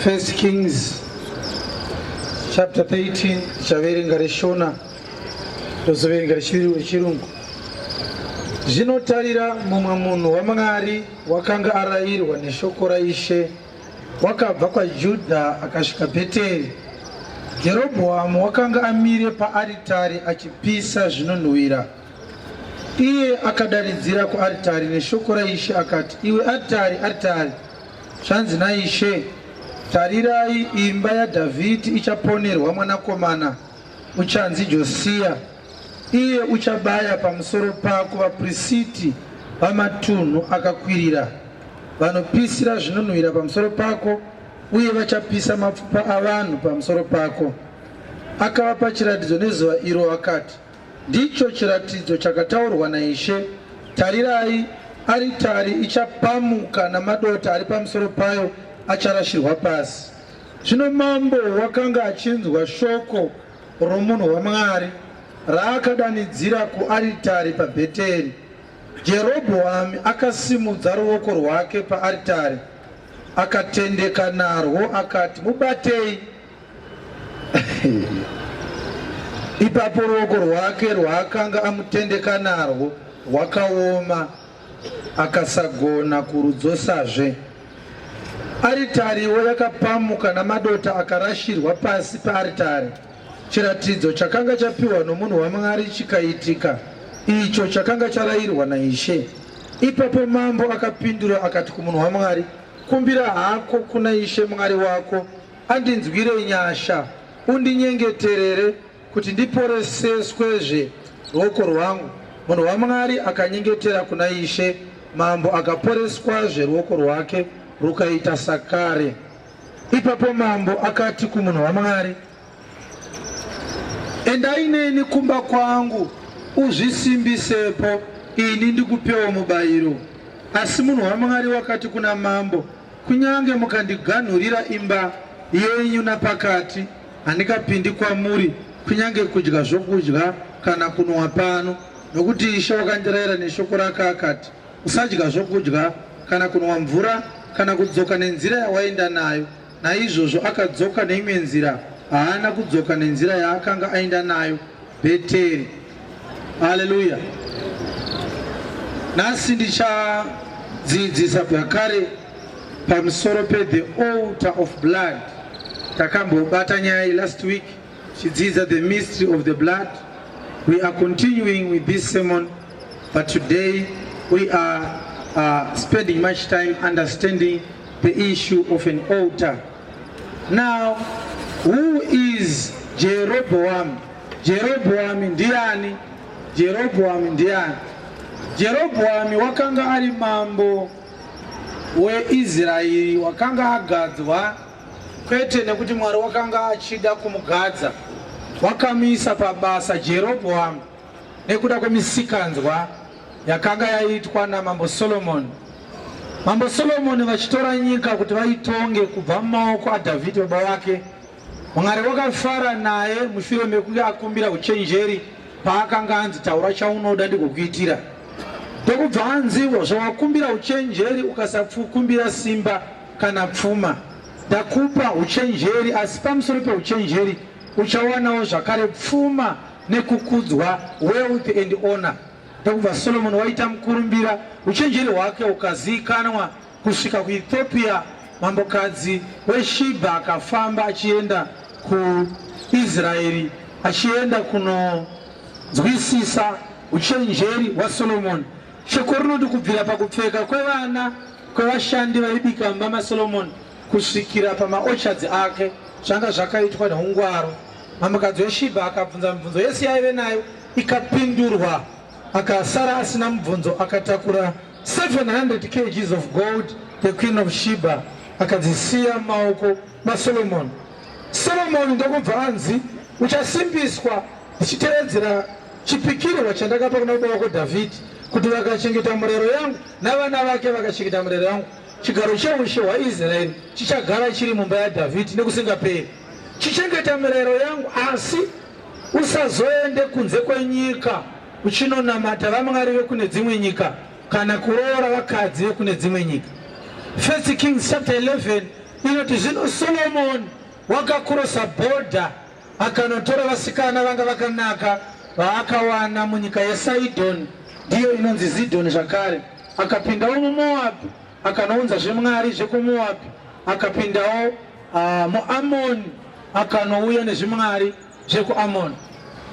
First Kings chapter 13 tichaverenga reshona tozoverenga rechirungu. Zvinotarira mumwe munhu waMwari wakanga arayirwa neshoko raIshe wakabva kwaJudha akasvika Bheteri. Jerobhoamu wakanga amire paaritari achipisa zvinonhuwira. Iye akadanidzira kuaritari neshoko raIshe akati, Iwe aritari, aritari, zvanzi naIshe, tarirai, imba yaDhavhidhi ichaponerwa mwanakomana uchanzi Josiya, iye uchabaya pamusoro pako vaprisiti vamatunhu akakwirira vanopisira zvinonhuhwira pamusoro pako, uye vachapisa mapfupa avanhu pamusoro pako. Akavapa chiratidzo nezuva iro akati, Ndicho chiratidzo chakataurwa naIshe, tarirai, aritari ichapamuka namadota ari pamusoro payo acharashirwa pasi. Zvino mambo wakanga achinzwa shoko romunhu waMwari raakadanidzira kuaritari paBheteri. Jerobhoami akasimudza ruoko rwake paaritari akatendeka narwo akati, Mubatei! Ipapo ruoko rwake rwaakanga amutendeka narwo rwakaoma akasagona kurudzosazve. Aritariwo yakapamuka namadota akarashirwa pasi pearitari. Chiratidzo chakanga chapiwa nomunhu waMwari chikaitika, icho chakanga charayirwa naIshe. Ipapo mambo akapindura akati kumunhu waMwari, Kumbira hako kuna Ishe Mwari wako andinzwire nyasha, undinyengeterere kuti ndiporeseswezve ruoko rwangu. Munhu waMwari akanyengetera kuna Ishe, mambo akaporeswazve ruoko rwake rukaita sakare. Ipapo mambo akati kumunhu waMwari, Endai neni kumba kwangu uzvisimbisepo, ini ndikupewo mubayiro. Asi munhu waMwari wakati kuna mambo, Kunyange mukandiganhurira imba yenyu napakati, handingapindi kwamuri, kunyange kudya zvokudya kana kunwa pano, nokuti Ishe wakandirayira neshoko rake akati, Usadya zvokudya kana kunwa mvura kana kudzoka nenzira yawaenda nayo. Naizvozvo akadzoka neimwe nzira, haana kudzoka nenzira yaakanga aenda nayo Bheteri. Haleluya! Nhasi ndichadzidzisa zvakare pamusoro pe the altar of blood. Takambobata nyaya iyi last week tichidzidza the mystery of the blood. We are continuing with this sermon, but today we are spending much time understanding the issue of an altar. Now, who is Jeroboam? Jeroboam ndiani? Jeroboam ndiani? Jeroboam wakanga ari mambo weIsraeri wakanga agadzwa kwete nekuti Mwari wakanga achida kumugadza, wakamuisa pabasa Jeroboam nekuda kwemisikanzwa yakanga yaitwa namambo Solomoni. Mambo Solomoni vachitora nyika kuti vaitonge kubva mumaoko aDhavhidhi baba vake, Mwari wakafara naye mushure mekunge akumbira uchenjeri paakanga anzi taura chaunoda ndigokuitira. Ndokubva anziwo zvawakumbira uchenjeri ukasakumbira simba kana pfuma, ndakupa uchenjeri, asi pamusoro peuchenjeri uchawanawo zvakare pfuma nekukudzwa, wealth and honor. Ndokubva Solomoni waita mukurumbira, uchenjeri hwake hukaziikanwa kusvika kuEthiopia. Mambokadzi weShibha akafamba achienda kuIsraeri achienda kunonzwisisa uchenjeri hwaSolomoni. Shoko rinoti kubvira pakupfeka kwevana kwevashandi vaibika mumba maSolomoni kusvikira pamaorchards ake zvanga zvakaitwa neungwaru. Mambokadzi weShibha akabvunza mibvunzo yese yaive nayo ikapindurwa, akasara asina mubvunzo. Akatakura 700 kgs of gold, the queen of Sheba akadzisiya mumaoko maSolomon. Solomon ndokubva anzi, uchasimbiswa ndichitevedzera chipikirwa chandakapa kuna baba wako Dhavhidhi, kuti vakachengeta murayiro yangu navana vake vakachengeta murayiro yangu, chigaro cheushe hwaIsraeri chichagara chiri mumba yaDhavhidhi nekusingaperi. Chichengeta mirayiro yangu, asi usazoende kunze kwenyika uchinonamata vamwari vekune dzimwe nyika kana kuroora vakadzi vekune dzimwe nyika. First Kings chapter 11. Inoti zvino Solomoni wakakurosa bhodha akanotora vasikana vanga vakanaka vaakawana munyika yeSidhoni, ndiyo inonzi Zidhoni zvakare. Akapindawo muMoabhi akanounza zvimwari zvekuMoabhi, akapindawo muAmoni akanouya nezvimwari zvekuAmoni.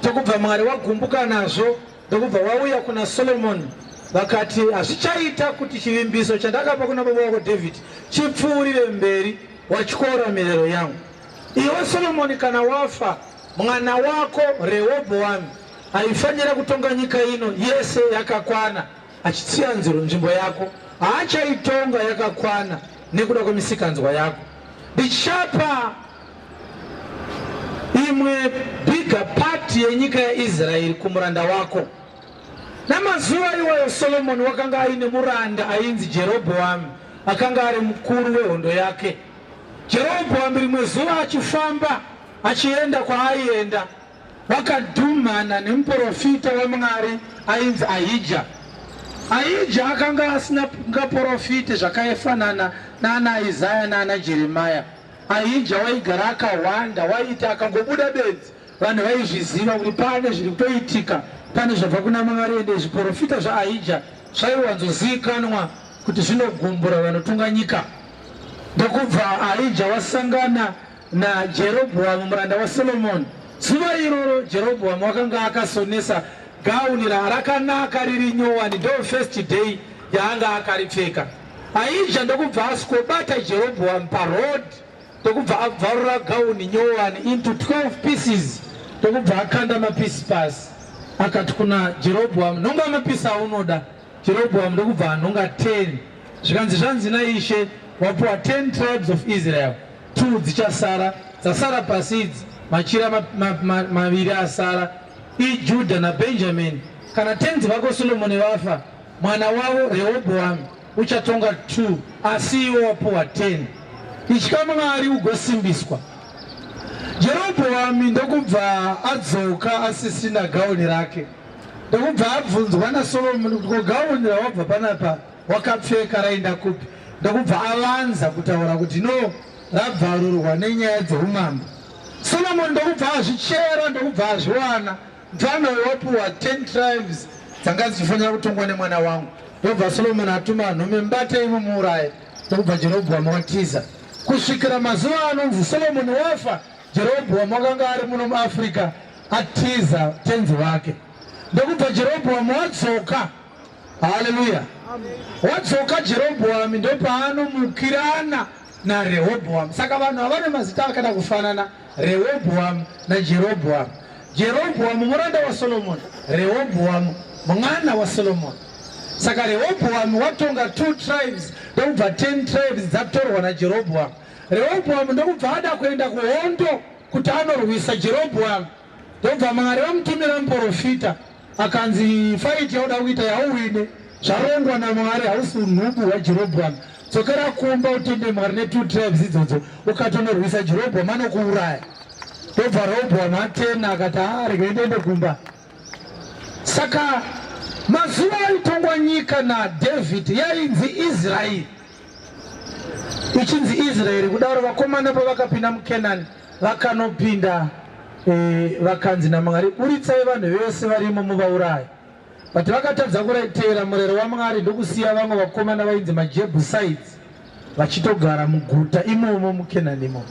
Tokubva Mwari wagumbuka nazvo ndokubva wauya kuna Solomoni vakati, hazvichaita kuti chivimbiso chandakapa kuna baba wako David chipfuurire mberi, watyora mirayiro yangu. Iwe Solomoni, kana wafa, mwana wako Rehobhoami aifanira kutonga nyika ino yese yakakwana, achitsiya nziro nzvimbo yako. Haachaitonga yakakwana nekuda kwemisikanzwa yako. Ndichapa imwe bigger part yenyika yaIsraeri kumuranda wako. Namazuva iwayo Solomoni wakanga aine muranda ainzi Jerobhoami, akanga ari mukuru wehondo yake. Jerobhoami rimwe zuva achifamba achienda kwaaienda, wakadhumhana nemuprofita waMwari ainzi Ahija. Ahija akanga asina ngaprofite zvakaifanana naana Isaya naana Jeremia. Ahija waigara akahwanda, waiti akangobuda bedzi vanhu vaizviziva kuti pane zviri kutoitika, pane zvabva kuna Mwari. Ende zviprofita zvaAhija zvaiwanzozivikanwa kuti zvinogumbura vanotonga nyika. Ndokubva Ahija wasangana naJerobhoamu muranda waSolomoni. Zuva iroro Jerobhoamu wakanga akasonesa gauni rakanaka riri nyowani, ndo first day yaanga akaripfeka. Ahija ndokubva asvikobata Jerobhoamu paroad, ndokubva abvarura gauni nyowani into 12 pieces, ndokubva akanda mapisi pasi, akati kuna Jerobhoamu, nhonga mapisi aunoda. Jerobhoamu ndokubva anhonga 10, zvikanzi, zvanzi naIshe, wapuwa 10 tribes of Israel, 2 dzichasara, dzasara pasi idzi, machira maviri asara iJudha naBenjamin. Kana tenzi vako Solomoni vafa, mwana wavo Rehobhoamu uchatonga 2, asi iwe wapuwa 10. Itya Mwari ugosimbiswa. Jerobhoami ndokubva adzoka asisina gauni rake, ndokubva abvunzwa naSolomoni kuti ko gauni rawabva panapa wakapfeka raenda kupi? Ndokubva avanza kutaura kuti no, rabvarurwa nenyaya dzeumambo. Solomoni ndokubva azvichera, ndokubva azviwana. Mfana uyu wapuwa 10 tribes dzanga dzichifanira kutongwa nemwana wangu. Ndobva Solomoni atuma nhume, mubatei mumuuraye. Ndokubva Jerobhoamu watiza kusvikira mazuva anonzi Solomoni wafa. Jerobhoamu wakanga ari muno muAfrica atiza tenzi wake. Ndokubva Jerobhoamu wadzoka. Haleluya! Wadzoka Jerobhoami ndopaanomukirana naRehobhoamu. Saka vanhu havane mazita akada kufanana, Rehobhoamu naJerobhoamu. Jerobhoamu muranda waSolomoni, Rehobhoamu mwana waSolomoni. Saka Rehobhoamu watonga 2 tribes, ndokubva 10 tribes dzatorwa naJerobhoamu. Rehobhoamu ndokubva ada kuenda kuhondo kuti anorwisa Jerobhoamu. Ndobva Mwari vamutumira muprofita, akanzi fight yauda kuita yauwine, zvarongwa naMwari, hausi unhubu hwaJerobhoamu. Dzokera kumba utende Mwari ne2 tribes idzodzo, ukatonorwisa Jerobhoamu anokuuraya. Ndobva Rehobhoamu atena akati, haa, regai ndiende kumba. Saka mazuva aitongwa nyika naDavid yainzi Israeri, ichinzi Israeri kudaro. Vakomana pavakapinda muKenani vakanopinda vakanzi naMwari, buritsai vanhu vese varimo muvauraye. But vakatadza kuteera murayiro waMwari, ndokusiya vamwe vakomana vainzi maJebusites vachitogara muguta imomo muKenani imomo.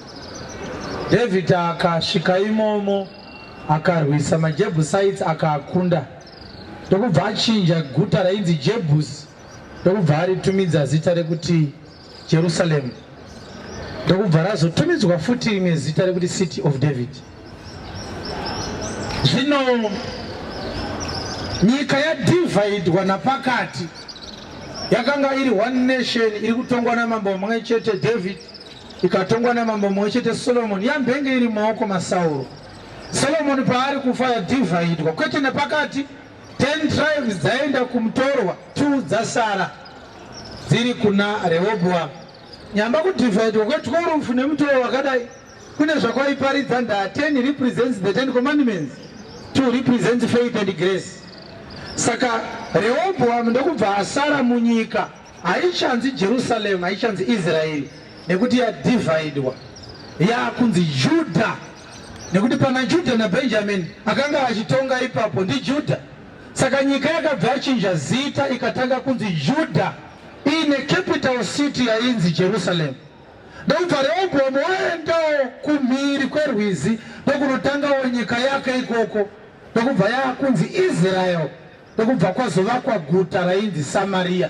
David akasvika imomo akarwisa maJebusites akaakunda, ndokubva achinja guta rainzi Jebus, ndokubva aritumidza zita rekuti Jerusalem, ndokubva razotumidzwa futi rimwe zita rekuti City of David. Zvino nyika yadivhaidwa napakati, yakanga iri one nation iri kutongwa namambo mumwe chete David, ikatongwa namambo mumwe chete Solomon, yambenge iri mumaoko maSauro. Solomon paari kufa yadivhaidwa kwete nepakati, 10 tribes dzaenda kumutorwa, 2 dzasara dziri kuna Rehoboam. Nyamba kudivhaidwa kwe12 nemutoo wakadai kune zvakwaiparidza. Ndaa 10 represents the 10 commandments, 2 represents faith and grace. Saka Rehoboam ndokubva asara munyika haichanzi Jerusalem, haichanzi Israeri. nekuti yadivhaidwa yakunzi Judha, nekuti pana Judha naBhenjamini akanga achitonga ipapo ndiJudha. Saka nyika yakabva yachinja zita ikatanga kunzi Judha iine capital city yainzi Jerusalem. Ndokubva Rehobhoamu waendawo kumhiri kwerwizi ndokunotangawo nyika yake ikoko, ndokubva yaakunzi Israel, ndokubva kwazovakwa guta rainzi Samaria.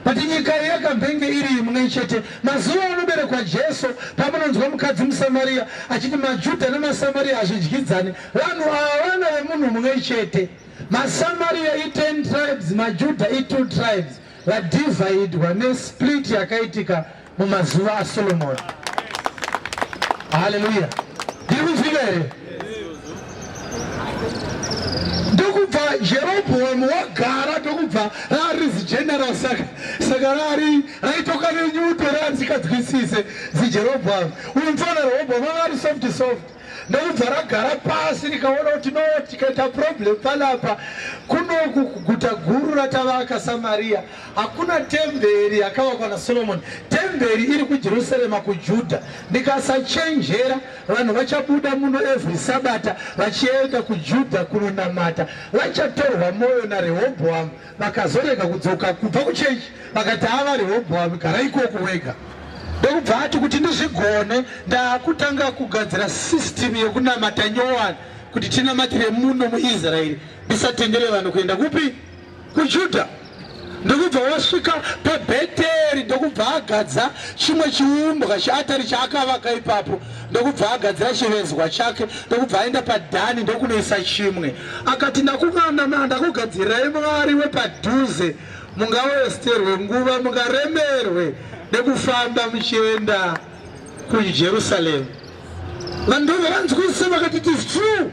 But nyika iyi yakambenge iri imwe chete. Mazuva anoberekwa Jesu, pamunonzwa mukadzi muSamaria achiti maJudha nemaSamaria hazvidyidzani, vanhu ava vana vemunhu mumwe chete. MaSamaria i10 tribes, maJudha i2 tribes. Vadivhaidwa nesplit yakaitika mumazuva aSolomon. Haleluya! Ndiri kunzwika here? Ndokubva Jerobhoamu wagara, ndokubva raari zigeneral, saka saka raari raitoka nenyuto raarisikadzwisise ziJerobhoamu. Uyu mfana Rehobhoamu anga ari soft soft, ndokubva ragara pasi rikaona kuti no, tikaita problem panapa kunoku kuguta guru ratavaka Samaria Hakuna temberi yakavakwa naSolomoni. Temberi iri kuJerusarema kuJudha. Ndikasachenjera, vanhu vachabuda muno every Sabata vachienda kuJudha kunonamata. Vachatorwa mwoyo naRehobhoamu vakazorega kudzoka kubva kuchechi vakati ava Rehobhoamu gara ikoko wega. Ndokubva ati kuti ndizvigone ndaakutanga kugadzira system yekunamata nyowani kuti tinamatire muno muIsraeri ndisatendere vanhu kuenda kupi? KuJudha. Ndokubva wasvika paBheteri, ndokubva agadza chimwe chiumbwa cheatari chaakavaka ipapo, ndokubva agadzira chivezwa chake, ndokubva aenda paDhani ndokunoisa chimwe. Akati, Ndakugadzirirai mwari wepadhuze, mungawesterwe nguva, mungaremerwe nekufamba muchienda kuJerusaremu. Vanhu ndobva vanzwisisa vakati, It is true.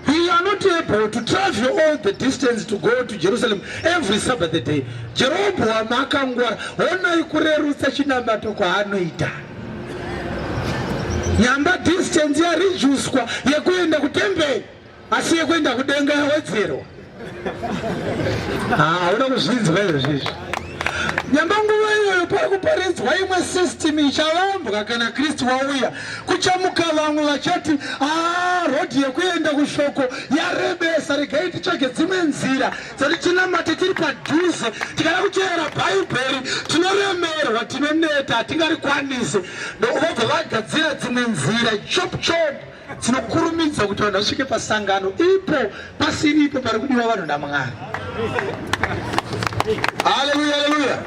We are not able to travel all the distance to go to Jerusalem every Sabbath day. Jeroboam akangwara, honai kurerutsa chinamato kwaanoita. Nyamba distance yarijuswa yekuenda kutemberi, asi yekuenda kudenga yawedzerwa. Hauna kuzvinzwa izvozvizvi. Nyamba nguva iyoyo pari kuparidzwa imwe system ichavambwa kana Kristu wauya. Kuchamuka vamwe vachati aa, rodhi yekuenda kushoko yarebesa, regai titsvage dzimwe nzira dzati tinamate tiri padhuze. Tikada kuteera Bhaibheri tinoremerwa, tinoneta, hatingarikwanise. Vobva vagadzira dzimwe nzira chop chop dzinokurumidza kuti vanhu vasvike pasangano ipo pasiripo pari kudiwa vanhu naMwari. Haleluya, haleluya.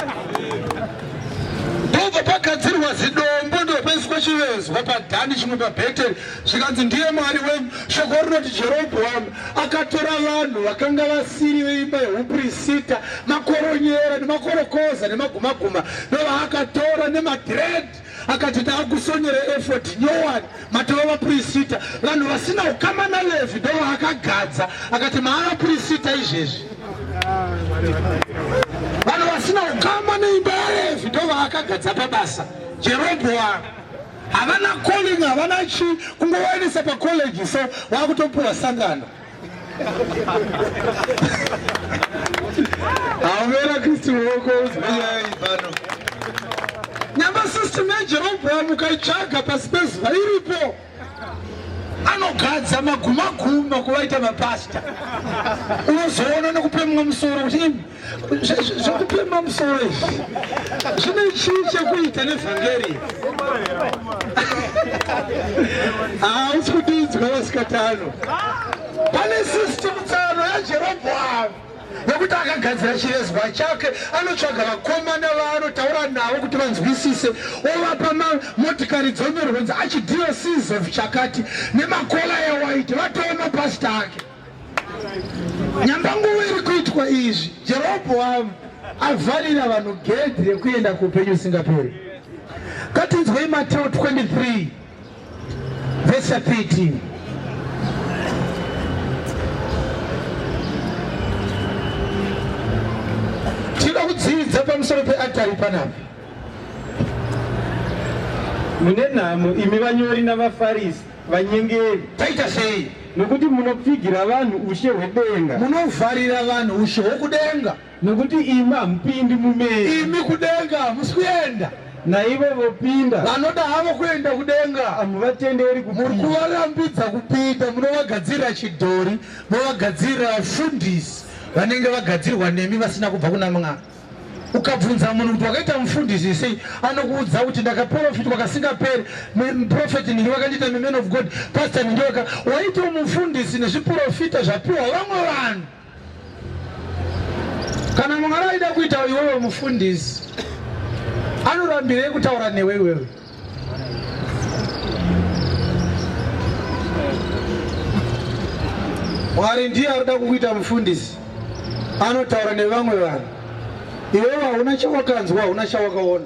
Ndobva pagadzirwa zidombo ndopaiswa chivezwa paDhani chimwe paBheteri, zvikanzi ndiye Mwari wenyu. Shoko rinoti Jerobhoamu akatora vanhu vakanga vasiri veimba yeupurisita, makoronyera nemakorokoza nemagumaguma, ndovaakatora nemadhiredhi akati taakusonyera efodi nyowani matova vapurisita. Vanhu vasina ukama naLevhi ndovaakagadza akati maavapurisita izvezvi. Vanhu vasina ukama neimba yaLevhi ndovaakagadza pabasa. Jerobhoamu havana calling, havana chi, kungovaendesa pacollege so vakutopuwa sangano. Haumera Kristu ruoko uzwanyaya iyi pano. Nyamba system yaJerobhoamu ukaitsvaga pasi pezuva iripo. Anogadza magumaguma kuvaita mapasta. Unozoona nekupemwa musoro kuti imi zvekupemwa musoro izvi zvine chii chekuita nevhangeri? Hausi kudinzwa vasikatano. Pane system tsano yaJerobhoamu yekuti akagadzira chivezwa chake, anotsvaga vakomana vaanotaura navo kuti vanzwisise, ovapa motikari dzonyorwa kunzi Archdiocese of chakati nemakola ewaiti, vatova mapasita ake. Nyamba nguva iri kuitwa izvi, Jerobhoamu avharira vanhu gedhi rekuenda kuupenyu usingaperi. Ngatinzwei Mateo 23 vhesi 13. Tinoda kudzidza pamusoro peatari panapa. Mune nhamo imi vanyori navaFarisi, vanyengeri! Taita sei? Nokuti munopfigira vanhu ushe hwedenga. Munovharira vanhu ushe hwokudenga. Nokuti imi hamupindi mumene. Imi kudenga hamusi kuenda. Naivo vopinda. Vanoda havo kuenda kudenga. Hamuvatenderi kupinda. Muri kuvarambidza kupinda, munovagadzirira chidhori, movagadzirira vafundisi vanenge vagadzirwa nemi vasina kubva kuna Mwari. Ukabvunza munhu kuti wakaita mufundisi sei, anokuudza kuti ndakaprofitwa kasingaperi. Prophet ndinge vakandiita man of God, pastor ndinge vaka waita mufundisi nezviprofita zvapiwa vamwe vanhu. Kana Mwari aida kuita iwewe mufundisi, anorambirei kutaura newe iwewe? Mwari ndiye arikuda kukuita mufundisi, anotaura nevamwe vanhu. Iwewe hauna chawakanzwa, hauna chawakaona,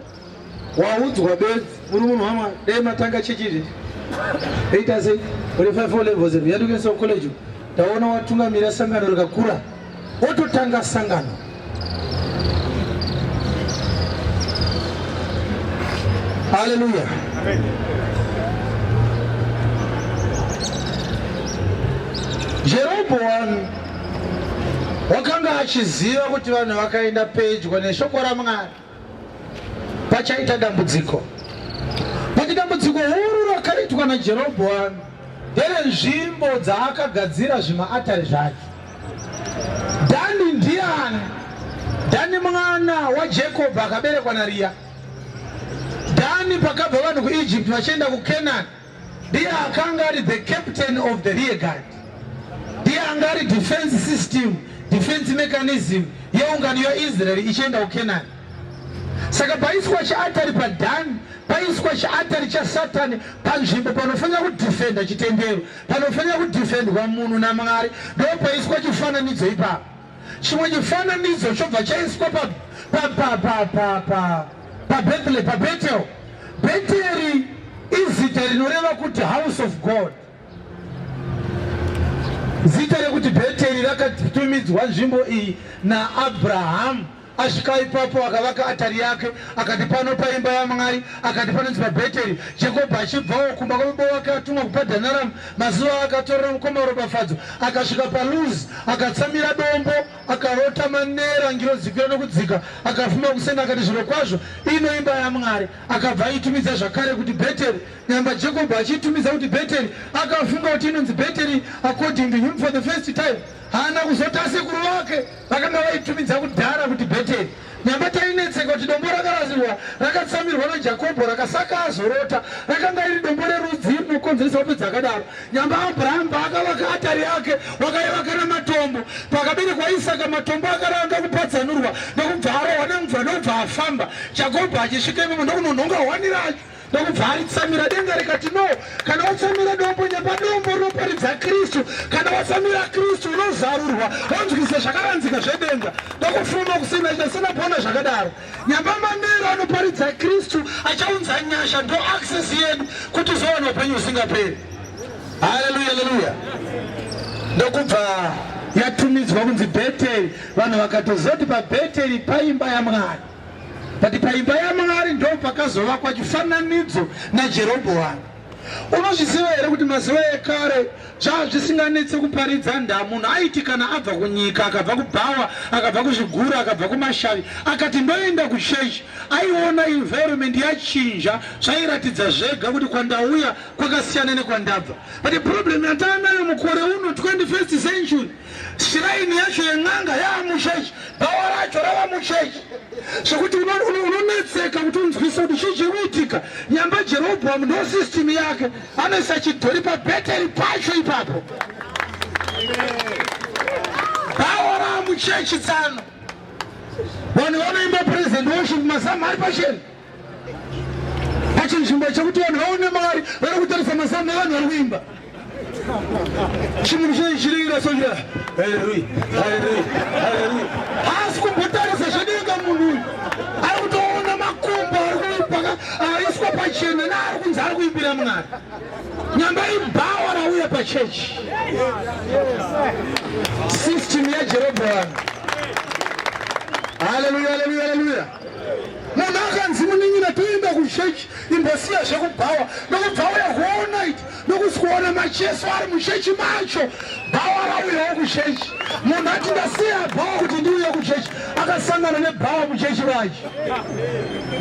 waudzwa bedzi. Muri munhu waMwari, dai matanga chechi izvi ita sei? Uri 5 levels yadukesa college, ndaona watungamira sangano rikakura, wototanga sangano. Haleluya. Jeroboamu wakanga achiziva kuti vanhu vakaenda pedyo neshoko raMwari pachaita dambudziko. But dambudziko huru rakaitwa naJerobhoamu nderenzvimbo dzaakagadzira zvimaatari zvake. Dhani ndiani? Dhani mwana waJacob akaberekwa naRiya. Dhani pakabva vanhu kuEgypt vachienda kuCanaan, ndiye akanga ari the captain of the rear guard. Ndiye anga ari defense system, defense mechanism yeungano yaIsraeri ichienda kuCanaan. Saka paiswa chiatari paDhani, paiswa chiatari chaSatani panzvimbo panofanira kudefenda chitendero, panofanira kudefendwa munhu naMwari, ndopaiswa chifananidzo ipapo. Chimwe chifananidzo chobva chaiswa paBethel, paBethel. Betheri izita rinoreva kuti house of God. Zita rekuti Bheteri rakatumidzwa nzvimbo iyi naAbrahamu. Asvika ipapo akavaka atari yake, akati pano paimba yaMwari, akati panonzi paBheteri. Jakobho achibvawo kumba kwababa wake atumwa kuPadhanaramu, mazuva akatorera mukoma ropafadzo, akasvika paLuzi, akatsamira dombo, akarota manera ngirozi dzikwira nokudzika, akafuma kuseni akati zvirokwazvo ino imba yaMwari. Akabva aitumidza zvakare kuti Bheteri. Nyamba Jakobho achiitumidza kuti Bheteri, akafunga kuti inonzi Bheteri according to him for the first time. Haana kuzoti asekuru vake vakanga vaitumidza kudhara kuti Bheteri. Nyamba tainetseka kuti dombo rakarasirwa rakatsamirwa naJakobho rakasaka azorota rakanga riri dombo rerudzi rinokonzeresa hope dzakadaro. Nyamba Abrahamu paakavaka atari yake wakaivaka namatombo. Pakaberekwa Isaka matombo akaranga kupatsanurwa ndokubva arohwa nemvura ndokubva afamba. Jakobho achisvika imomo ndokunonhonga hwani racho ndokubva aritsamira. Denga rikati no, kana watsamira dombo nyamba dombo rinoparidza Kristu. Kana watsamira Kristu unozarurwa wanzwisa zvakavanzika zvedenga. Ndokufuma kusina chasina kuona zvakadaro. Nyamba manero anoparidza Kristu achaunza nyasha, ndo access yedu kuti uzowana upenyu husingaperi. Haleluya, haleluya. Ndokubva yatumidzwa kunzi Bheteri, vanhu vakatozoti paBheteri paimba yaMwari. But paimba yaMwari ndo pakazovakwa chifananidzo naJerobhoamu. Unozviziva here kuti mazuva ekare zvaa zvisinganetse kuparidza ndaa? Munhu aiti kana abva kunyika, akabva kubhawa, akabva kuzvigura, akabva kumashavi, akati ndoenda kuchechi, aiona environment yachinja, zvairatidza zvega kuti kwandauya kwakasiyana nekwandabva. But problem yataanayo mukore uno 21st century, shrine yacho yen'anga yaamuchechi, bhawa racho rava muchechi, zvekuti unonetseka kuti unzwise kuti chii chiri kuitika. Nyamba Jeroboam ndo system yake, anoisa chidhori paBheteri pacho ipapo, bhawa raamuchechi tsano. Vanhu vanoimba praise and worship mazamu ari pachena pachinzvimbo chekuti vanhu vaone Mwari, vari kutarisa mazamu evanhu vari kuimba. Chimunhu chinenge chirira sochira haleluya haleluya haleluya, haasi kumbotarisa zvedenga munhu uyu, ari kutoona makumbo ari kuimba aiswa pachena naari kunzi ari kuimbira Mwari. Nyamba ibhawa rauya pachechi, system yaJerobhoamu. Haleluya haleluya haleluya. Munhu akanzi munin'ina toenda kuchechi. kuchechi, imbosiya zvekubhawa. Nokubva uya whole night, nokusi kuona macheso ari muchechi macho. Bhawa rauyawo kuchechi. Munhu ati ndasiya bhawa kuti ndiuye kuchechi, akasangana nebhawa muchechi macho.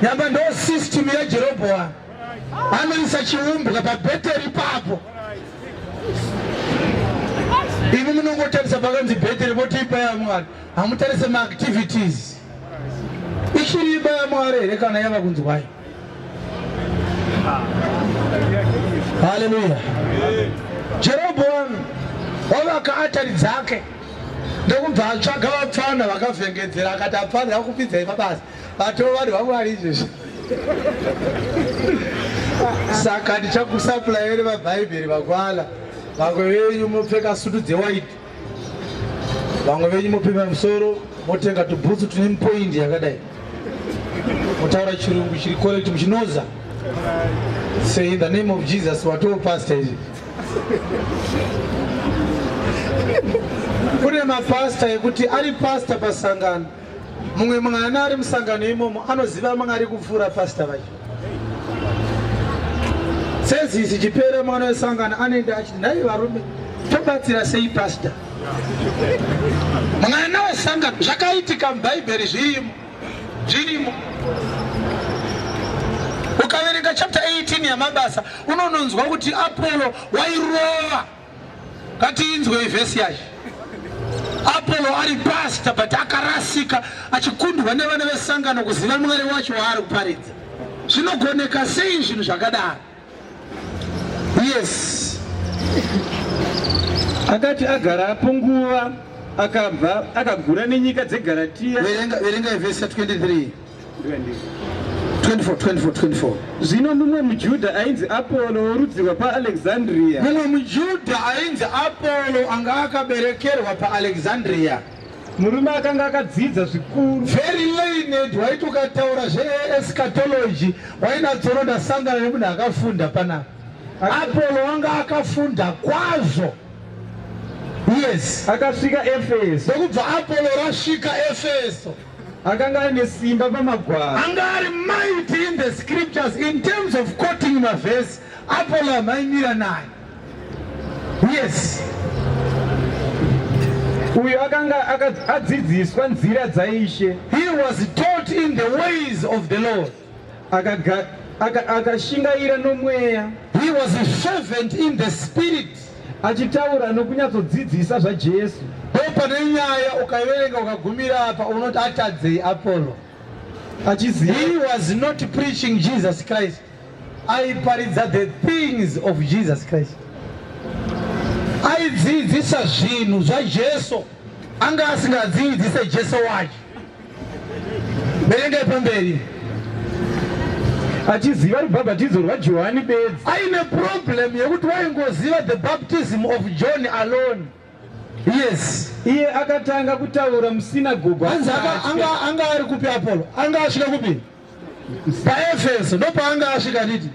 Nyamba ndo system yaJerobhoamu, anoisa chiumbwa pabheteri ipapo. Imi munongotarisa pakanzi bheteri moti imba yaMwari, hamutarise maactivities. Ichiri imba yaMwari here kana yava kunzwai? Haleluya. Jeroboamu wavaka atari dzake, ndokubva atsvaga vapfana vakavhengedzera, akati apfana vakupinzai mabasa, vatova vanhu vaMwari izvezvi, saka ndichakusaplayere mabhaibheri vakwana. Vamwe venyu mopfeka sutu dzewhite, vamwe venyu mopima musoro, motenga tubhutsu tune mupoindi yakadai, motaura chirungu chiri correct, muchinoza say "In the name of Jesus." Watoo pastor izvi. Kune mapasta ekuti ari pasta pasangano, mumwe mwana ari musangano imomo anoziva Mwari kupfuura pasta vacho. Sezisi chipera, mwana wesangano anoenda achiti, "Nhai varume, tobatsira sei pasta?" Mwana wesangano. Zvakaitika mubhaibheri, zvirimo, zvirimo. Ukaverenga chapter 18 yaMabasa, unononzwa kuti Apollo wairova. Ngatiinzwei vhesi yacho. Apollo ari pasta, but akarasika achikundwa nevana vesangano kuziva Mwari wacho waari kuparidza. Zvinogoneka sei zvinhu zvakadaro? Yes. Akati agarapo nguva, akabva akagura nenyika dzeGaratiya. Verenga, verenga vhesi ya 23, 24, 24, 24. Zvino mumwe muJudha ainzi Apolo, worudzi rwapaalexandria. Mumwe muJudha ainzi Apollo, anga akaberekerwa paAlexandria. Murume akanga akadzidza zvikuru. Very learned. Waiti ukataura zveeschatology wainatsoro, ndasangana nemunhu akafunda panapa. Apollo anga akafunda kwazvo, yes. Akasvika Efeso. Ndokubva Apollo rasvika Efeso. Akanga aine simba pamagwaro. Anga ari mighty in the scriptures in terms of quoting mavhesi. Apollo amaimira naye, yes. Uyo akanga adzidziswa nzira dzaIshe. He was taught in the ways of the Lord. Akashingaira nomweya. He was fervent in the spirit. Achitaura nokunyatsodzidzisa zvaJesu. Ndo pane nyaya, ukaiverenga ukagumira apa unoti atadzei Apollo? Achiziva. He was not preaching Jesus Christ, aiparidza the things of Jesus Christ, aidzidzisa zvinhu zvaJesu, anga asingadzidzise Jesu wacho. Verengai pamberi. Achiziva rubhabhatidzo rwaJohani bedzi. Aine problem yekuti waingoziva the baptism of John alone, yes. Iye akatanga kutaura musinagogo. Hanzi anga ari kupi Apollo? Anga asvika kupi? PaEfeso ndopaanga asvika nditi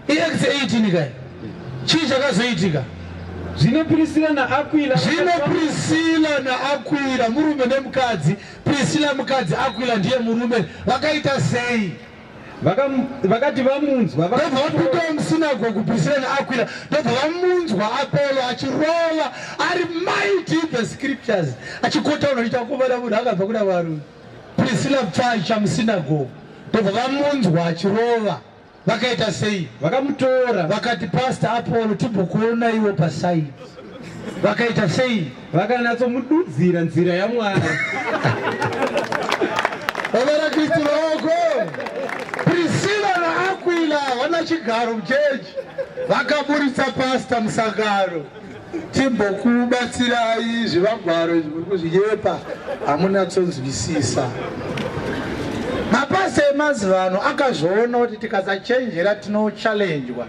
iActs 18 kai. Chii chakazoitika? Zvino Prisila naAkwila. Zvino Prisila naAkwila, murume nemukadzi, Prisila mukadzi, Akwila ndiye murume, vakaita sei? Vakati vamunzwa. Ndobva vapindawo musinagogu Prisila naAkwila, ndobva vamunzwa Apollo achirova, ari mighty in the scriptures, achikotaura achiita kuvana munhu akabva kuna varume. Prisila pfacha musinagogu, ndobva vamunzwa achirova. Vakaita sei? Vakamutora. Vakati, "Pastor Apollo, timbokuonaiwo paside." Vakaita sei? Vakanatsomududzira nzira yaMwari. Baba raKristu maoko. Prisila naAkwila havana chigaro muchechi, vakaburitsa pasta musangano. "Timbokubatsirai, zvivagwaro izvi muri kuzvinyepa, hamunatsonzwisisa." Mapasta emazuva ano akazviona kuti tikasachenjera tinochallenjwa,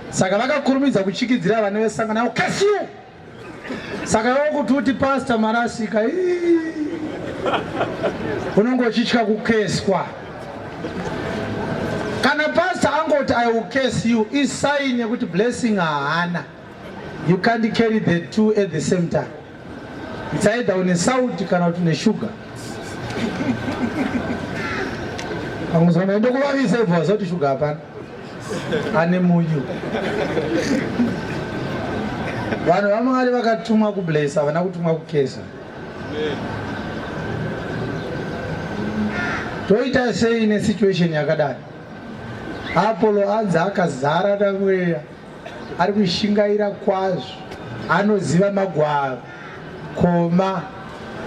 saka vakakurumidza kuchikidzira vana vesangano avo, "Curse you." Saka iwo kuti uti pasta marasika, ii, unonge uchitya kukeswa. Kana pasta angoti, "I will curse you," isign yekuti blessing haana. You can't carry the two at the same time. It's either une salt kana kuti une sugar. Anguzona ndokuvavisa ibvo, wazoti shuga hapana. Ane munyu. Vanhu vaMwari vakatumwa kublessa, havana kutumwa kukesa. Toita sei nesituation yakadai? Apollo anzi akazara namweya, ari kushingaira kwazvo, anoziva magwaro, koma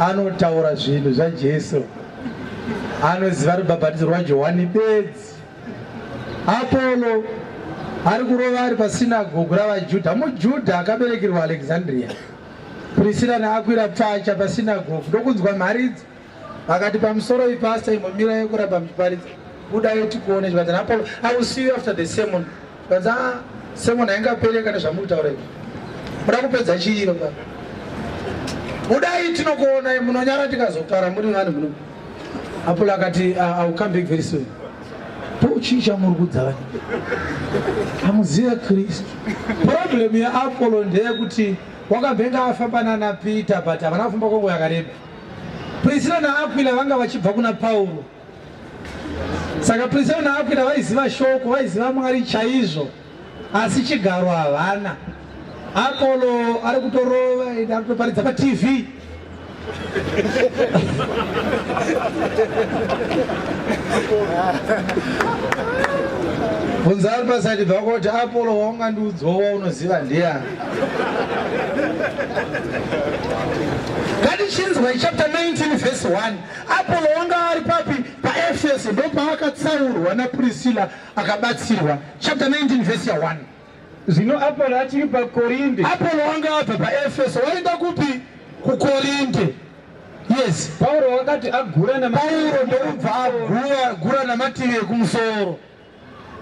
anotaura zvinhu zvaJesu, anoziva rubhabhatidzo rwaJohani bedzi. Apollo ari kurova ari pasinagogu ravaJudha, muJudha akaberekerwa Alexandria. Priscilla naAkwira pfacha pasinagogu ndokunzwa mharidzo vakati pamusoro ipasta imbomirai kuramba muchiparidza budai tikuone zvikanzi naApollo I will see you after the sermon zvikanzi ah sermon haingapere kana zvamuri kutaura izvi muda kupedza chiiro ka budai tinokuonai munonyara tikazotaura muri vanhu muno Apollo akati ah, I will come back very soon tochii chamuri kudza vanhu hamuzive Kristu problem yaApollo ndeyekuti wakambenge afamba nana Peter but havana kufamba kwenguva yakareba. Priscilla naAquila vanga vachibva kuna Pauro. Saka Priscilla naAquila vaiziva shoko, vaiziva Mwari chaizvo, asi chigaro havana. Apollo ari kutorova ende ari kutoparidza paTV. Bvunza ari pasaidi pako kuti Apollo waungandiudzawo waunoziva ndiyani. Ngatichinzwai chapter 19 verse 1. Apollo wanga ari papi? PaEfeso ndopaakatsaurwa naPriscilla akabatsirwa. Chapter 19 verse ya 1. Zvino Apollo achiri paKorinde. Apollo wanga abva paEfeso waenda kupi? KuKorinde. Yes. Pauro wakati agura na Pauro ndokubva agura gura namativi ekumusoro.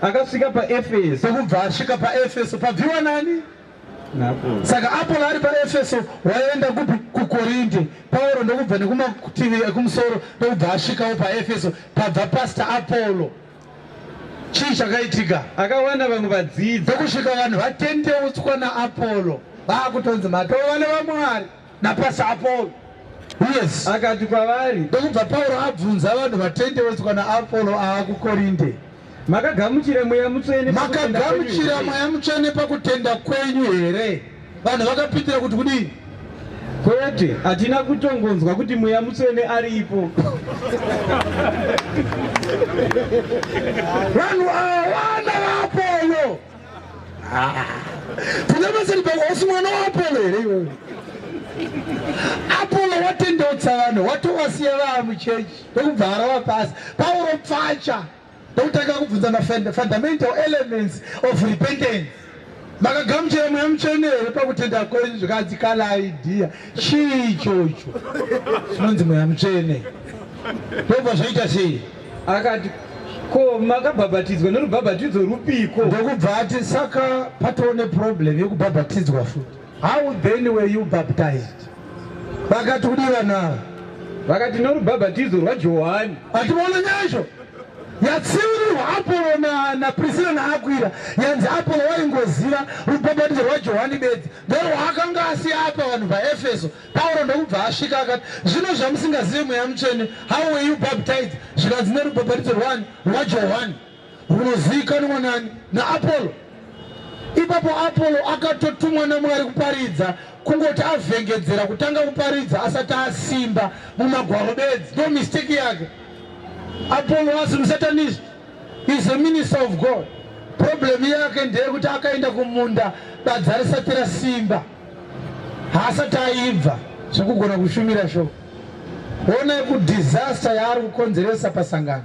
Akasvika paEfeso. Ndokubva asvika paEfeso. Pabviwa nani? NaApollo. Saka Apollo ari paEfeso waenda kupi? KuKorinde. Pauro ndokubva nekumativi ekumusoro ndokubva asvikawo paEfeso. Pabva Pastor Apollo. Chii chakaitika? Akawana vamwe vadzidzi. Ndokusvika vanhu vatendeutswa naApollo vakutonzi matova vana vaMwari napasa Apollo. Yes. Akati kwavari. Ndokubva Pauro abvunza vanhu vatendeutswa naApollo ava kuKorinde. Makagamuchira mweya mutsvene. Makagamuchira mweya mutsvene pakutenda kwenyu here? Vanhu vakapindira kuti kudii? Kwete, hatina kutongonzwa kuti mweya mutsvene aripo. Vanhu ava vana vaApollo. Tine pako mwana waApollo here iwewe? Apollo watendeutsa vanhu watovasiya vaa muchechi ndokubva arova pasi. Pauro pfacha ndokutanga kubvunza mafundamental elements of repentance. Makagamuchira mweya mutsvene here pakutenda kwenyu? Zvikanzi kana idea chii ichocho chinonzi mweya mutsvene? Ndobva zvaita sei? Akati ko makabhabhatidzwa nerubhabhatidzo rupiko? Ndokubva ati saka patoo neproblem yekubhabhatidzwa futi. How then were you baptized? Vakati kudii vanhu ava? Vakati norubhabhatidzo rwaJohani. Atimaona nyaya yatsiurirwa Apollo naPriscilla na naAkwira yanzi Apollo waingoziva rubhabhatidzo rwaJohani bedzi ndorwaakanga asiya apa vanhu vaEfeso. Pauro ndokubva asvika akati zvino zvamusingazivi mweya mutsvene, how were you baptized? Zvikanzi nerubhabhatidzo rwani? RwaJohani runozivikanwa nani? NaApollo. Ipapo Apollo akatotumwa naMwari kuparidza, kungoti avhengedzera kutanga kuparidza asati asimba mumagwaro bedzi. Ndo mistake yake. Apollo was musatanist. Is a minister of God. Problem yake ndeyekuti akaenda kumunda badza risati rasimba. Haasati aibva zvekugona kushumira shoko. Onai kudisaster yaari kukonzeresa pasangano.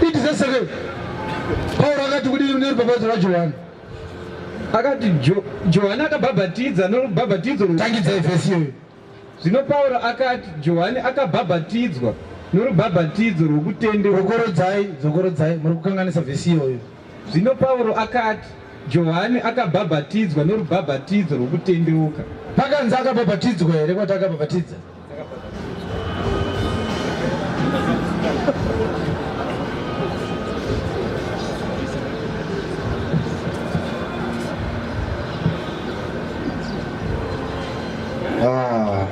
Idisaster kei? Pauro akati kudini nerubhabhatidzo rwaJohani? Akati Johani akabhabhatidza norubhabhatidzo. Tangidzai vhesi iyoyo. Zvino Pauro akati, Johani akabhabhatidzwa norubhabhatidzo rwokutendeuka. Dzokorodzai, dzokorodzai, muri kukanganisa vhesi iyoyo. Zvino Pauro akati, Johani akabhabhatidzwa norubhabhatidzo rwokutendeuka. Pakanzi akabhabhatidzwa here kwati akabhabhatidza? Ah.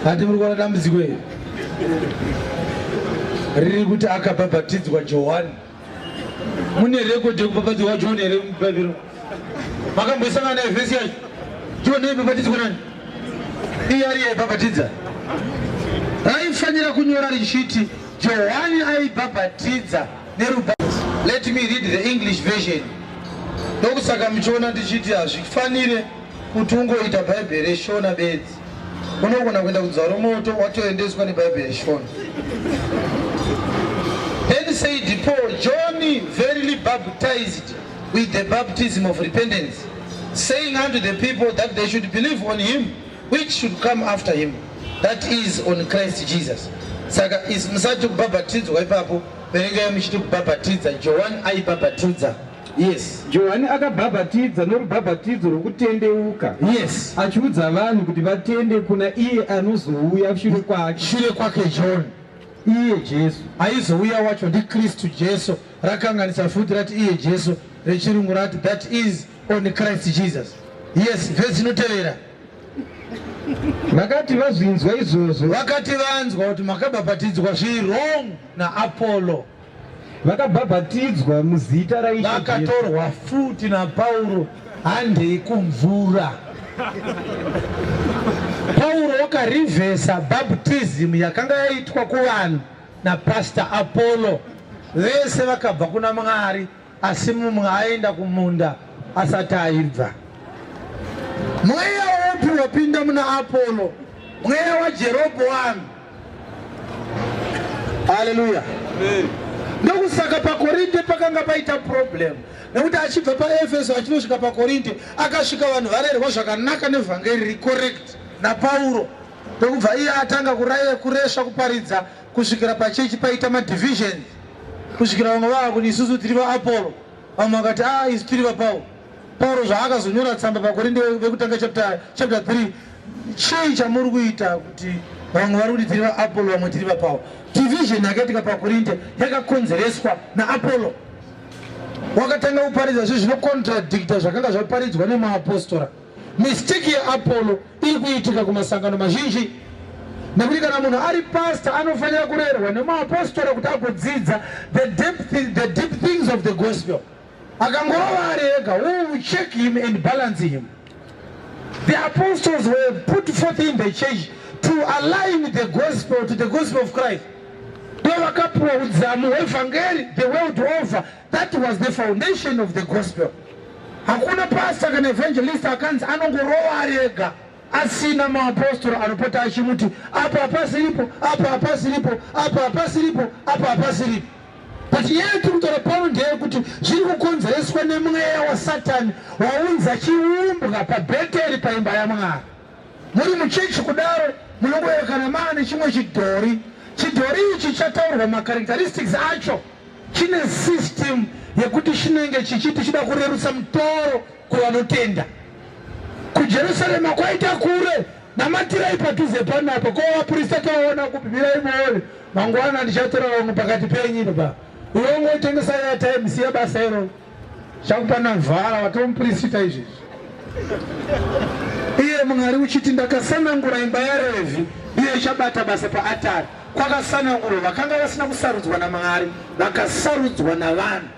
Hati muri kuona dambudziko iri riri kuti akabhabhatidzwa Johani. Mune record yekubhabhatidzwa John here muBhaibheri? Makambosangana naye vhesi yacho? John aibhabhatidzwa nani? Iye ari aibhabhatidza. Raifanira kunyora richiti Johani aibhabhatidza nerubha. Let me read the English version. Ndokusaka muchiona ndichiti hazvifanire kuti ungoita Bhaibheri reShona bedzi. Unogona kuenda kudzva romoto watoendeswa neBhaibheri reShona. Then said Paul, John verily baptized with the baptism of repentance, saying unto the people that they should believe on him which should come after him, that is on Christ Jesus. Saka is musati kubhabhatidzwa ipapo, verengai muchiti kubhabhatidza. Johani aibhabhatidza. Yes. Johani akabhabhatidza norubhabhatidzo rwokutendeuka. Yes. Achiudza vanhu kuti vatende kuna iye anozouya shure kwake. Shure kwake John. Iye Jesu. Aizouya wacho ndiKristu Jesu. Rakanganisa futi rati iye Jesu. Rechirungu rati that is on Christ Jesus. Yes, verse inotevera. Vakati vazvinzwa izvozvo. Vakati vanzwa kuti makabhabhatidzwa zviri wrong naApollo. Vakabhabhatidzwa muzita raIshe Jesu. Vakatorwa futi naPauro handei kumvura. Pauro wakarivhesa baptism yakanga yaitwa kuvanhu napastor Apollo. Vese vakabva kuna Mwari asi mumwe aenda kumunda asati aibva. Mweya upi wapinda muna Apollo? Mweya waJeroboamu. Haleluya. Ndokusaka paKorinte pakanga paita problem nekuti achibva paEfeso achinosvika paKorinte akasvika vanhu varerwa zvakanaka nevhangeri riri correct naPauro ndokubva iye atanga kuresva kuparidza kusvikira pachechi paita madivisions kusvikira vamwe vava kuti isusu tiri vaApollo vamwe vakati a ah, isu tiri vaPauro. Pauro zvaakazonyora tsamba paKorinde vekutanga chapter, chapter 3 chii chamuri kuita kuti vamwe vari kuti tiri vaApollo vamwe tiri vaPauro? Division yakaitika paKorinte yakakonzereswa naApollo. Wakatanga kuparidza zvinhu zvinokontradikta zvakanga zvaparidzwa nemaapostora. Mistake yeApollo iri kuitika kumasangano mazhinji nekuti kana munhu ari pastor anofanira kurerwa nemaapostora kuti agodzidza the deep, the deep things of the gospel. Akangorova ari ega, who will check him and balance him? The apostles were put forth in the church to align the gospel to the gospel of Christ. Ndo vakapuwa udzamu hwevhangeri the world over. That was the foundation of the gospel. Hakuna pastor kana evangelist akanzi anongorova ari ega asina maapostora anopota achimuti apa hapasiripo, apa hapasiripo, apa hapasiripo, apa hapasiripo. But nyaya yatiri kutaura pano ndeyekuti zviri kukonzereswa nemweya waSatani waunza chiumbwa paBheteri paimba yaMwari. Muri muchechi kudaro munongoerekana maane chimwe chidhori. Chidhori ichi chataurwa macharacteristics acho chine system yekuti chinenge chichiti chida kurerutsa mutoro kuvanotenda. KuJerusarema kwaita kure, namatirai padhuze panapa. Ko vaprista tovaona kupi? Mirai muone. Mangwana ndichatora vamwe pakati penyu baba. Iwe ungotengesa airtime, siya basa iro. Chakupa navhara watomuprista izvezvi. Iye Mwari uchiti ndakasanangura imba yaRevhi ndiyo ichabata basa paatari. Kwakasanangurwa vakanga vasina kusarudzwa naMwari, vakasarudzwa navanhu.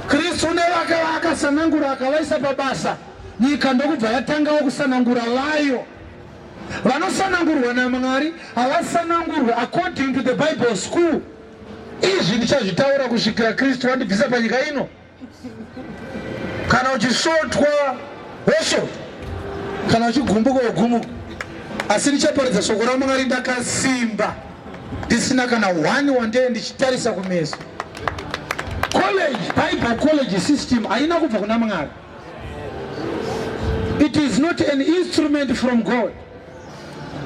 Kristu nevake vaakasanangura akavaisa pabasa, nyika ndokubva yatangawo kusanangura vayo. Vanosanangurwa naMwari havasanangurwe according to the Bible school. Izvi ndichazvitaura kusvikira Kristu wandibvisa panyika ino. Kana uchisvotwa wosvotwa, kana uchigumbuka wogumuka, asi ndichaparidza shoko raMwari ndakasimba, ndisina kana one wandee ndichitarisa kumeso. College, Bible college system haina kubva kuna Mwari. It is not an instrument from God.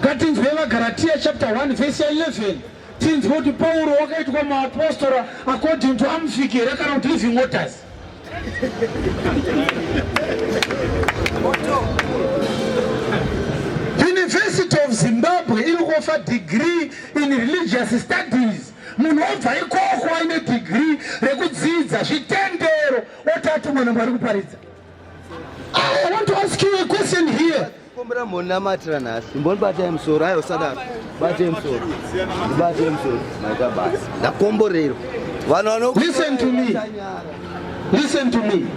Ngatinzwe vaGaratia chapter 1 verse 11 tinzwe kuti Pauro wakaitwa muapostora according to Amfiki here kana kuti Living Waters. University of Zimbabwe iri kuofa degree in religious studies. Munhu obva ikoko aine degree rekudzidza zvitendero otatumwa naMwari kuparidza. I want to ask you a question here. Kumbira munamatira nhasi. Imbonibatai musoro. Ayo sadaro. Batai musoro. Batai musoro. Maita basa. Ndakomborerwa. Vanhu Listen to me. Listen to me.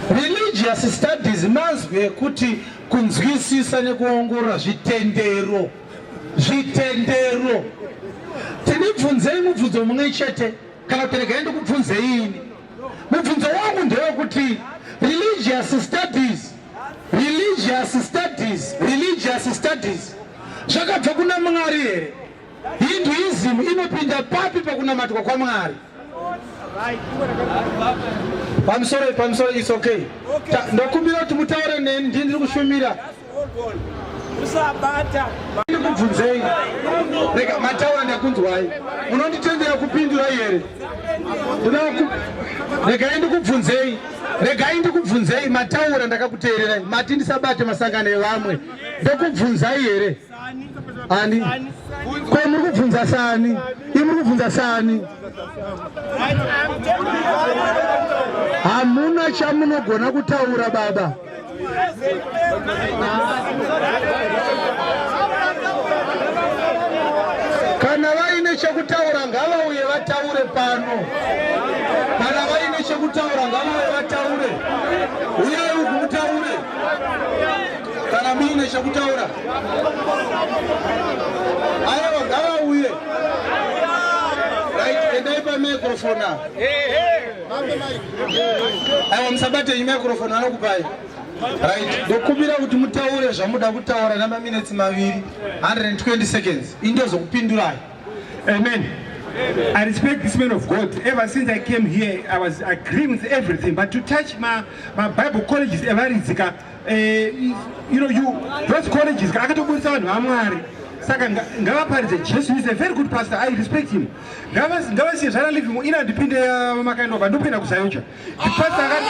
Religious studies mazwi ekuti kunzwisisa nekuongorora zvitendero. Zvitendero. Tinibvunzei mubvunzo mumwe chete kana kuti regai ndikubvunzei ini. Mubvunzo wangu ndewekuti religious studies, religious studies, religious studies zvakabva kuna Mwari here? Hinduism inopinda papi pakunamatwa kwaMwari? Pamusoro, pamusoro, it's okay. Ndokumbira kuti mutaure neni, ndini ndiri kushumira. Usabata. Ndikubvunzei. Rega mataura ndakunzwai. Munonditendera kupindura here? Regai ndikubvunzei. Regai ndikubvunzei mataura ndakakuteererai. Mati ndisabate masangano evamwe. Ndokubvunzai here? Ani? Ko muri kubvunza sani? Imi muri kubvunza sani? Hamuna chamunogona kutaura baba. Kana vaine chekutaura ngavauye vataure pano. Kana vaine chekutaura ngavauye vataure. Uyai uku mutaure. Kana muine chekutaura. Aiwa ngavauye. Right, endai pamicrophone apa. Aiwa musabate iyi microphone vanokupai. Right, ndokumbira kuti mutaure zvamuda kutaura namaminetsi maviri 120 seconds. Ini ndozokupindurai. Amen. I respect this man of God. Ever since I came here, I was agreeing with everything. But to touch my, my Bible colleges, evaridzika, you know, you, those colleges, akatobudisa vanhu vaMwari. Saka ngavaparidze Jesu. He's a very good pastor. I respect him. Ngavasiye zvana living ina ndipinde makaendwa ndopinda kuZAOGA. The pastor akati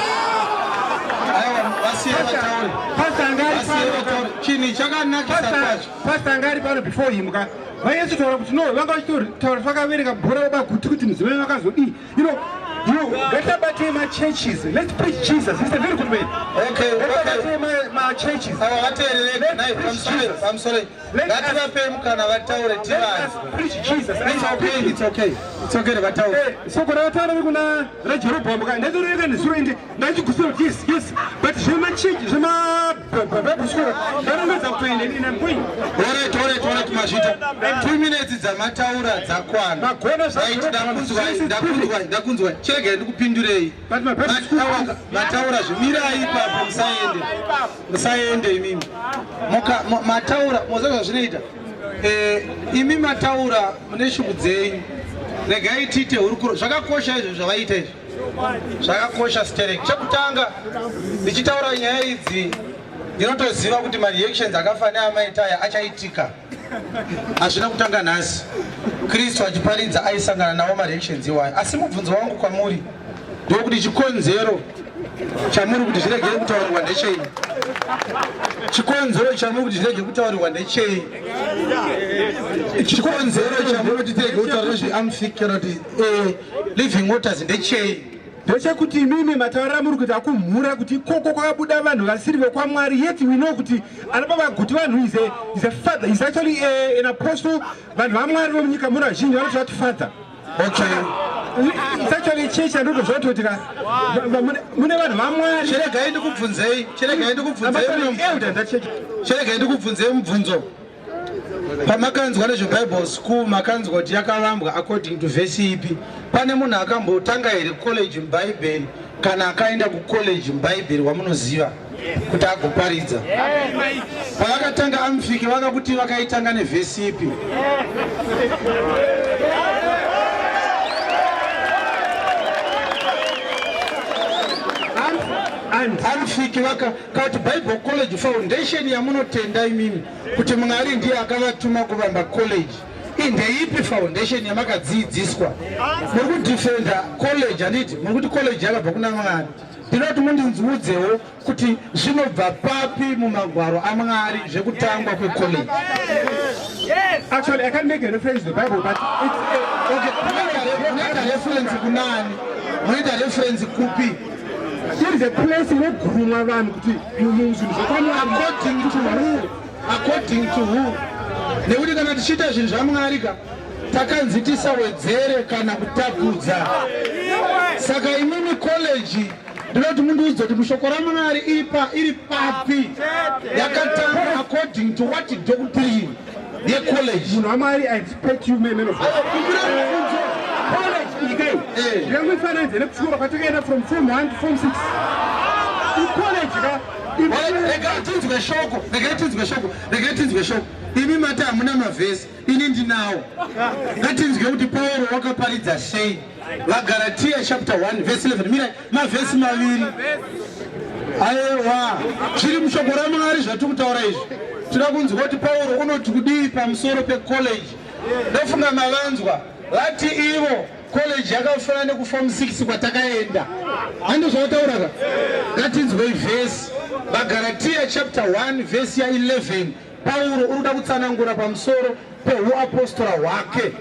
Aiwa vasiye vataure. Pastor angari Vasiye vataure. Chinhu chakanakisa kwazvo. Pastor angari pano before him ka. Vainyatsotaura kuti no, vanga vachitotaura vakaverenga bhora baguti kuti mudzimai vakazodii. You know, you ngatibatei ma-churches. Let's preach Jesus. He's a very good man. Okay, okay. Ngatibatei ma-churches. Ava vateerere nai pamusoro pamusoro. Ngativapei mukana vataure tivanzwe. Preach Jesus. It's okay, it's okay. It's okay vataure. Soko rakataura riri kuna raJerobhoamu ka ndatorereka nezuro ende ndachigusira kuti yes yes but zvemachechi zvemabible school ndarongedza kutoenda ini I'm going. Alright, alright, alright mazvita. 2 minutes dzamataura dzakwana. Magona Right, ndakunzwai, ndakunzwai, ndakunzwai. Chiregai ndikupindurei. But my Bible school Mataura mataura zvimirai ipapo musaende. Musaende imimi. Muka mataura moziva zvazvinoita. Imi mataura mune shungu dzenyu. Regai tiite hurukuro. Zvakakosha izvo zvavaita izvi. Zvakakosha sterek. Chekutanga ndichitaura nyaya idzi ndinotoziva kuti mareactions akafanira amaita aya achaitika. Hazvina kutanga nhasi. Kristu achiparidza aisangana nawo mareactions iwayo. Asi mubvunzo wangu kwamuri ndokuti chikonzero chamuri kuti zviregere kutaurirwa ndechei? Chikonzero chamuri kuti zvirege kutaurirwa ndechei? Chikonzero chamuri kuti tirege kutaurirwa zveAMFIC kana kuti Living Waters ndechei? Ndechekuti imimi mataurira muri kuita kumhura kuti ikoko kwakabuda vanhu vasiri vekwaMwari, yet we know kuti ana baba Guti vanhu is a, is a father, is actually a, an apostle. Vanhu vaMwari vomunyika muno vazhinji vanoti vati father. Okay. It's actually a church andotozva kuti ka mune vanhu vaMwari. Chiregai ndikubvunzei, chiregai ndikubvunzei elder that church. Chiregai ndikubvunzei mubvunzo. Pamakanzwa nezveBible school makanzwa kuti yakavambwa according to verse ipi? Pane munhu akambotanga here college muBhaibheri kana akaenda kucollege muBhaibheri wamunoziva kuti agoparidza? Pavakatanga AMFIC vakakuti vakaitanga nevhesi ipi? AMFIC vaka kuti Bible College Foundation yamunotenda imimi kuti Mwari ndiye akavatuma kuvamba college indeipi foundation yamakadzidziswa? Muri kudefenda college handiti? Muri kuti college yakabva kuna Mwari. Ndinoti mundinzudzewo kuti zvinobva papi mumagwaro aMwari zvekutangwa kwecollege. Actually, I can't make a reference to the Bible, but it's a, Okay, munoita reference kunani? Munoita reference kupi? There is a place inogurumwa vanhu kuti zvinhu zvekwaMwari. According to who? According to who? Nekuti kana tichiita zvinhu zvaMwari ka, Takanzi tisawedzere kana kutapudza. Saka imimi college, ndinoti mundiudze kuti mushoko raMwari ipa iri papi yakatanga, according to what doctrine yecollege? Munhu waMwari, I respect you, man of God. College ikai ndingangoifananidza nekuchikoro kwatakaenda from form 1 to form 6, icollege ka. Regai tinzwe shoko, regai tinzwe shoko, regai tinzwe shoko. Imi mati hamuna mavhesi, ini ndinawo. Ngatinzwe kuti Pauro wakaparidza sei. VaGaratiya chapter 1 verse 11. Mirai, mavhesi maviri. Aiwa, zviri mushoko raMwari zvatiri kutaura izvi. Tinoda kunzwa kuti Pauro unoti kudii pamusoro pecollege. Ndofunga mavanzwa vati ivo college yakafanana nekuform 6 kwatakaenda. Hando zvavataura ka. Ngatinzwei vhesi, VaGaratiya chapter 1 vhesi ya11. Pauro uri kuda kutsanangura pamusoro peuapostora hwake.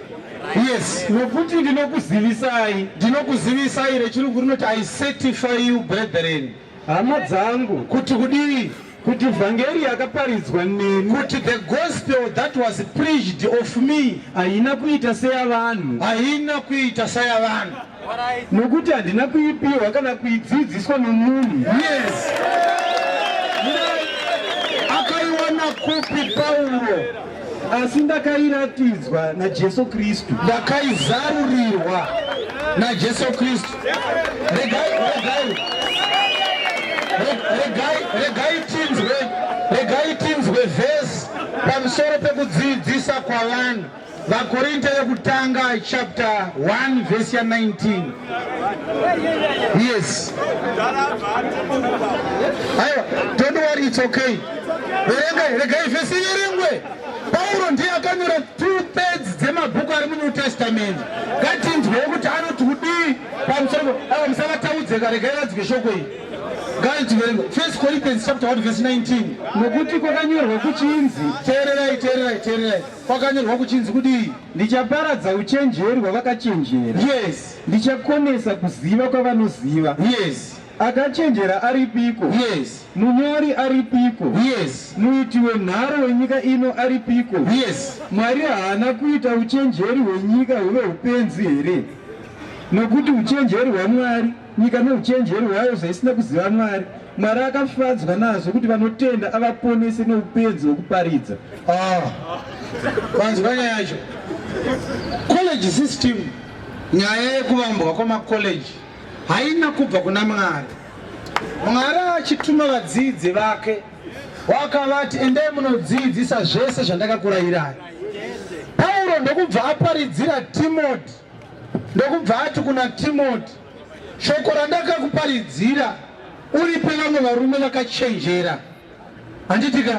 Yes. Nokuti ndinokuzivisai, Ndinokuzivisai, rechirungu rinoti, "I certify you, brethren," hama dzangu, kuti kudii? Kuti vhangeri yakaparidzwa neni, Kuti the gospel that was preached of me, haina kuita seyavanhu, haina kuita sayavanhu. Nokuti handina kuipiwa kana kuidzidziswa nomunhu. Yes, akaiwana kupi Pauro? Asi ndakairatidzwa naJesu Kristu. Ndakaizarurirwa naJesu Kristu. Regai, regai, regai, regai tinzwe, regai tinzwe vhesi pamusoro pekudzidzisa kwavanhu. VaKorinte yekutanga chapter 1 vhesi ya19. Yes, aiwa, don't worry, it's okay. Verengai, regai vhesi iverengwe. Pauro ndiye akanyora 2/3 dzemabhuku ari muNew Testament. Ngatinzwewo kuti anoti kudii pamusoro. Aiwa, musavataudzeka, regai vadzwe shoko iyi. Ngatinzwe First Corinthians chapter 1 verse 19. Nokuti kwakanyorwa kuchinzi, Teererai, teererai, teererai. Kwakanyorwa kuchinzi kudii? Ndichaparadza uchenjeri hwavakachenjera, ndichakonesa kuziva kwavanoziva. Akachenjera aripiko? Munyori aripiko? Muiti wenharo wenyika ino aripiko? Mwari haana kuita uchenjeri hwenyika huve upenzi here? Nokuti uchenjeri hwaMwari, nyika neuchenjeri hwayo zvaisina kuziva Mwari, Mwari akafadzwa nazvo kuti vanotenda avaponese neupenzi hwekuparidza. Ah, vanzwa nyaya yacho. College system, nyaya yekuvambwa kwamacollege haina kubva kuna Mwari. Mwari achituma vadzidzi vake wakavati, "Endai munodzidzisa zvese zvandakakurayirai." Pauro ndokubva aparidzira Timoti, ndokubva ati kuna Timoti, "Shoko randakakuparidzira uripe vamwe varume vakachenjera." Handitika?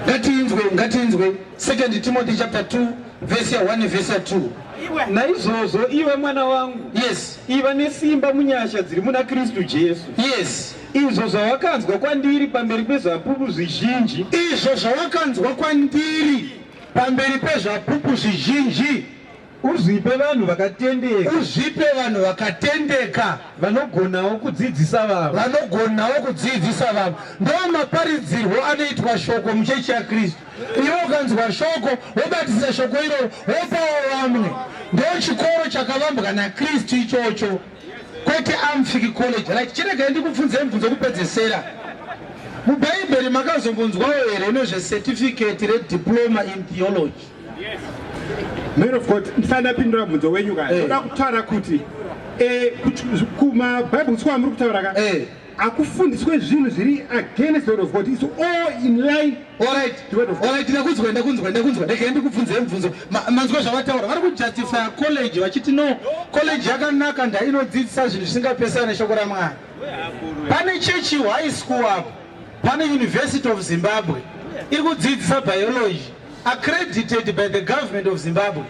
Ngatinzwe, ngatinzwe Second Timothy chapter 2 verse ya1, verse ya2. Naizvozvo iwe, mwana wangu, iva nesimba munyasha dziri muna Kristu Jesu. Izvo zvawakanzwa kwandiri pamberi pezvapupu zvizhinji, Izvo zvawakanzwa kwandiri pamberi pezvapupu zvizhinji, uzvipe vanhu vakatendeka, uzvipe vanhu vakatendeka, vanogonawo kudzidzisa vamwe. Vanogonawo kudzidzisa vamwe. Ndo maparidzirwo anoitwa shoko muchechi yaKristu. Iwe ukanzwa shoko, wobatisisa shoko iroro, wopawo vamwe. Ndo chikoro chakavambwa naKristu ichocho, kwete Amfiki College. Right, chiregai ndikubvunzei mubvunzo kupedzesera. Mubhaibheri makazombonzwawo here nezvecertificate rediploma in theology? Man of God, ndisati ndapindura mubvunzo wenyu ka, ndoda kutaura kuti kumabible school amuri kutaura ka, akufundiswe zvinhu zviri against the word of God. It's all in line Alright. the word of God. Alright, ndakunzwa, ndakunzwa, ndakunzwa. Regai ndikubvunzei mubvunzo. Manzwa zvavataura. Vari kujustifya college vachiti no, college yakanaka, ndainodzidzisa zvinhu zvisingapesani neshoko raMwari. Pane Chechi High School apo, pane University of Zimbabwe iri kudzidzisa biology, accredited by the government of Zimbabwe.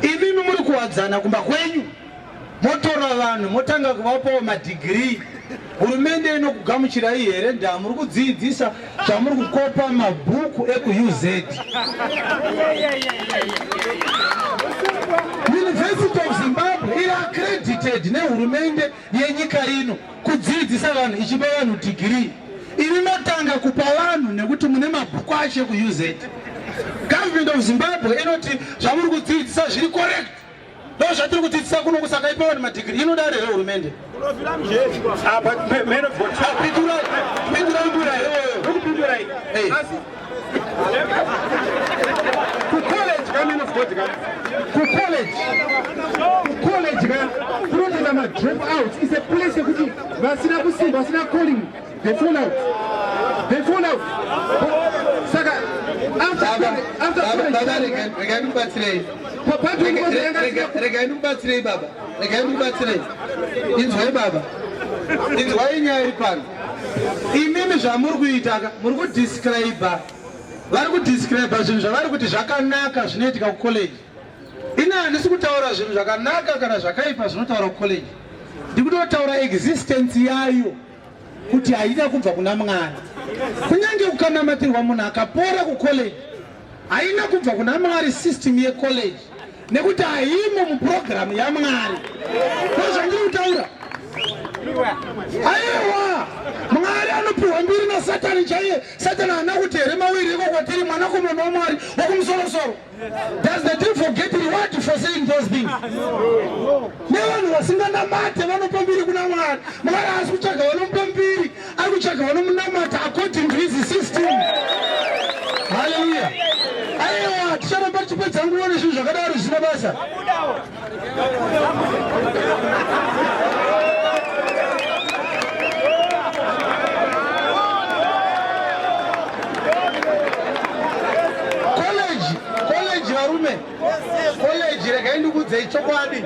Imimi muri kuwadzana kumba kwenyu, motora vanhu, motanga kuvapawo madhigirii. Hurumende inokugamuchirai here? Ndamuri kudzidzisa zvamuri kukopa mabhuku ekuUZ. University of Zimbabwe iri accredited nehurumende yenyika ino kudzidzisa vanhu, ichipa vanhu dhigirii. Imi matanga kupa vanhu nekuti mune mabhuku acho ekuUZ. Government of Zimbabwe inoti zvamuri kudzidzisa zviri correct. Ndo zvatiri kudzidzisa kuno kusaka ipa vanhu madegree. Inodaro here hurumende? Ah, but man of God. Ah, pindurai. Pindurai pindurai. Ndokupindurai. Hey. Asi ku college ka man of God ka. Ku college. Ku college ka kunotoita ma drop outs. It's a place yekuti vasina kusimba, vasina calling, they fall out. They fall out. Saka after after Baba, college. baba, regai ndikubatsirei. Papa Regai ndikubatsirei baba. Regai ndikubatsirei. Inzwai baba. Inzwai nyaya iri pano. Imimi zvamuri kuita ka muri kudescribe vari kudescribe zvinhu zvavari kuti zvakanaka zvinoitika kucollege. Ini handisi kutaura zvinhu zvakanaka kana zvakaipa zvinotaura kucollege. Ndikutotaura existence yayo kuti haina kubva kuna Mwari. Kunyange kukanamatirwa munhu akapora kucollege haina kubva kuna Mwari system yecollege nekuti haimo mupurogiramu yaMwari. Ndozvandiri kutaura. Aiwa, Mwari anopiwa mbiri naSatani chaiye. Satani haana kuti here mawiri iko kwatiri mwanakomana waMwari wokumusorosoro. Does the devil get reward for saying those things? Nevanhu vasinganamate vanopa mbiri kuna Mwari. Mwari haasi kutsvaga vanomupa mbiri, ari kutsvaga vanomunamata according to his system. Hallelujah. Aiwa, ticharamba tichipedza nguva nezvinhu zvakadaro zvisina basa. College, college varume, college regai ndikuudzei chokwadi.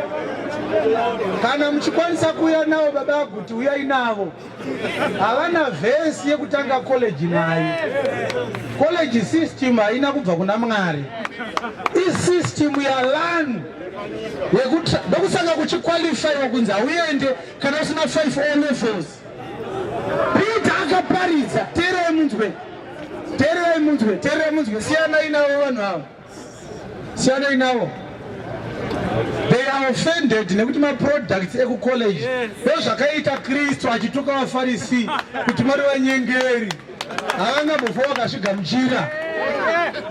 Kana muchikwanisa kuuya navo baba Guti, uyai navo. Havana vhesi yekutanga college nayo. College system haina kubva kuna Mwari. Isystem yavanhu yekuti ndokusaka kuchiqualifyiwa kunzi hauende kana usina 5 O levels. Peter akaparidza, teererai munzwe, teererai munzwe, teererai munzwe, siyanai navo vanhu ava, siyanai navo. They are offended nekuti maproducts ekucollege ndozvakaita Kristu achituka vaFarisi kuti muri vanyengeri, havangambofa vakazvigamuchira.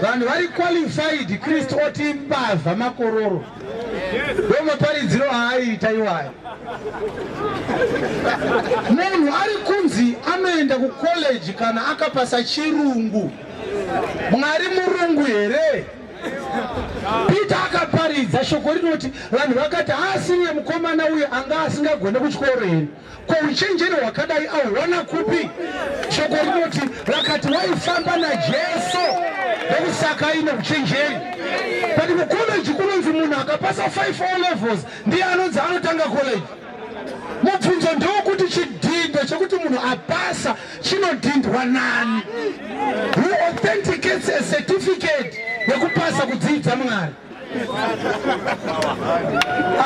Vanhu vari qualified, Kristu oti mbavha makororo. Ndo maparidziro aaiita iwayo. Munhu ari kunzi anoenda kucollege kana akapasa chirungu, Mwari murungu here? Peter akaparidza shoko rinoti vanhu vakati haasiriye mukomana uyu anga asingagone kuchikoro here? Ko uchenjeri hwakadai auwana kupi? Shoko rinoti vakati waifamba naJesu ndokusaka aine uchenjeri. But kucollege kunonzi munhu akapasa 5 O levels ndiye anonzi anotanga college. Mubvunzo ndewokuti chidhindo chekuti munhu apasa chinodhindwa nani? Who authenticates a certificate yekupasa kudzidza Mwari?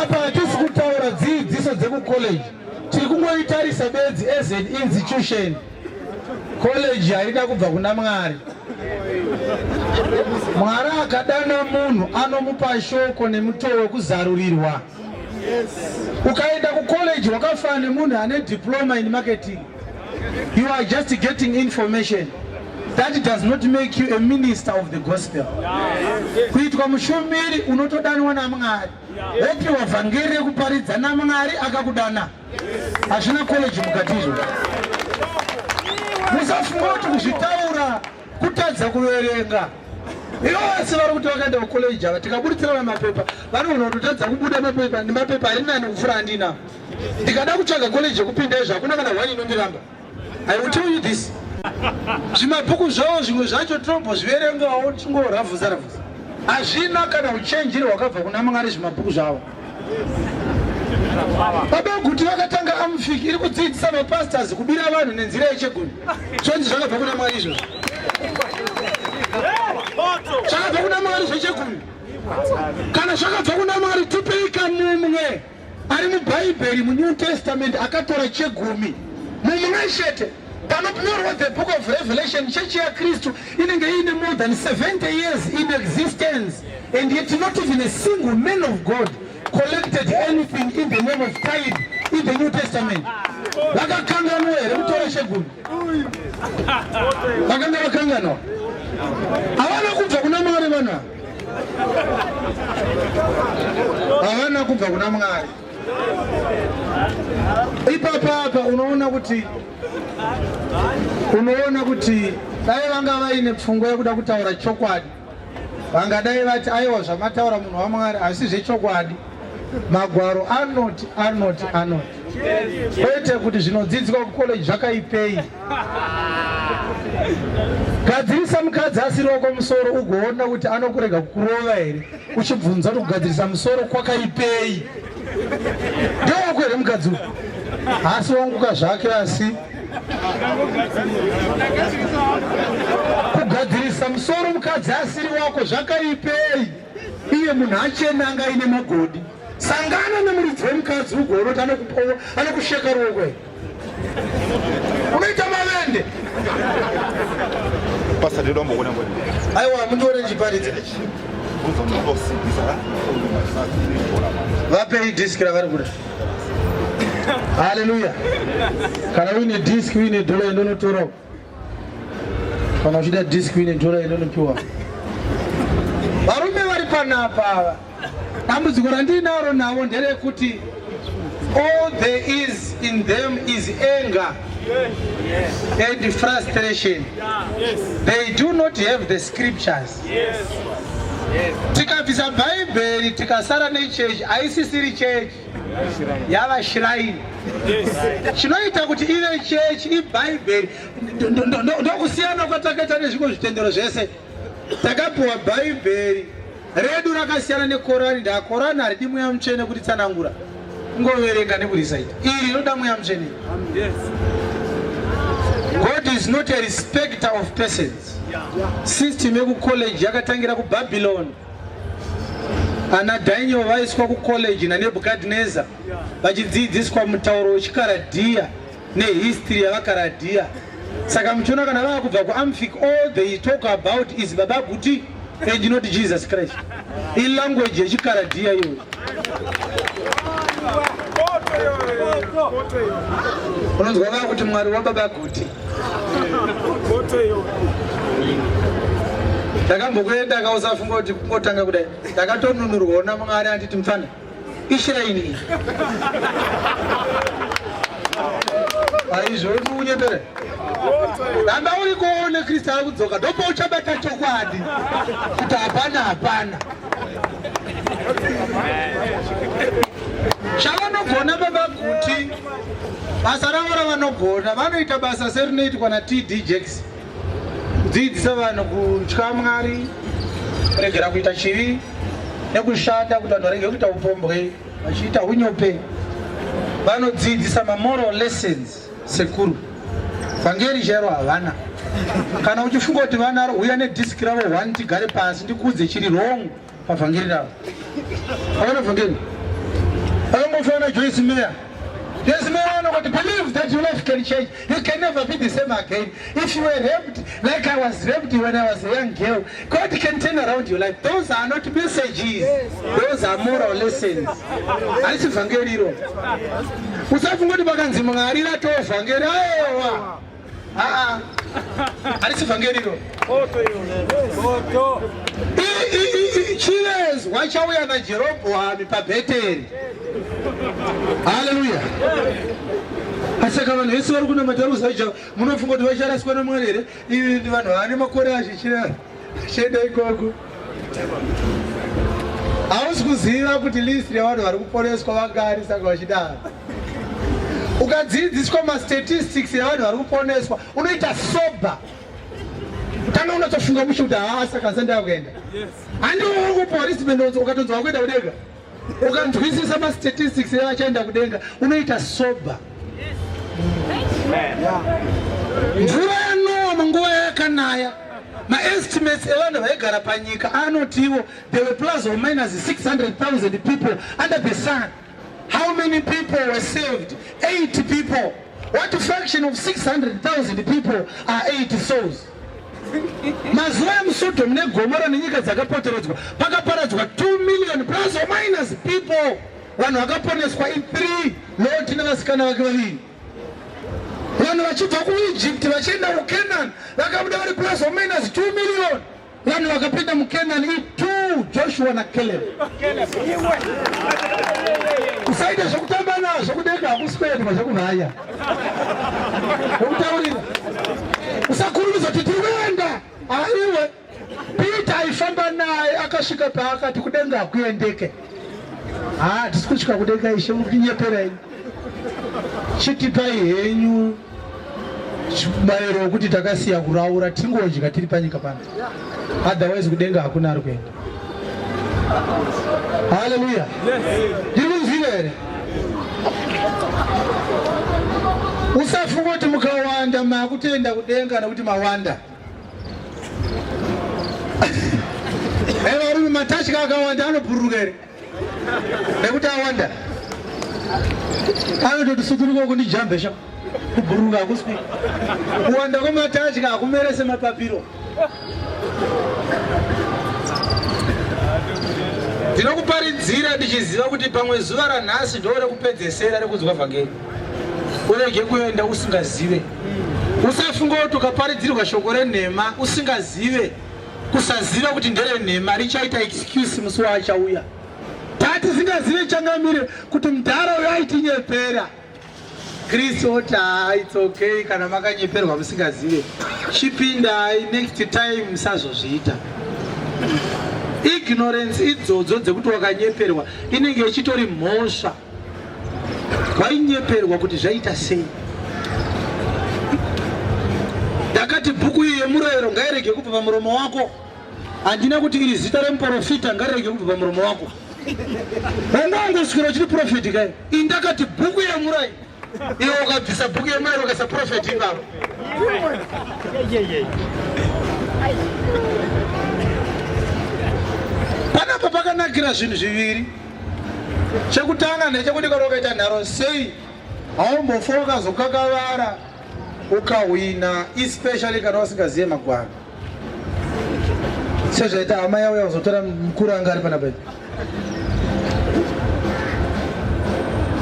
Apa hatisi kutaura dzidziso dzekucollege, tiri kungoitarisa bedzi as an institution. College haina kubva kuna Mwari. Mwari akadana munhu anomupa shoko nemutoo wekuzarurirwa. Ukaenda kucollege wakafanana nemunhu ane diploma in marketing. You are just getting information. That does not make you a minister of the gospel. Kuitwa mushumiri unotodanwa naMwari, wopiwa vhangeri rekuparidza naMwari akakudana. Hazvina college mukati izvo. Musafunga kuti kuzvitaura kutadza kuverenga. Ivo vese vari kuti vakaenda kucollege ava, tikaburitsirana mapepa vanogona kutotadza kubuda mapepa, nemapepa ari nani kupfuura andinawo. Ndikada kutsvaga college yekupinda izvo hakuna kana one inondiramba. I will tell you this. Zvimabhuku zvavo zvimwe zvacho tinombozviverengawo tichingoravhuza ravhuza. Hazvina kana uchenjeri hwakabva kuna Mwari zvimabhuku zvavo. Baba Guti vakatanga Amfik iri kudzidzisa mapastors kubira vanhu nenzira yechegumi. Zvonzi zvakabva kuna Mwari izvozvo. Zvakabva kuna Mwari zvechegumi. Kana zvakabva kuna Mwari tipei kamumwe ari muBhaibheri muNew Testament akatora chegumi mumwe chete. Panonyorwa the book of Revelation, chechi yaKristu inenge iine more than 70 years in existence and yet not even a single man of God collected collected anything in the name of tithe in the New Testament? Vakakanganwa here kutora chegumi? Vakanga vakanganwa. Havana kubva kuna Mwari vanhu ava. Havana kubva kuna Mwari. Ipapa apa unoona kuti unoona kuti dai vanga vaine pfungwa yekuda kutaura chokwadi vangadai vati aiwa zvamataura munhu waMwari asi zvechokwadi magwaro anoti anoti anoti kwete kuti zvinodzidzwa kukoleji zvakaipei. Gadzirisa mukadzi asiri wako musoro ugoona kuti anokurega kukurova here uchibvunza kuti kugadzirisa musoro kwakaipei. Ndewako here mukadzi uyu? Haasi wanguka zvake asi kugadzirisa musoro mukadzi asiri wako zvakaipei iye munhu achena anga aine magodi. Sangana nemuridzi wemukadzi ugoona kuti anokusheka ruoko here. Unoita mavende. Pastor ndoda kumbokuona ngoni. Aiwa mundione ndichiparidza. Vapei disk ravari kuda. Haleluya. Kana uine disk uine dollar indonotora. Kana uchida disk uine dollar indonopiwa. Varume vari panapa ava. Dambudziko randinaro navo nderekuti all there is in them is anger and frustration. They do not have the scriptures. Tikabvisa Bhaibheri tikasara nechechi, haisisiri chechi, yava shrine. Chinoita kuti ive chechi iBhaibheri. Ndokusiyana kwatakaita nezvimwe zvitendero zvese. Takapiwa Bhaibheri redu rakasiyana neKorani. Ndaa Korani haridi mweya mutsvene kuti tsanangura, kungoverenga nekurisaita. Iri rinoda mweya mutsvene. God is not a respecter of persons. System yekucollege yakatangira kuBabylon. Ana Daniel vaiswa kucollege naNebukadnezar vachidzidziswa mutauro wechiKaradhiya nehistory yavaKaradhiya. Saka muchiona kana vava kubva kuAmfic, all they talk about is Baba Guti and not Jesus Christ. Ilanguage yechiKaradhiya iyoyo. Unonzwa vava kuti Mwari waBaba Guti. Ndakambokuenda kausafunga kuti kungotanga kudai. Ndakatonunurwawo naMwari anditi mfana. Ishiraini iyi. Aizvo uri kunyepera. Ramba uri kuone Kristu ari kudzoka ndopo uchabata chokwadi kuti hapana hapana. Chavanogona baba Guti basa ravo ravanogona vanoita basa serinoitwa na TD Jakes kudzidzisa vanhu kutya Mwari, kuregera kuita chivi nekushanda kuti vanhu varege kuita upombwe vachiita unyope. Vanodzidzisa mamoral lessons sekuru. Vhangeri chairo havana. Kana uchifunga kuti vanaro, huya nedhiski ravo one tigare pasi ndikuudze chiri wrong pavhangeri ravo. Havana vhangeri. Vakangofanana Joyce Meyer. Joyce Meyer anongoti believe that your life can change. You can never be the same again. If you were raped like I was raped when I was a young girl, God can turn around your life. Those are not messages. Those are moral lessons. Harisi vhangeri iro. Usafunga kuti pakanzi Mwari ratoo vhangeri. Aiwa. Aa. Harisi vhangeri iro. Chivezwa chauya naJerobhoami paBheteri. Haleluya. Asaka vanhu vese vari kunamata ruzaija munofunga kuti vacharaswa naMwari here? Ivi vanhu vane makore azvichira achienda ikoko. Hausi kuziva kuti list revanhu vari kuponeswa vangani saka vachidaro. Ukadzidziswa mastatistics evanhu vari kuponeswa unoita sober. Tanga unatofunga mushe kuti haa saka ndisati ndakuenda. Handiwo uri kupuwa wristband ukatonzwa wakuenda kudenga. Ukanzwisisa mastatistics evachaenda kudenga unoita sober. Mvura yaNoa munguva yayakanaya, maestimates evanhu vaigara panyika anotiwo there were plus or minus 600,000 people under the sun. How many people were saved? 8 people. What fraction of 600,000 people are 8 souls? Mazuva emuSodom neGomora nenyika dzakapoteredzwa pakaparadzwa 2 million plus or minus people. Vanhu vakaponeswa i3, Loti nevasikana vake vaviri. Vanhu vachibva kuEgypt vachienda kuCanaan vakabuda vari plus or minus 2 million. Vanhu vakapinda muCanaan i2, Joshua naCaleb. Usaite zvekutamba nazvo, kudenga hakusi kuendwa zvekumhanya. Ndokutaurira. Usakurumidza kuti tiri kuenda. Aiwe. Peter aifamba naye akasvika paakati kudenga hakuendeke. Haa, tisi kusvika kudenga ishe, muri kutinyepera imi. Chitipai henyu mubayiro wekuti takasiya kuraura tingodya tiri panyika pano. Otherwise kudenga hakuna ari kuenda. Haleluya. Ndiri kunzwika here? Usafunga kuti mukawanda makutoenda kudenga nekuti mawanda. Hey, varume matatya akawanda anobhururuka here? Nekuti awanda. Anototi suduruka uko ndijambe sha. Kubhururuka hakusi. Kuwanda kwematatya hakumere semapapiro. Ndinokuparidzira ndichiziva kuti pamwe zuva ranhasi ndo rekupedzesera rekunzwa vhangeri. Urege kuenda usingazive. Usafunga kuti ukaparidzirwa shoko renhema usingazive, kusaziva kuti nderenhema richaita excuse musi waachauya. Tatisingazive changamire kuti mudhara uyo aitinyepera. Kristu oti haa, it's okay kana makanyeperwa musingazive, chipindai next time musazozviita. Ignorance idzodzo dzekuti wakanyeperwa inenge ichitori mhosva. Wainyeperwa kuti zvaita sei? Ndakati bhuku iyi yemurayiro ngairege kubva pamuromo wako. Handina kuti iri zita remuporofita ngarirege kubva pamuromo wako. Wanga wangoswera uchiti profeti kai. Ini ndakati bhuku yemurayiro. Iwe ukabvisa bhuku yemurayiro ukaisa profeti ipapo. Panapa pakanakira zvinhu zviviri. Chekutanga ndechekuti kana ukaita nharo sei haumbofa wakazokakavara ukahwina, especially kana usingazive magwaro, sezvaita hama yauya kuzotora mukuru anga ari panapa.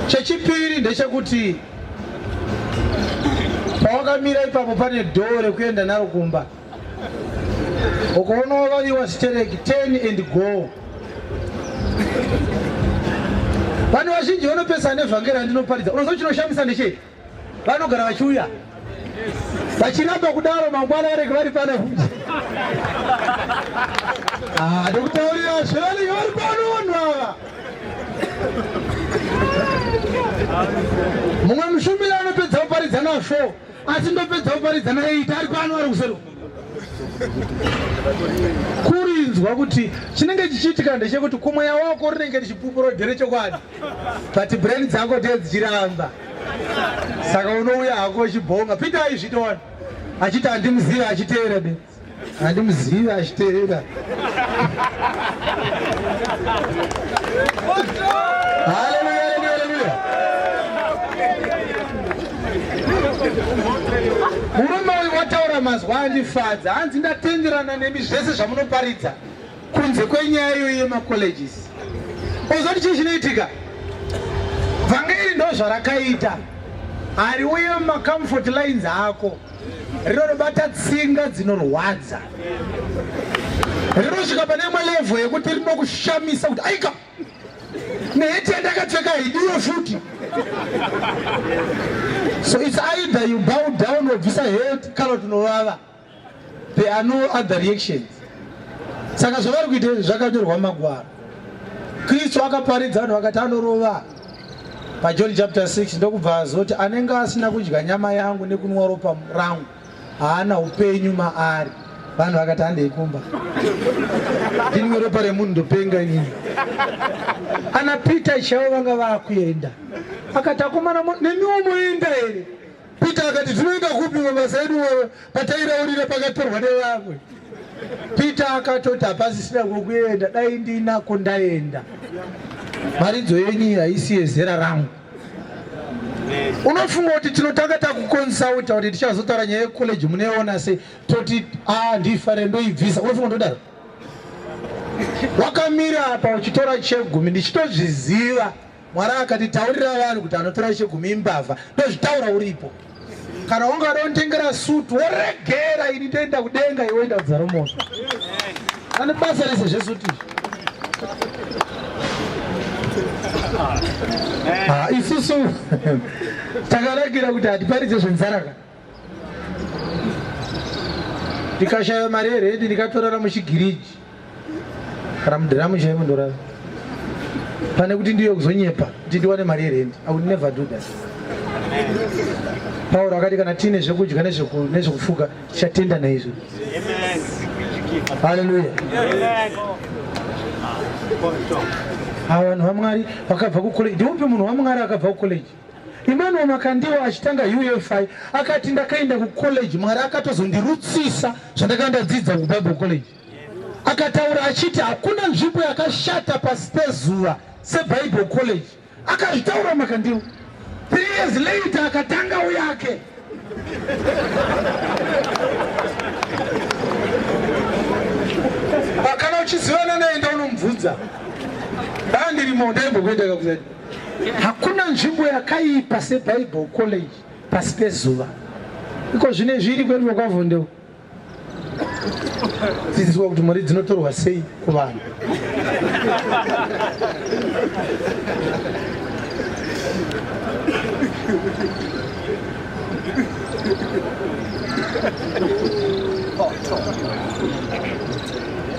Chechipiri ndechekuti pawakamira ipapo pane dhoo rekuenda naro kumba. Ukaona wavaviwa stereki, turn and go. Vanhu vazhinji vanopesana nevhangeri randinoparidza. Unoziva chinoshamisa ndechei? Vanogara vachiuya vachiramba kudaro, mangwana vanenge vari pano futi. Ah, ndokutaurira zvevanenge vari pano vanhu ava. Mumwe mushumiri anopedza kuparidza na 4 asi ndopedza kuparidza na 8 ari pano ari kuseri. Kurinzwa kuti chinenge chichiitika ndechekuti kumweya wako rinenge richipupura nderechokwadi, but brain dzako ndiye dzichiramba, saka unouya hako uchibhonga. Peter aizvitowana achiti handimuzive achiteera be, handimuzive achiteera. Haleluya, haleluya, haleluya. Murume uyu wataura mazwi andifadza. Hanzi ndatenderana nemi zvese zvamunoparidza kunze kwenyaya iyoyi yemacolleges. Ozoti chii chinoitika? Vhangeri ndo zvarakaita, hariuye mumacomfort lines ako, rinonobata tsinga dzinorwadza, rinosvika pane imwe level yekuti rinokushamisa kuti aika, neheti yandakapfeka haidiwe futi. So it's either you bow down wobvisa heti kana kuti unovava. There are no other reactions. Saka zvavari kuita izvi zvakanyorwa mumagwaro. Kristu akaparidza vanhu vakati anorova paJohn chapter 6, ndokubva azoti anenge asina kudya nyama yangu nekunwa ropa rangu haana upenyu maari. Vanhu vakati handei kumba, ndinwe ropa remunhu ndopenga inini. Ana Peter chaivo vanga vakuenda, akati akomana, nemiwo moenda here? Peter akati tinoenda kupi mabasa edu patairaurira pakatorwa nevamwe. Peter akatoti hapasisina kwokuenda, dai ndinako ndaenda. Mharidzo yenyu haisi yezera rangu. Unofunga kuti tinotanga takukonsulta kuti tichazotaura nyaya yecollege munoiona sei, toti a ndifare ndoibvisa? Unofunga ndodaro? Wakamira apa uchitora chegumi ndichitozviziva. Mwari akati taurira vanhu kuti anotora chegumi imbavha. Ndozvitaura uripo. Kana ungada unditengera sutu woregera ini ndoenda kudenga iwe woenda kudzaro moto. Ane basa rese zvesutu izvi. Ah, isusu takanakira kuti hatiparidze zvenzara ka. Ndikashaya mari yerendi ndikatorara muchigiriji kana mudhiramu chaimo ndorara pane kuti ndiyo kuzonyepa kuti ndiwane mari yerendi. I would never do that. Pauro akati kana tiine zvekudya nezvekufuka tichatenda naizvo. Haleluya. Ava vanhu vaMwari vakabva kucollege. Ndiupi munhu waMwari akabva kucollege? Emmanuel Makandiwa achitanga UFI akati ndakaenda kucollege Mwari akatozondirutsisa zvandakanga ndadzidza kuBible college. Akataura achiti hakuna nzvimbo yakashata pasi pezuva seBible college. Akazvitaura Makandiwa. 3 years later akatangawo yake. Kana uchizivana naye enda unomubvunza. Dai ndirimo ndaimbokuenda kakusati. Hakuna nzvimbo yakaipa seBible College pasi pezuva. Iko zvine zviri kwedu kwavhondeu. Dzidziswa kuti mari dzinotorwa sei kuvanhu.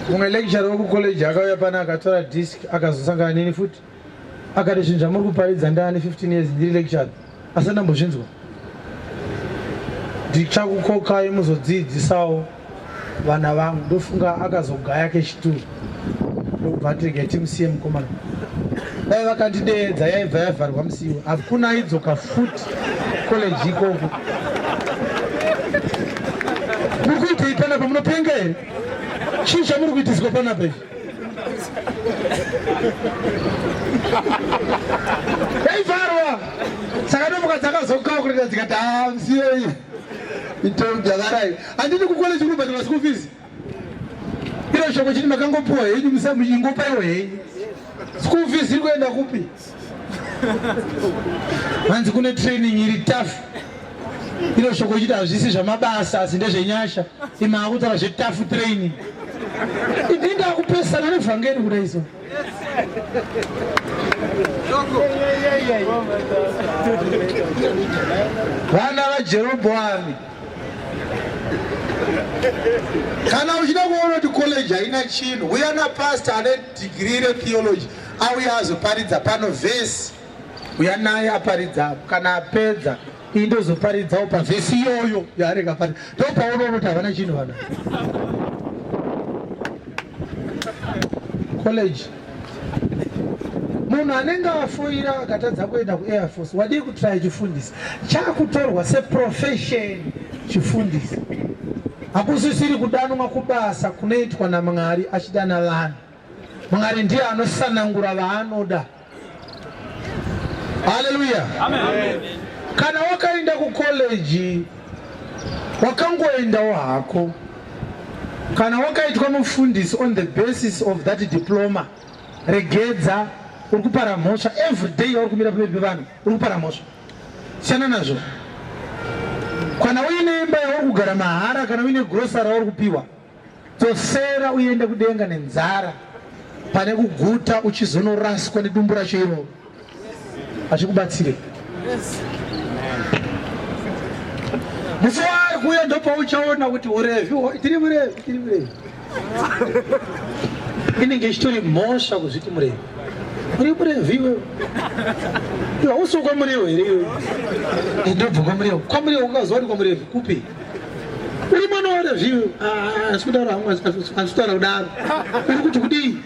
Mumwe lecturer wekucollege akauya pana akatora disk akazosangana neni futi. Akati zvinhu zvamuri kuparidza ndaane 15 years ndiri lecturer asi andambozvinzwa. Ndichakukokai muzodziidzisawo vana vangu. Ndofunga akazogaya kechitu ndokubva ati regai timusiye mukomana. Dai vakandideedza yaibva yavharwa musiwo. Hakuna aidzoka futi college ikoko. Muri kuitei panapa munopenga here? Chii chamuri kuitiswa panapa ichi? Yaivharwa saka ndomuka dzakazokawa kurega dzikati haa ah, msiyei itomjakarai handidi kukoleji kunobhadharwa school fees iro shoko chiti makangopuwa henyu musamuchingopaiwo henyu school fees iri kuenda kupi hanzi kune training iri tough iro shoko chiti hazvisi zvamabasa asi ndezvenyasha imi akutaura zvetafu training ini ndakupesana nevhangeri kudai so vana vajerobhoami kana uchida kuona kuti college haina chinhu uya napastor ane dhigiri retheology auya azoparidza pano vhesi uya naye aparidza apo kana apedza iyi ndozoparidzawo pavhesi iyoyo yaanenge aparidza ndopaunoona kuti havana chinhu vana college munhu anenge afoira akatadza kuenda kuair force wadii kutraya chifundisi chakutorwa seprofession chifundisi hakusisiri kudanwa kubasa kunoitwa namwari achidana vanhu Mwari ndiye anosanangura vaanoda. Haleluya. Kana wakaenda kukoleji wakangoendawo hako. Kana wakaitwa mufundisi on the basis of that diploma, regedza uri kupara mhosva every day yauri kumira pamberi pevanhu uri kupara mhosva. Siyana nazvo. Kana uine imba yauri kugara mahara, kana uine grocery rauri kupiwa Dzosera uende kudenga nenzara pane kuguta uchizonoraswa nedumbu racho iroro. Hazvikubatsire. Musi waari kuuya ndopauchaona kuti urevi tiri murevi tiri murevi. Inenge ichitori mhosva kuzviti murevi. Uri murevi iwewe. Iwe hausi wekwamurevi here iwewe? Ndobva kwamurevi. Kwamurevi ukazowanikwa murevi kupi? Uri mwana waRevhi, asi kudaro hangu asi kutaura kudaro. Uri kuti kudii?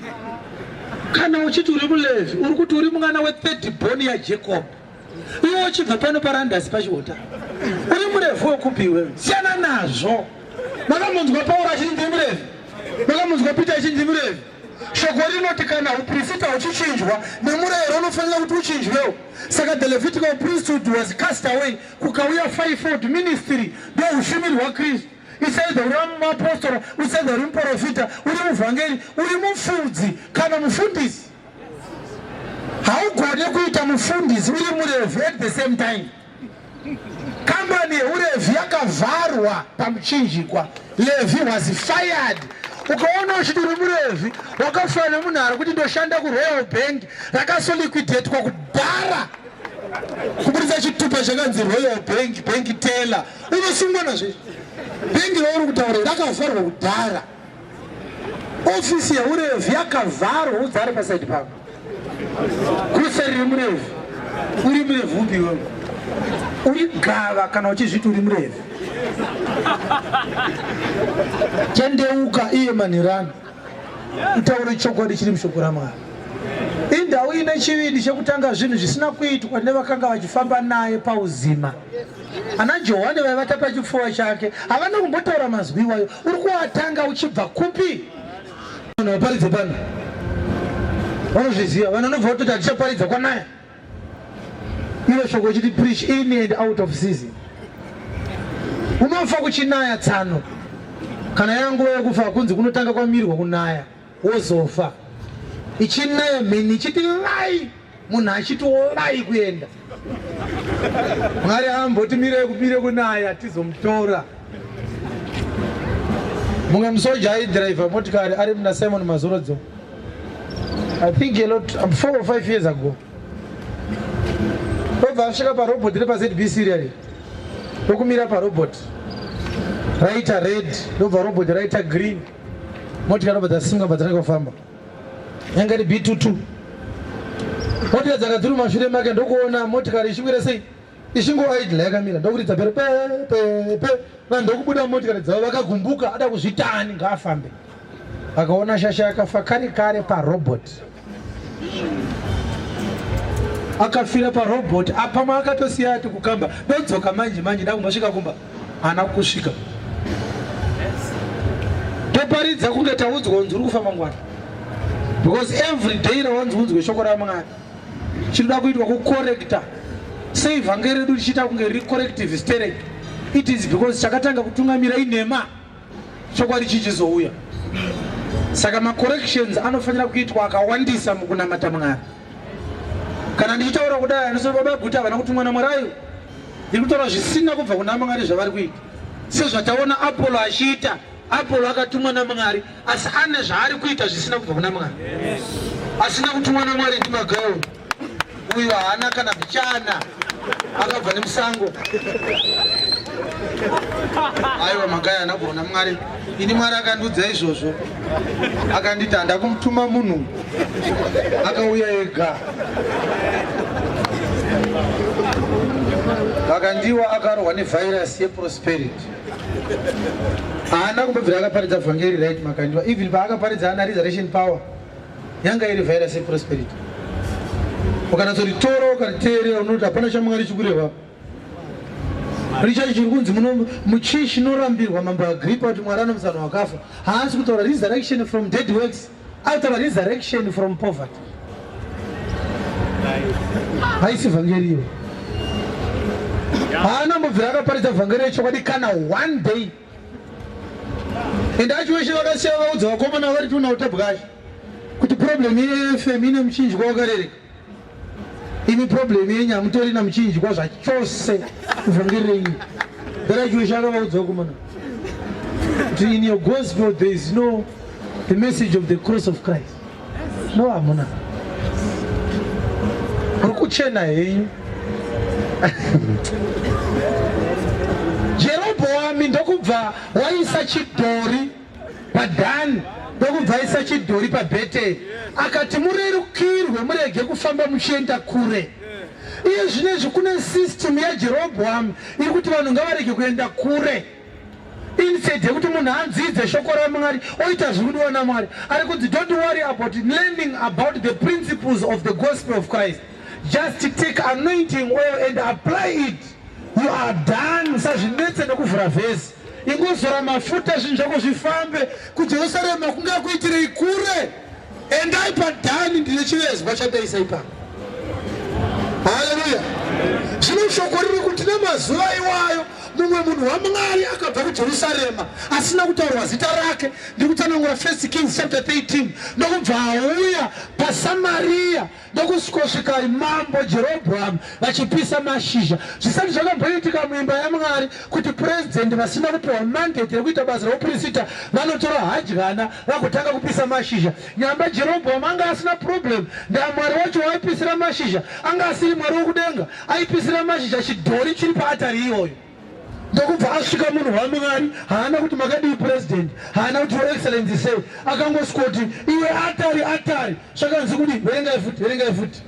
Kana uchiti uri muLevhi, uri kuti uri mwana wethird born yaJacob. Iwe uchibva pano parandasi pachihota. Uri muRevhi wekupi iwewe? Siyana nazvo. Makamunzwa Pauro achiti ndiri muRevhi? Makamunzwa Peter achiti ndiri muRevhi? Shoko rinoti kana huprifita huchichinjwa nemurayiro unofanira kuti uchinjwewo. Saka the Levitical priesthood was cast away kukauya fivefold ministry ndohushumiri hwaKristu. It's either uri muapostora, it's either uri muprofita, uri muvhangeri, uri mufudzi kana mufundisi. Haugone kuita kuita mufundisi uri murevhi at the same time. Kambani yeurevhi yakavharwa pamuchinjikwa. Levi was fired. Ukaona uchiti uri murevhi wakafanana nemunhu ari kuti ndoshanda kuRoyal Bank rakasoliquidetwa kudhara kuburitsa chitupa chakanzi Royal Bank, bank teller, unosungwa nazvo. Bhengi rauri kutaura rakavharwa kudhara. Ofisi yeurevhi yakavharwa, udzare pasaidi pako. Kuseri remurevhi, uri murevhi upi iwewe? Uri gava kana uchizviti uri murevhi. Tendeuka iye manherano, utaure chokwadi chiri mushoko raMwari. Indau ine chivindi chekutanga zvinhu zvisina kuitwa nevakanga vachifamba naye pauzima. Ana Johani vaivata pachipfuva chake havana kumbotaura mazwi iwayo. Uri kuatanga uchibva kupi? Vanhu vaparidze pano vanozviziva, vanhu vanobva vatoti hatichaparidza kwanaya. Iro shoko ichiti preach in and out of season. Unofa kuchinaya tsano, kana yanguva yekufa kunzi kunotanga kwamirwa kunaya wozofa. Ichinaya mheni ichiti vai munhu achiti wovai kuenda. Mwari amboti mirei kumire kunaya tizomutora. Mumwe musoja aidhiraivha motikari ari muna Simon Mazorodzo, I think a lot, 4 or 5 years ago, obva asvika parobot repaZBC riyari, ndokumira parobot raita red, ndobva robot raita green, motikari ndobva dzasimuka bva dzatanga kufamba. Yanga iri B22. Motikari dzanga dziri mumashure make, ndokuona motikari ichingwira sei ichingoaidla yakamira, ndokuridza pere pe pe pe, vanhu ndokubuda mumotikari dzavo vakagumbuka, ada kuzvitani ngaafambe. Akaona shasha yakafa kare kare parobot, akafira parobot apamwe akatosiya ati kukamba ndodzoka manje manje ndakumbosvika kumba, haana kusvika. Toparidza kunge taudzwa kunzi uri kufa mangwana, because every day rawanzi unzwe shoko raMwari chinoda kuitwa kukorekta. Sei vhangeri redu richiita kunge riri corrective sterek? It is because chakatanga kutungamira inhema, chokwadi chichizouya. Saka macorrections anofanira kuitwa akawandisa mukunamata Mwari. Kana ndichitaura kudai, handisoti baba Guta havana kutumwa naMwari. Ayo ndiri kutaura zvisina kubva kuna Mwari zvavari kuita, sezvataona Apollo achiita. Apollo akatumwa naMwari, asi ane zvaari kuita zvisina kubva kuna Mwari. Asina kutumwa naMwari ndiMagayo uyu, haana kana bichana, akabva nemusango. Aiwa, Magaya haana kubva kuna Mwari. Ini Mwari akandiudza izvozvo, akanditi handa kumutuma munhu, akauya ega. Makandiwa akarohwa nevhairasi yeprosperity, haana kumbobvira akaparidza vhangeri right. Makandiwa, even paakaparidza ana resurrection power, yanga iri virus yeprosperity. Ukanatsoritora ukariteerera, unoti hapana chaMwari chikureva. Richachi chiri kunzi muchii chinorambirwa mambo Agrippa kuti Mwari anomusa vanhu vakafa, haasi kutaura resurrection from dead works, akutaura resurrection from poverty. Haisi vhangeri iyo. Haana mbobvira akaparidza vhangeri yechokwadi kana one day. Ende acho veshe vakasiya vaudza vakomana vari tuna utabwasha kuti problem yeFM ine muchinjikwa wakarereka. Imi problem yenyu hamutorina muchinjikwa zvachose, vhangeri renyu. Darachiweshe akavaudza vakomana kuti in your gospel there is no the message of the cross of Christ. No, hamuna. Muri kuchena henyu. Jerobhoami ndokubva waisa chidhori paDhani, ndokubva aisa chidhori paBheteri, akati murerukirwe murege kufamba muchienda kure. Iye zvinezvi kune system yaJerobhoami iri kuti vanhu ngavarege kuenda kure. Instead yekuti munhu anzidze shoko raMwari oita zviri kudiwa naMwari, ari kunzi don't worry about learning about the principles of the gospel of Christ, just take anointing oil and apply it, you are done. Usazvinetse nekuvhura vhesi, ingozora mafuta zvinhu zvako zvifambe. KuJerusarema kungakuitirei kure? Endai paDhani, ndine chivezwa chandaisa ipapo. Haleluya! Zvino shoko riri kuti nemazuva iwayo Mumwe munhu waMwari akabva kuJerusarema asina kutaurwa zita rake, ndiri kutsanangura First Kings chapter 13, ndokubva auya paSamaria ndokusvikosvika mambo Jerobhoamu vachipisa mashizha. Zvisati zvakamboitika muimba yaMwari kuti purezidendi vasina kupiwa mandate rekuita basa reupurisita vanotora hadyana vagotanga kupisa mashizha. Nyamba Jerobhoamu anga asina problem, ndamwari wacho waipisira mashizha anga asiri Mwari wokudenga, aipisira mashizha chidhori chiri paatari iyoyo. Ndokubva asvika munhu waMwari, haana kuti makadii president, haana kuti your excellency sei, akangosvikoti iwe atari atari. Zvakanzi kudi verengai futi, verengai futi.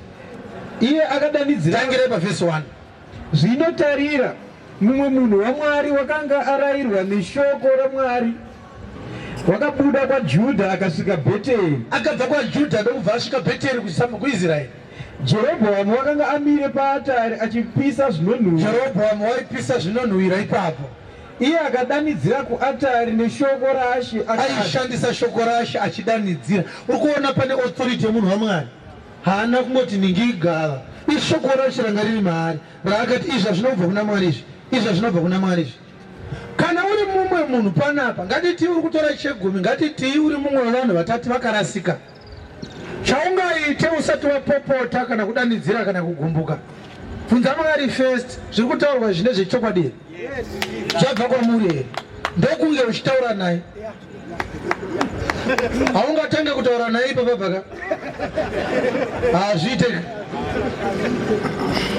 Iye akadanidzira. Tangirai pavhesi 1. Zvino tarira, mumwe munhu waMwari wakanga arayirwa neshoko raMwari wakabuda kwaJudha akasvika Bheteri. Akabva kwaJudha ndokubva asvika Bheteri kuIsraeri. Jerobhoamu wakanga amire paatari achipisa zvinonhuhwira. Jerobhoamu waipisa zvinonhuhwira ipapo. Iye akadanidzira kuatari neshoko raShe. Aishandisa shoko raShe achidanidzira. Uri kuona pane authority yemunhu waMwari. Haana kungoti ningi igava. Ishoko raShe ranga riri maari raakati izvi hazvina kubva kuna Mwari izvi. Izvi hazvina kubva kuna Mwari izvi. Kana uri mumwe munhu panapa, ngatitii uri kutora chegumi, ngatitii uri mumwe wevanhu vatatu vakarasika. Chaungaite usati wapopota kana kudanidzira kana kugumbuka, bvunza Mwari first, zviri kutaurwa izvi ndezvechokwadi here? Zvabva kwamuri here? Ndokunge uchitaura naye. Haungatange kutaura naye ipapa paka. Hazviite.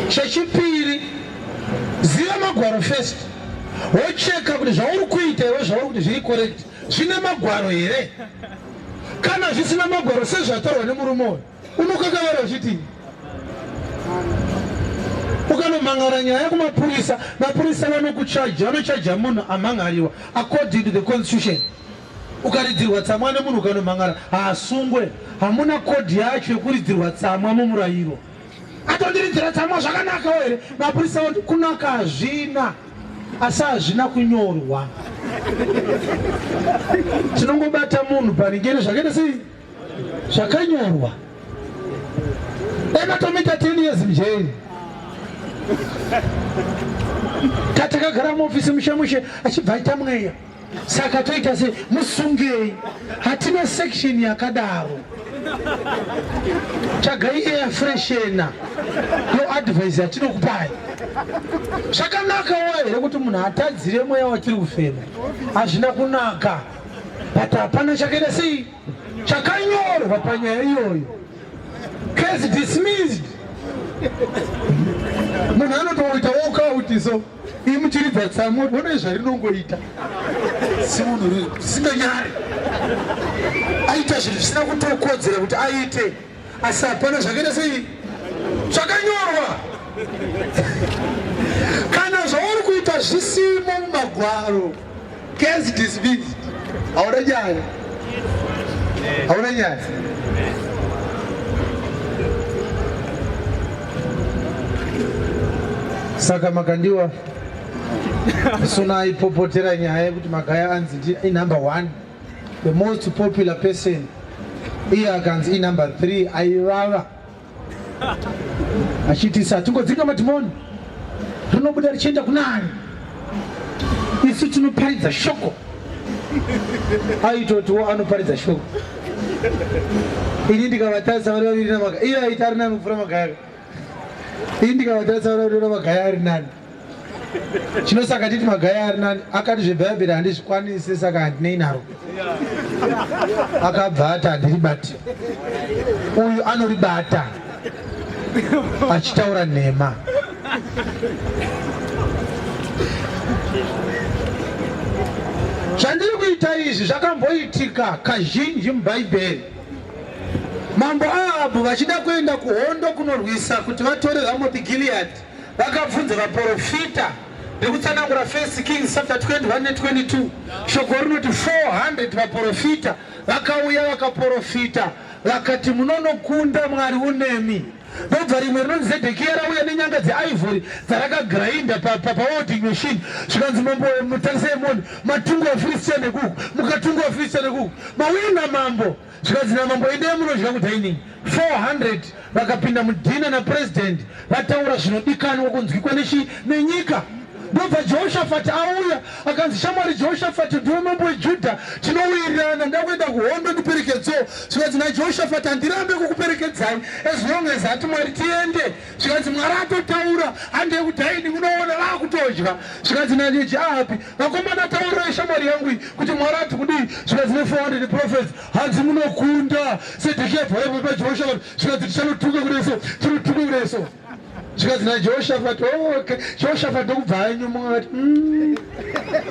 Chechipiri, ziva magwaro first. Wocheka kuti zvauri kuita iwe zvauri kuti zviri correct zvine magwaro here? Kana zvisina magwaro sezvataurwa nemurume uyu, unokakavara uchitii? Ukanomhan'ara nyaya kumapurisa, mapurisa vanokuchaja, vanochaja munhu amhan'ariwa according to the constitution. Ukaridzirwa tsamwa nemunhu ukanomhan'ara haasungwe, hamuna kodhi yacho yekuridzirwa tsamwa mumurayiro. Atondiridzira tsamwa zvakanakawo here? Mapurisa voti kunaka hazvina, asi hazvina kunyorwa. Tinongobata munhu paningene zvakaita sei zvakanyorwa. Dai matomuita 10 years mujeri. Tatakagara muofisi mushe mushe achibva aita mweya. Saka toita sei? Musungei. Hatina section yakadaro. Tsvagai air freshener. Yo advice yatinokupai. Zvakanaka wo here kuti munhu atadzire mweya watiri kufema? Hazvina kunaka. But hapana chakaita sei? Chakanyorwa panyaya iyoyo. Case dismissed. Munhu anotoita walk out so. Imuchiridza tsamwa one zvarinongoita. Simunhu risinganyari. Aita zvinhu zvisina kutokodzera kuti aite. Asi hapana zvakaita sei? Zvakanyorwa. Kana zvauri kuita zvisimo mumagwaro. Case dismissed. Hauna nyaya. Hauna nyaya. Saka Makandiwa sona aipopotera nyaya yekuti Magaya anzi ndi inumber 1 the most popular person, iye akanzi inumber 3 aivava achiti satingodzinga madhimoni rinobuda richienda kunani, isu tinoparidza shoko. Aitotiwo anoparidza shoko, ini ndikavatarisa vari vaviri namaga, iye aiti ari nani kupfuura Magaya, ini ndikavatarisa vari vaviri naMagaya ari nani. Chinosaka titi Magaya ari nani, akati zvebhaibheri handizvikwanise saka handinei naro, akabva ati handiribati. Uyu anoribata achitaura nhema. Zvandiri kuita izvi zvakamboitika kazhinji muBhaibheri. Mambo Ahabhu vachida kuenda kuhondo kunorwisa kuti vatore Ramothi Gilead, vakabvunza vaporofita. Ndikutsanangura First Kings chapter 21 ne 22. Shoko rinoti 400 vaporofita vakauya vakaporofita vakati munonokunda, Mwari unemi. Ndobva rimwe rinonzi Zedekiya rauya nenyanga dzeivory dzarakagrainda pawelding machine, zvikanzi mambo mutarisei muone matungu aFiristia nekuku, mukatungu aFiristia nekuku, mawina mambo. Zvikanzi namambo endai munodya kudining. 400 vakapinda mudhina napresident vataura zvinodikanwa kunzwikwa nenyika. Ndobva Jehoshafati auya akanzi, shamwari Jehoshafati, ndiwe mambo weJudha, tinowirirana, nda kuenda kuhondo, ndiperekedzewo. Zvikanzi naJehoshafati, handirambe kukuperekedzai as long as ati Mwari tiende. Zvikanzi Mwari atotaura, handei kudhaini kunoona vakutodya. Zvikanzi najeji ahapi, vakomana taurirai shamwari yangu iyi kuti Mwari ati kudii. Zvikanzi ne400 prophets, hanzi munokunda. Sedekia bva paJehoshafati, zvikanzi tichanotuka kureso, tinotuka kureso. Zvikanzi naJehoshafati, oh, okay. Jehoshafati ndokubva anyumwa akati,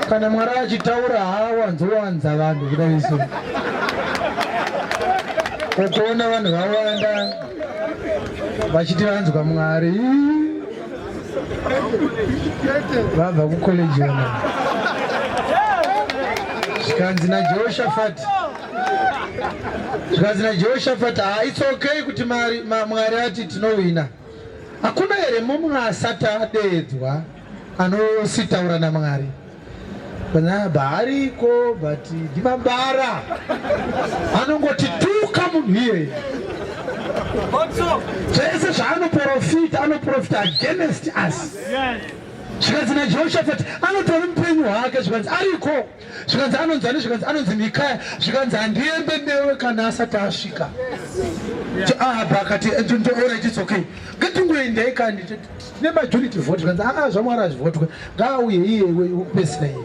kana Mwari achitaura haawanzowanza vanhu kudai so. Ukuona vanhu vawanda vachiti vanzwa Mwari vabva kucollege vana. Zvikanzi naJehoshafati, zvikanzi naJehoshafati, ah, it's okay kuti Mwari ati tinowina. Hakuna here mumwe asati adeedzwa anositaura naMwari? Naba ariko, but ndimambara anongoti tuka munhu iyeye. Zvese zvaanoprofita anoprofita against us. Zvikanzi naJehoshafati anotori mupenyu hwake, zvikanzi ariko, zvikanzi anonzi ani, zvikanzi anonzi Mikaya, zvikanzi handiende newe kana asati asvika. Ahab akati, alright, it's okay, ngatingoendai kandi tine majority vote. Zvikanzi aa, zvaMwari hazvivhotwe, ngaauye iye kupesera iye.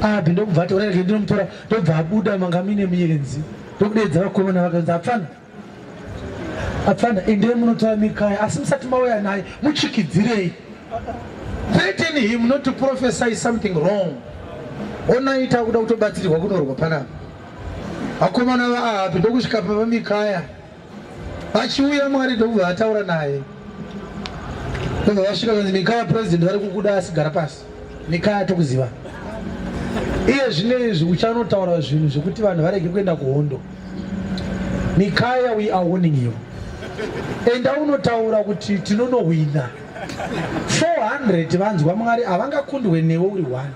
Ahabhi ndokubva ati, alright, ndinomutora. Ndobva abuda manga mine muyenzi, ndokudeedza vakomana vakanzi, apfana apfana, endei munotora Mikaya, asi musati mauya naye muchikidzirei, threaten him not to prophesy something wrong. Onai takuda kutobatsirwa kunorwa panapa. Vakomana vaAhabhi ndokusvika pavaMikaya vachiuya, Mwari ndokubva vataura naye. Ndobva vasvika kanzi, Mikaya, president vari kukuda, asigara pasi. Mikaya, tokuziva iye zvino izvi uchanotaura zvinhu zvekuti vanhu varege kuenda kuhondo. Mikaya, we are warning you, enda unotaura kuti tinonohwina. 400 vanzwa Mwari havangakundwe newe uri one.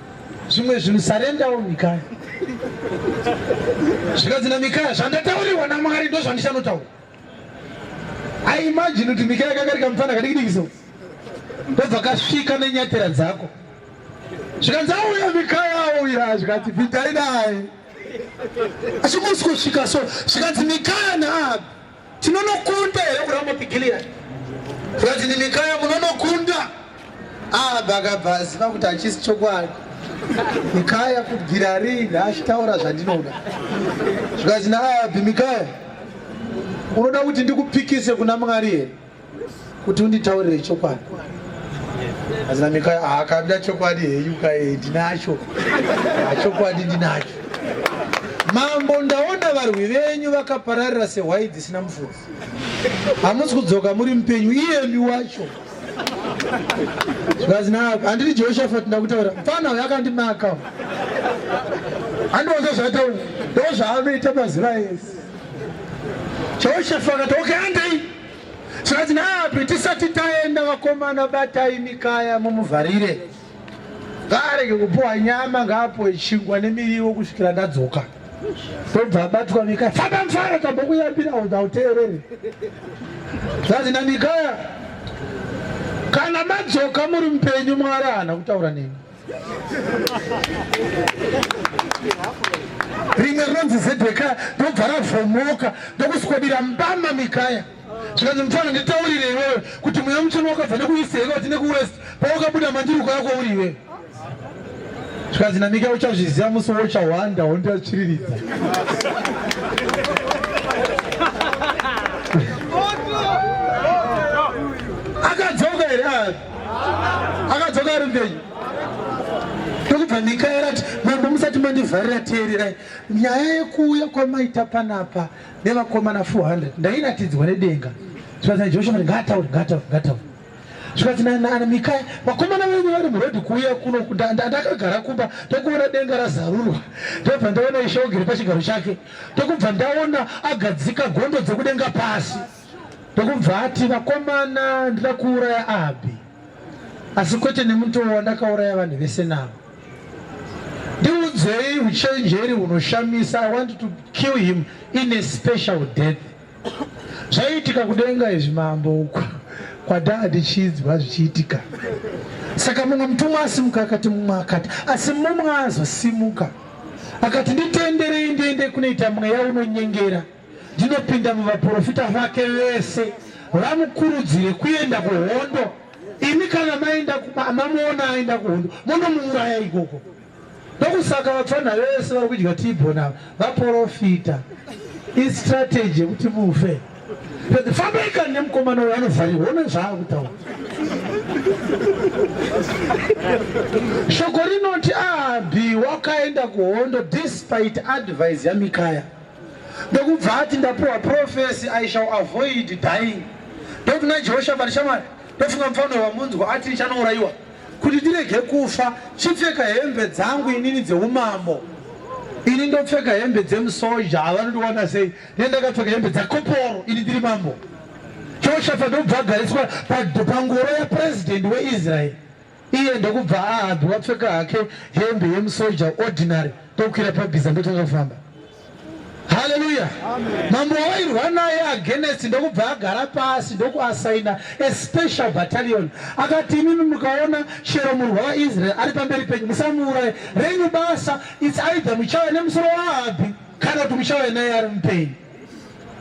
Zvimwe zvinhu sarendawo, Mikaya. Zvikanzi naMikaya, zvandataurirwa naMwari ndo zvandichanotaura. I imagine kuti Mikaya kakari kamufana kadikidiki so, ndobva kasvika nenyatera dzako. Zvikanzi auya Mikaya, auya. Zvikanzi pindai naye. Achingosvika so, zvikanzi Mikaya naAhabhi, tinonokunda here kuRamoti Gilead? Zvikanzi ndiMikaya, munonokunda. Ahabhi akabva aziva kuti hachisi chokwadi, Mikaya kubvira rini achitaura zvandinoda? Zvikanzi naAhabhi, Mikaya, unoda kuti ndikupikise kuna Mwari here kuti unditaurire chokwadi? Azina Mikaya, akabida chokwadi henyu kae, ndinacho chokwadi, ndinacho mambo. Ndaona varwi venyu vakapararira sehwai dzisina mufudzi, hamusi kudzoka muri mupenyu iyemi wacho. Zvikanzi, handiri Jehoshafati ndakutaura, mufana uyu akandimaka, handiwanza zvataura, ndo zvaanoita mazuva ese. Jehoshafati akati, okay, handei. Zvikanzi naapi, tisati taenda vakomana, batai Mikaya mumuvharire, ngaarege kupuwa nyama, ngaapuwe chingwa nemiriwo kusvikira ndadzoka. Ndobva abatwa Mikaya. Famba mufana, tambokuyambira auteerere. Zvanzi naMikaya, kana madzoka muri mupenyu, Mwari haana kutaura neni. Rimwe rinonzi Zedheka ndobva ravhomoka ndokuswedera mbama Mikaya. Zvikanzi, mufana, nditaurire iwewe kuti mweya mutsvene wakabva nekueast here kuti nekuwest pawakabuda mandiri ukauya kwauri iwewe? Zvikanzi naMika, uchazviziva musi wochahwanda wondiatsviriridza. Akadzoka here? Akadzoka ari mupenyu. Ndokubva Mikaya rati, mambo, musati mandivharira teererai nyaya yekuuya kwamaita panapa nevakomana 400, ndairatidzwa nedenga. Zvikanzi naJoshua, ngaataure, ngaataure, ngaataure. Zvikanzi naMikaya, vakomana venyu vari murodhi kuuya kuno, ndakagara kumba ndokuona denga razarurwa, ndobva ndaona Ishe ogere pachigaro chake, ndokubva ndaona agadzika gondo dzekudenga pasi, ndokubva ati, vakomana, ndida kuuraya Ahabhi, asi kwete nemutoo wandakauraya vanhu vese navo. Ndiudzei uchenjeri hunoshamisa. I want to kill him in a special death. Zvaiitika kudenga izvi, mambo, uku Kwadaa ndichinzwa zvichiitika. Saka mumwe mutumwa asimuka akati mumwe akati asi mumwe azosimuka akati nditenderei ndiende kunoita mweya unonyengera ndinopinda muvaprofita vake vese vamukurudzire kuenda kuhondo. Imi kana maenda mamuona aenda kuhondo monomuuraya ikoko. Ndokusaka vapfanha vese vari kudya tibon ava vaporofita. Istrategy yekuti mufe. Fambai kani nemukomana uyo anovharirwa one zvaakutaura. Shoko rinoti Ahabhi wakaenda kuhondo despite advice yaMikaya. Ndokubva ati ndapuwa prophecy I shall avoid dying. Ndokuna Jehoshaphat shamwari ndofunga mufano wamunzwa ati ndichanourayiwa. Kuti ndirege kufa, chipfeka hembe dzangu inini dzeumambo. Ini ndopfeka hembe dzemusoja, havanondiwana sei? Ndiye ndakapfeka hembe dzakoporo, ini ndiri mambo. Jehoshafati ndokubva agariswa pangoro yapresident weIsraeri. Iye ndokubva Ahabhi wapfeka hake hembe yemusoja ordinary, ndokukwira pabhiza ndotanga kufamba. Haleluya. Mambo wawairwa naye against ndokubva agara pasi ndokuasaina a special battalion. Akati imimi mukaona chero murwa waIsrael ari pamberi penyu musamuuraye. Renyu basa it's either muchauya nemusoro waAhabhi kana kuti muchauya naye ari mupenyu.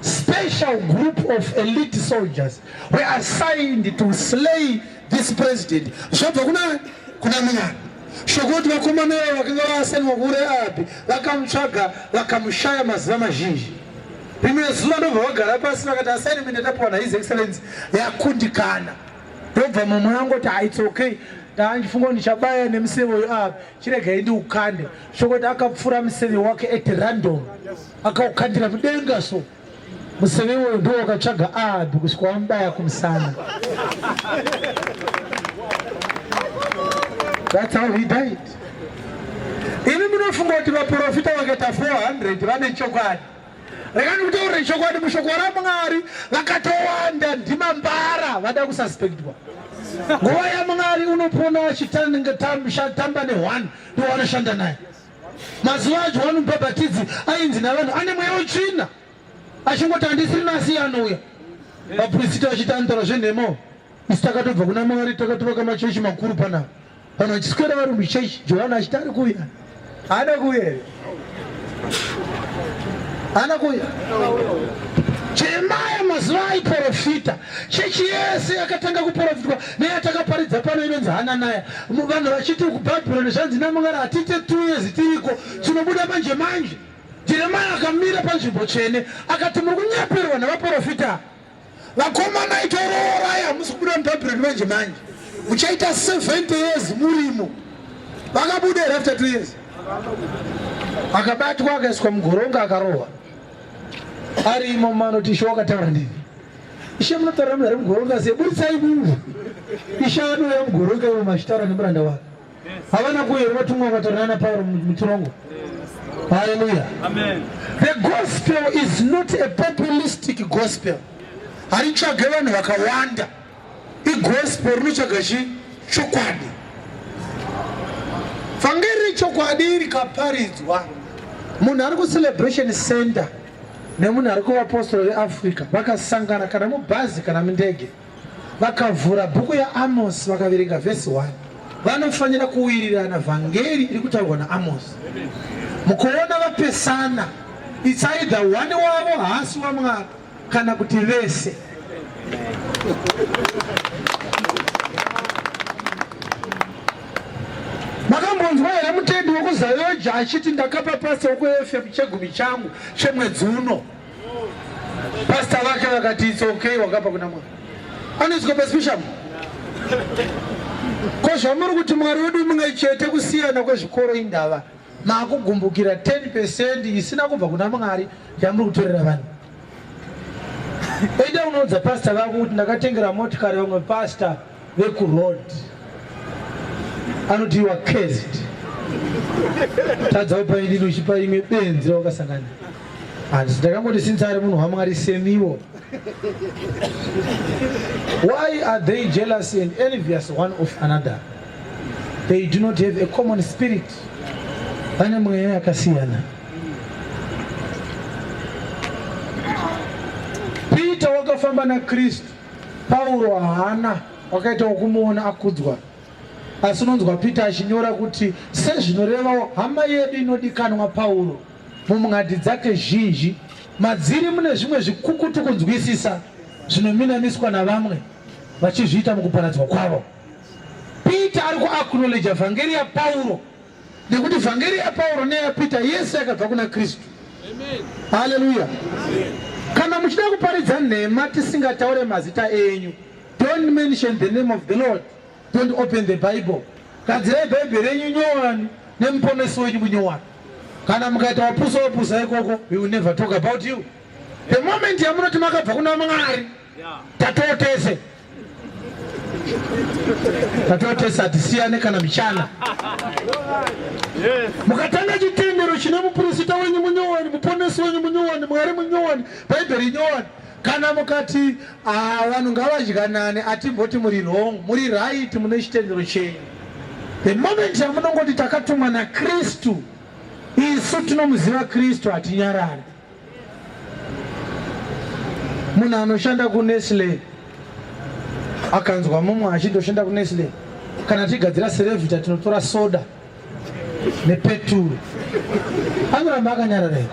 Special group of elite soldiers were assigned to slay this president. Zvabva kuna kuna Mwari. Shoko kuti vakomana ava vakanga vaasaniwa kuuraya Ahabhi vakamutsvaga vakamushaya mazuva mazhinji. Rimwe zuva ndobva vagara pasi vakati assignment yatapiwa naHis Excellency yakundikana. Ndobva mumwe angoti ah, it's okay ndaandifunga ndichabaya nemuseve uyu Ahabhi chiregai ndiukande. Shoko kuti akapfura museve wake at random akaukandira mudenga so Museve iwoyo ndiwo wakatsvaga Ahabhi kusvika wamubaya kumusana. That's how he died. Imi munofunga kuti vaprofita vakaita 400 vane chokwadi. Rega ndikutaurire chokwadi mushoko raMwari vakatowanda ndimambara vada kususpectwa. Nguva yaMwari unopona achitamba ne1 ndiwo anoshanda naye. Mazuva aJohani Mubhabhatidzi ainzi navanhu ane mweya wetsvina, achingoti handisiri nasi anouya. Vaprista vachiti anotaura zvenhema. Isu takatobva kuna Mwari takatovaka machechi makuru panapa. Vanhu vachiswera vari muchechi, Johani achiti ari kuuya. Haana kuuya here? Haana kuuya. Jeremiah mazuva aiprofita chechi yese yakatanga kuprofitwa neyatakaparidza pano inonzi Hananaya. Vanhu vachiti kuBhabhironi zvanzi naMwari hatiite 2 years tiriko tinobuda manje manje. Jeremiah akamira panzvimbo tsvene akati muri kunyeperwa navaprofita vakomana itoroorai hamusi kubuda muBhabhironi manje manje muchaita 70 years murimo. Vakabuda here after 2 years? Akabatwa akaiswa mugoronga akarohwa ari imomo anoti ishe wakataura ndini ishe munotaura munhu ari mugoronga sei buritsai munhu ishe anouya mugoronga imomo achitaura nemuranda wake havana kuuya here vatumwa vakataura nana pauro mutirongo haleluya the gospel is not a populistic gospel haritsvage vanhu vakawanda Igospel rinotsvaga chi chokwadi. Vhangeri rechokwadi rikaparidzwa, munhu ari kucelebration center nemunhu ari kuvapostori veAfrica vakasangana kana mubhazi kana mundege vakavhura bhuku yaAmos vakaverenga vhesi 1 vanofanira kuwirirana vhangeri iri kutaurwa naAmos. Mukuona vapesana, it's either one wavo haasi waMwari kana kuti vese. Makambonzwa here mutendi wekuZayoja achiti ndakapa pasta wekuFM chegumi changu chemwedzi uno? Pasta vake vakati it's okay, wakapa kuna Mwari. Anoiswa pasi peshamhu. Ko zvamuri kuti Mwari wedu mumwe chete kusiyana kwezvikoro indava makugumbukira 10 percent isina kubva kuna Mwari yamuri kutorera vanhu. Enda unoudza pastor vako kuti ndakatengera motikari vamwe pastor vekuroad. Anoti you are cursed. Tadza upa inini uchipa imwe benzi rawakasangana. Handisi ndakangoti since ari munhu waMwari semiwo. Why are they jealous and envious one of another? They do not have a common spirit. Vane mweya yakasiyana. Peter wakafamba naKristu. Pauro haana wakaita wokumuona akudzwa, asi unonzwa Peter achinyora kuti sezvinorevawo hama yedu inodikanwa Pauro mumwadhi dzake zhinji, madziri mune zvimwe zvikukutu kunzwisisa zvinominamiswa navamwe vachizviita mukuparadzwa kwavo. Peter ari kuacknowledge vhangeri yaPauro nekuti vhangeri yaPauro neyaPeter yese yakabva kuna Kristu. Haleluya! Kana muchida kuparidza nhema tisingataure mazita enyu, don't mention the name of the Lord, don't open the Bible. Gadzirai Bhaibheri renyu nyowani nemuponesi wenyu munyowani. Kana mukaita wapusa wapusa ikoko, we will never talk about you. The moment yamunoti makabva kuna Mwari, tatoo tese tatoo tese, hatisiyane kana michana. Mukatanga chitendero chine muprofita wenyu munyowani, muponesi wenyu munyowani, Mwari munyowani, Bhaibheri nyowani, kana mukati, "Ah, vanhu ngavadyanane," atimboti muri wrong, muri right, mune chitendero chenyu. The moment yamunongoti takatumwa naKristu, isu tinomuziva Kristu, hatinyarari. Munhu anoshanda kuNestle akanzwa mumwe achitoshanda kuNestle, kana tigadzira Cerevita tinotora soda nepeturu, anoramba akanyarara here?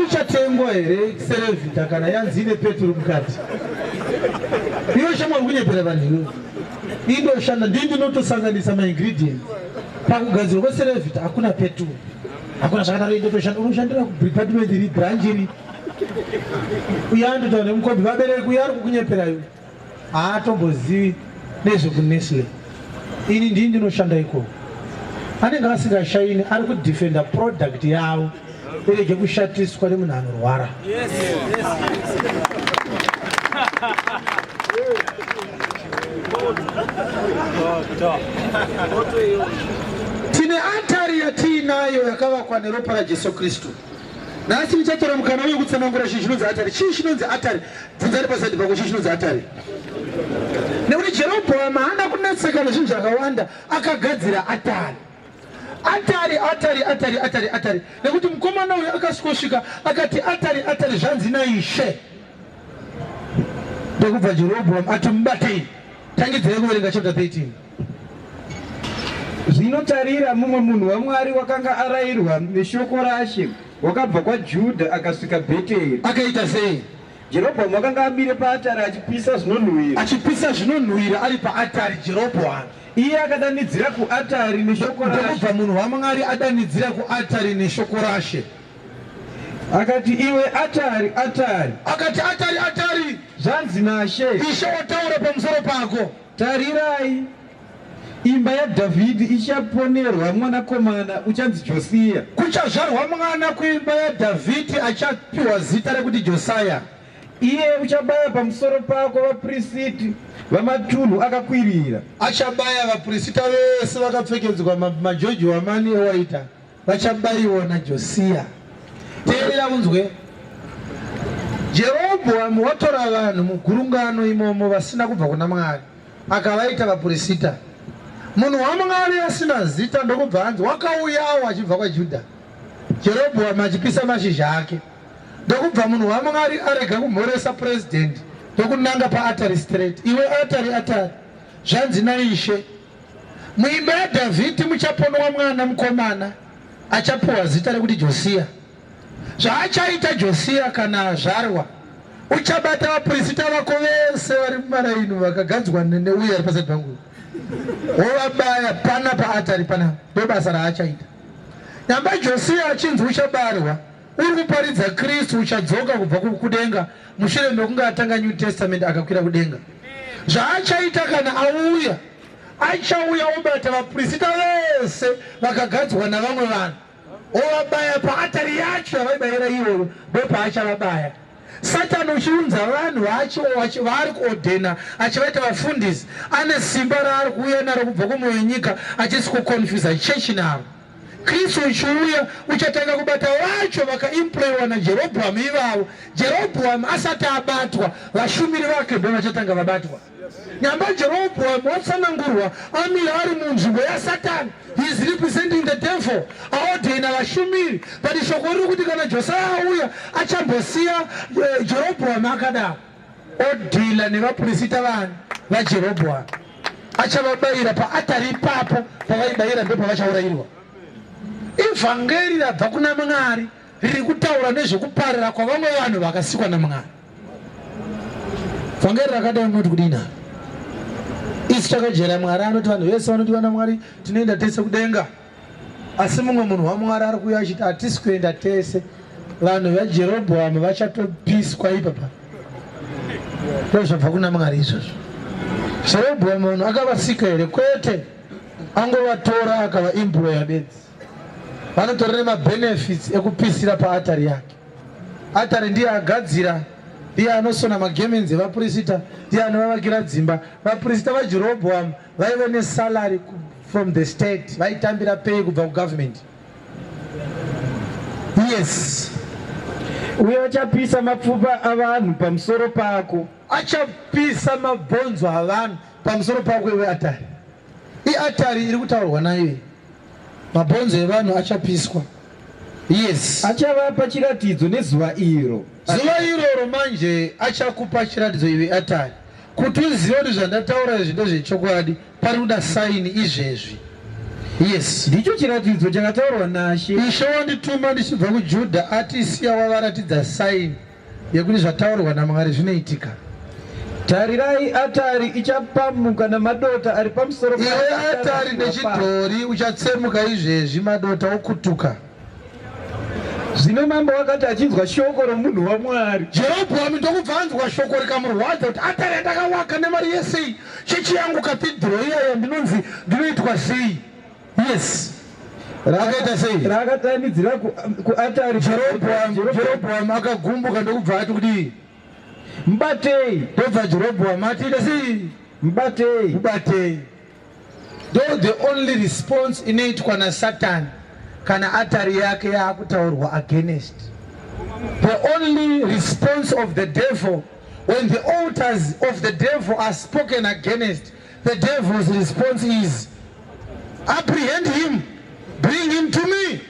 Ichatengwa here Cerevita kana yanzi ine peturu mukati? Iwe shamwari, kunyepera vanhu iwewe. Indoshanda, ndii ndinotosanganisa maingredients pakugadzirwa kweCerevita, hakuna peturu, hakuna zvakadaro. Indotoshanda, unoshandira kudepartment iri, branch iri. Uye andotaura nemukombi, vabereki, uye ari kukunyepera iwe, haatombozivi nezvekuNestle. Ini ndii ndinoshanda ikoko. Anenge asingashaini, ari kudefenda product yavo irege kushatiswa nemunhu anorwara. Tine atari yatiinayo yakavakwa neropa raJesu Kristu. Nhasi ndichatora mukana uyu kutsanangura chinhu chinonzi atari. Chii chinonzi atari? Bvunzani paside pako, chii chinonzi atari? Nekuti Jerobhoamu haana kunetseka nezvinhu zvakawanda, akagadzira atari. Atari, atari, atari, atari, atari. Nekuti mukomana uyu akasvikosvika akati, "Atari, atari, zvanzi naIshe." Ndokubva Jerobhoamu ati, "Mubatei." Tangidzai kuverenga chapter 13. Zvino tarira, mumwe munhu waMwari wakanga arayirwa neshoko raShe, wakabva kwaJudha akasvika Bheteri. Akaita sei? Jerobhoamu wakanga amire paatari achipisa zvinonhuhwira. Achipisa zvinonhuhwira ari paatari Jerobhoamu. Iye akadanidzira kuatari neshoko raShe. Ndokubva munhu waMwari adanidzira kuatari neshoko raShe. Akati, "Iwe atari, atari!" Akati, "Atari, atari!" Zvanzi naShe, Ishe wataura pamusoro pako. Tarirai, imba yaDhavhidhi ichaponerwa mwanakomana uchanzi Josiya. Kuchazvarwa mwana kuimba yaDhavhidhi achapiwa zita rekuti Josaya. Iye uchabaya pamusoro pako vapurisiti vamatunhu akakwirira. Achabaya vapurisita vese vakapfekedzwa majoji wamani ewaita, vachabayiwa naJosiya. Teerera unzwe. Jerobhoamu watora vanhu mugurungano imomo vasina kubva kuna Mwari, akavaita vapurisita. Munhu waMwari asina zita ndokubva anzi wakauyawo achibva kwaJudha, Jerobhoamu achipisa mashizha ake. Ndokubva munhu waMwari arega kumhoresa purezidendi, ndokunanga paatari straight. "Iwe atari, atari, zvanzi naIshe, muimba yaDhavhidhi muchaponwa mwana mukomana achapiwa zita rekuti Josiya. Zvaachaita Josiya kana azvarwa, uchabata vapurisita vako vese vari mumaraini vakagadzwa neuye ari paside pangu, wovabaya pana paatari pana. Ndo basa raachaita." Nyamba Josiya achinzi uchabarwa uri kuparidza Kristu uchadzoka kubva kudenga mushure mekunge atanga New Testament akakwira kudenga. Zvaachaita kana auya, achauya obata vapurisita vese vakagadzwa navamwe vanhu, ovabaya paatari yacho yavaibayira iyoyo, ndopaachavabaya. Satani uchiunza vanhu vaari kuodhena achivaita vafundisi, ane simba raari kuuya naro kubva kumwoyo yenyika, achisi kuconfusa chechi naro. Kristu uchiuya, uchatanga kubata vacho vakaemployiwa naJerobhoamu ivavo. Jerobhoamu asati abatwa, vashumiri vake ndo vachatanga vabatwa. Nyamba Jerobhoamu watsanangurwa amira ari munzvimbo yaSatani, he is representing the devil, aodhena vashumiri. But shoko riri kuti kana Josiah auya, achambosiya Jerobhoamu akadaro. odhila nevapurisita vani vaJerobhoamu. Achavabayira paatari ipapo pavaibayira ndopavachaurayirwa. Ivhangeri rabva kuna Mwari riri kutaura nezvekuparira kwavamwe vanhu vakasikwa naMwari. Vhangeri rakadai munoti kudini? Isu takajera Mwari anoti vanhu vese vanodiwa naMwari tinoenda tese kudenga. Asi mumwe munhu waMwari ari kuuya achiti hatisi kuenda tese. Vanhu vaJerobhoamu vachatopiswa ipapa. Ndozvabva kuna Mwari izvozvo. Jerobhoamu vanhu akavasika here? Kwete. Angovatora akavaemploya bedzi. Vanotora nemabenefits ekupisira paatari yake. Atari ndiye agadzira, ndiye anosona magemenzi evapurisita, ndiye anovavakira dzimba. Vapurisita vaJerobhoamu vaive nesalary from the state, vaitambira pay kubva kugovernment. Yes. Uye achapisa mapfupa avanhu pamusoro pako. Achapisa mabhonzo avanhu pamusoro pako iwe atari. Iatari iri kutaurwa nayo. Mabhonzo evanhu achapiswa. Yes. Achavapa chiratidzo nezuva iro. Zuva iroro manje achakupa chiratidzo iwe atari. Kuti uzive kuti zvandataura izvi ndezvechokwadi, pari kuda saini izvezvi. Yes. Ndicho chiratidzo chakataurwa naShe. Ishe wandituma ndichibva kuJudha ati siya wavaratidza saini yekuti zvataurwa naMwari zvinoitika. Tarirai, atari ichapamuka namadota ari pamusoro Iwe atari nechidhori uchatsemuka izvezvi, madota okutuka. Zvino mambo wakati achinzwa shoko romunhu waMwari, Jerobhoami ndokubva anzwa shoko rikamurwadza kuti atari yandakawaka nemari yese iyi, chechi yangu cathedral iya yandinonzi ndinoitwa sei? Yes. Akaita sei? Raakatanidzira kuatari. Jerobhoami akagumbuka ndokubva ati kudii? Mubatei. Ndobva Jerobhoami ati ita sei? Mubatei. Mubatei. Ndo the only response inoitwa naSatan kana atari yake yaakutaurwa against. The only response of the devil when the altars of the devil are spoken against, the devil's response is apprehend him, bring him to me.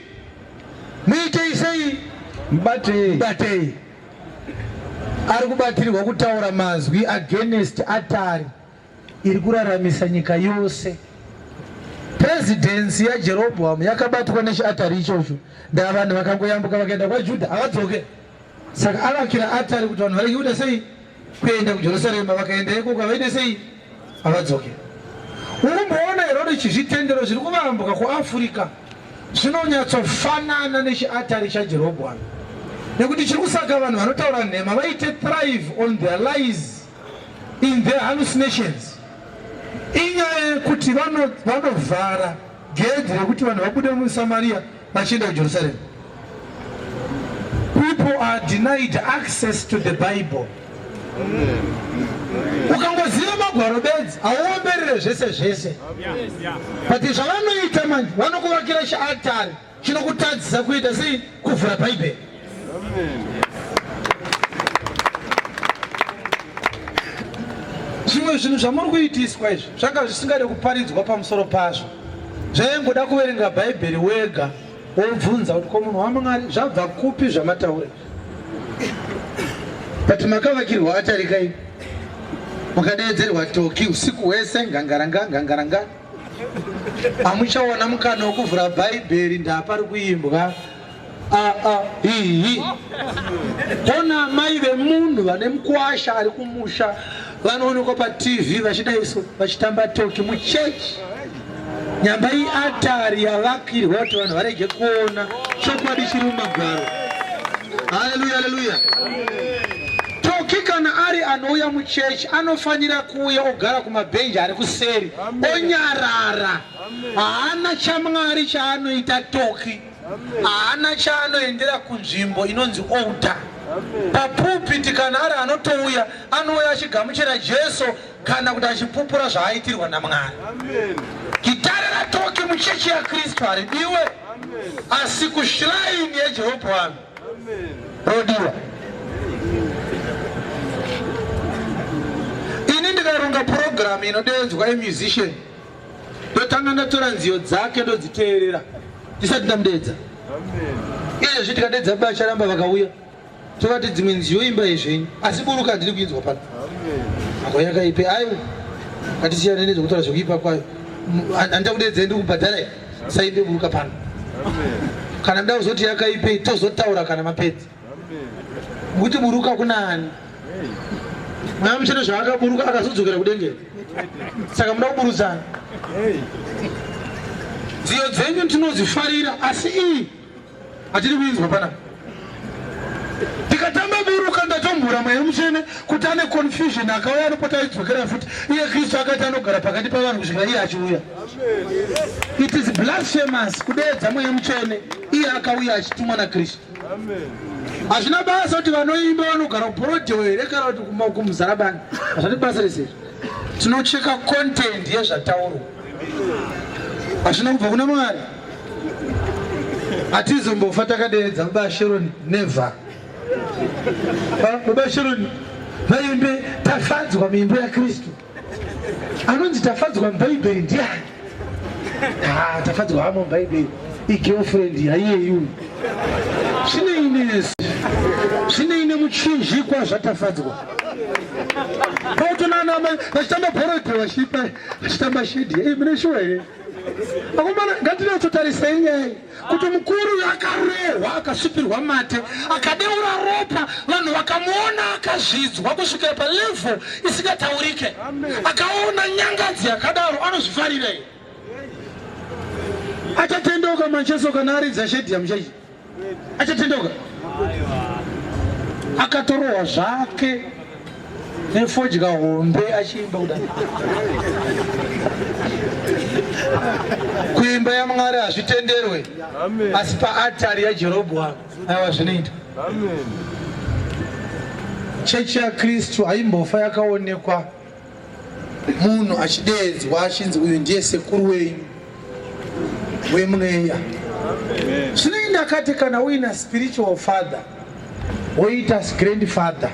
Muitei sei? Mubatei. Mubatei. Ari kubatirwa kutaura mazwi against atari iri kuraramisa nyika yose. Presidency yaJeroboam yakabatwa nechiatari ichocho. Ndaa vanhu vakangoyambuka vakaenda kwaJudha havadzoke. Saka avakira atari kuti vanhu varege kuita sei? Kuenda kuJerusarema. Vakaenda ikoko havaite sei? Havadzoke. Ukumboona here kuti chizvitendero zviri kuvambuka kuAfrica zvinonyatsofanana nechiatari chaJeroboam? Nekuti chiri kusaka vanhu vanotaura nhema vaite thrive on their lies in their hallucinations inyaya yekuti vanovhara gedhi rekuti vanhu vabude muSamaria vachienda kuJerusarema. People are denied access to the Bible. Ukangoziva magwaro bedzi hauomberere zvese zvese, but zvavanoita manje vanokuvakira chiatari chinokutadzisa kuita sei? Kuvhura Bhaibheri. Zvimwe zvinhu zvamuri kuitiswa izvi zvanga zvisingade kuparidzwa pamusoro pazvo, zvaingoda kuverenga Bhaibheri wega wobvunza kuti ko munhu waMwari zvabva kupi zvamataura. But makavakirwa atarikai, mukadeedzerwa toki usiku hwese ngangaranga ngangaranga, hamuchawana mukana wekuvhura Bhaibheri, ndapari kuimbwa aa hihi. Kona mai vemunhu vane mukwasha ari kumusha vanoonekwa paTV vachidaiso vachitamba toki muchechi. Nyamba iatari yavakirwa kuti vanhu varege kuona chokwadi chiri mumagwaro. Haleluya, haleluya. Toki kana ari anouya muchechi anofanira kuuya ogara kumabhenji ari kuseri onyarara. Haana chaMwari chaanoita Toki. Haana chaanoendera kunzvimbo inonzi altar. Papulpit kana ari anotouya, anouya achigamuchira Jesu kana kuti achipupura zvaaitirwa naMwari. Gitare raToki muchechi yaKristu haridiwe, asi kushrine yaJeroboami rodiwa. Ini ndikaronga purogiramu inodeedzwa yemusician, ndotanga ndatora nziyo dzake ndodziteerera ndisati ndamudeedza. Izvezvi tikadeedza baba Charamba vakauya, tovati dzimwe nziyo imba yezvenyu, asi buruka handiri kuinzwa pano. Ako yakaipe ayo. Ngatisiyane nezvekutaura zvekuipa kwayo. Handida kudeedzei ndiri kubhadhara saimbe buruka pano. Kana muda kuzoti yakaipei tozotaura kana mapedza. Mukuti buruka kuna ani? Mweya mutsvene zvaakaburuka akazodzokera kudengera. Saka muda kuburutsana. Nziyo dzenyu ndinodzifarira asi iyi hatiri kuinzwa panapa. Tikatamba buruka ndatomhura mweya mutsvene kuti ane confusion akauya anopota achidzokera futi iye Kristu akati anogara pakati pavanhu kusvika iye achiuya. It is blasphemous kudeedza mweya mutsvene iye akauya achitumwa naKristu. Hazvina basa kuti vanoimba vanogara kuBorodeo here kana kuti kumuzarabani, hazvina basa rese. Tinocheka content yezvataurwa, hazvina kubva kuna Mwari. Hatizombofa takadeedza baba Sharon, never. Baba Sharon vaimbe tafadzwa muimbo yaKristu. Anonzi tafadzwa mubhaibheri ndiani? Ah, tafadzwa hamo mubhaibheri igirlfriend yaiyeyu. Zvinei nesu, zvinei nemuchinjikwa zvatafadzwa. Pautonana vachitamba bhorodhe vachipa vachitamba shedhi. Ei, mune shuwa here? Akomana, ngatinatsotarisei nyaya iyi kuti mukuru uyu akarohwa akasvipirwa mate akadeura ropa vanhu vakamuona akazvidzwa kusvikira palevel isingataurike akaona nyangadzi yakadaro anozvifarira here achatendeuka mancheso kana aridza shedhi yamuchechi achatendeuka akatorohwa zvake nefodya hombe achiimba kudai kuimba yamwari hazvitenderwe asi paatari yajerobhoamu aiwa zvinoita chechi yakristu haimbofa yakaonekwa munhu achideedzwa achinzi uyu ndiye sekuru wenyu wemweya. Zvinei ndakati kana uina spiritual father woita grandfather,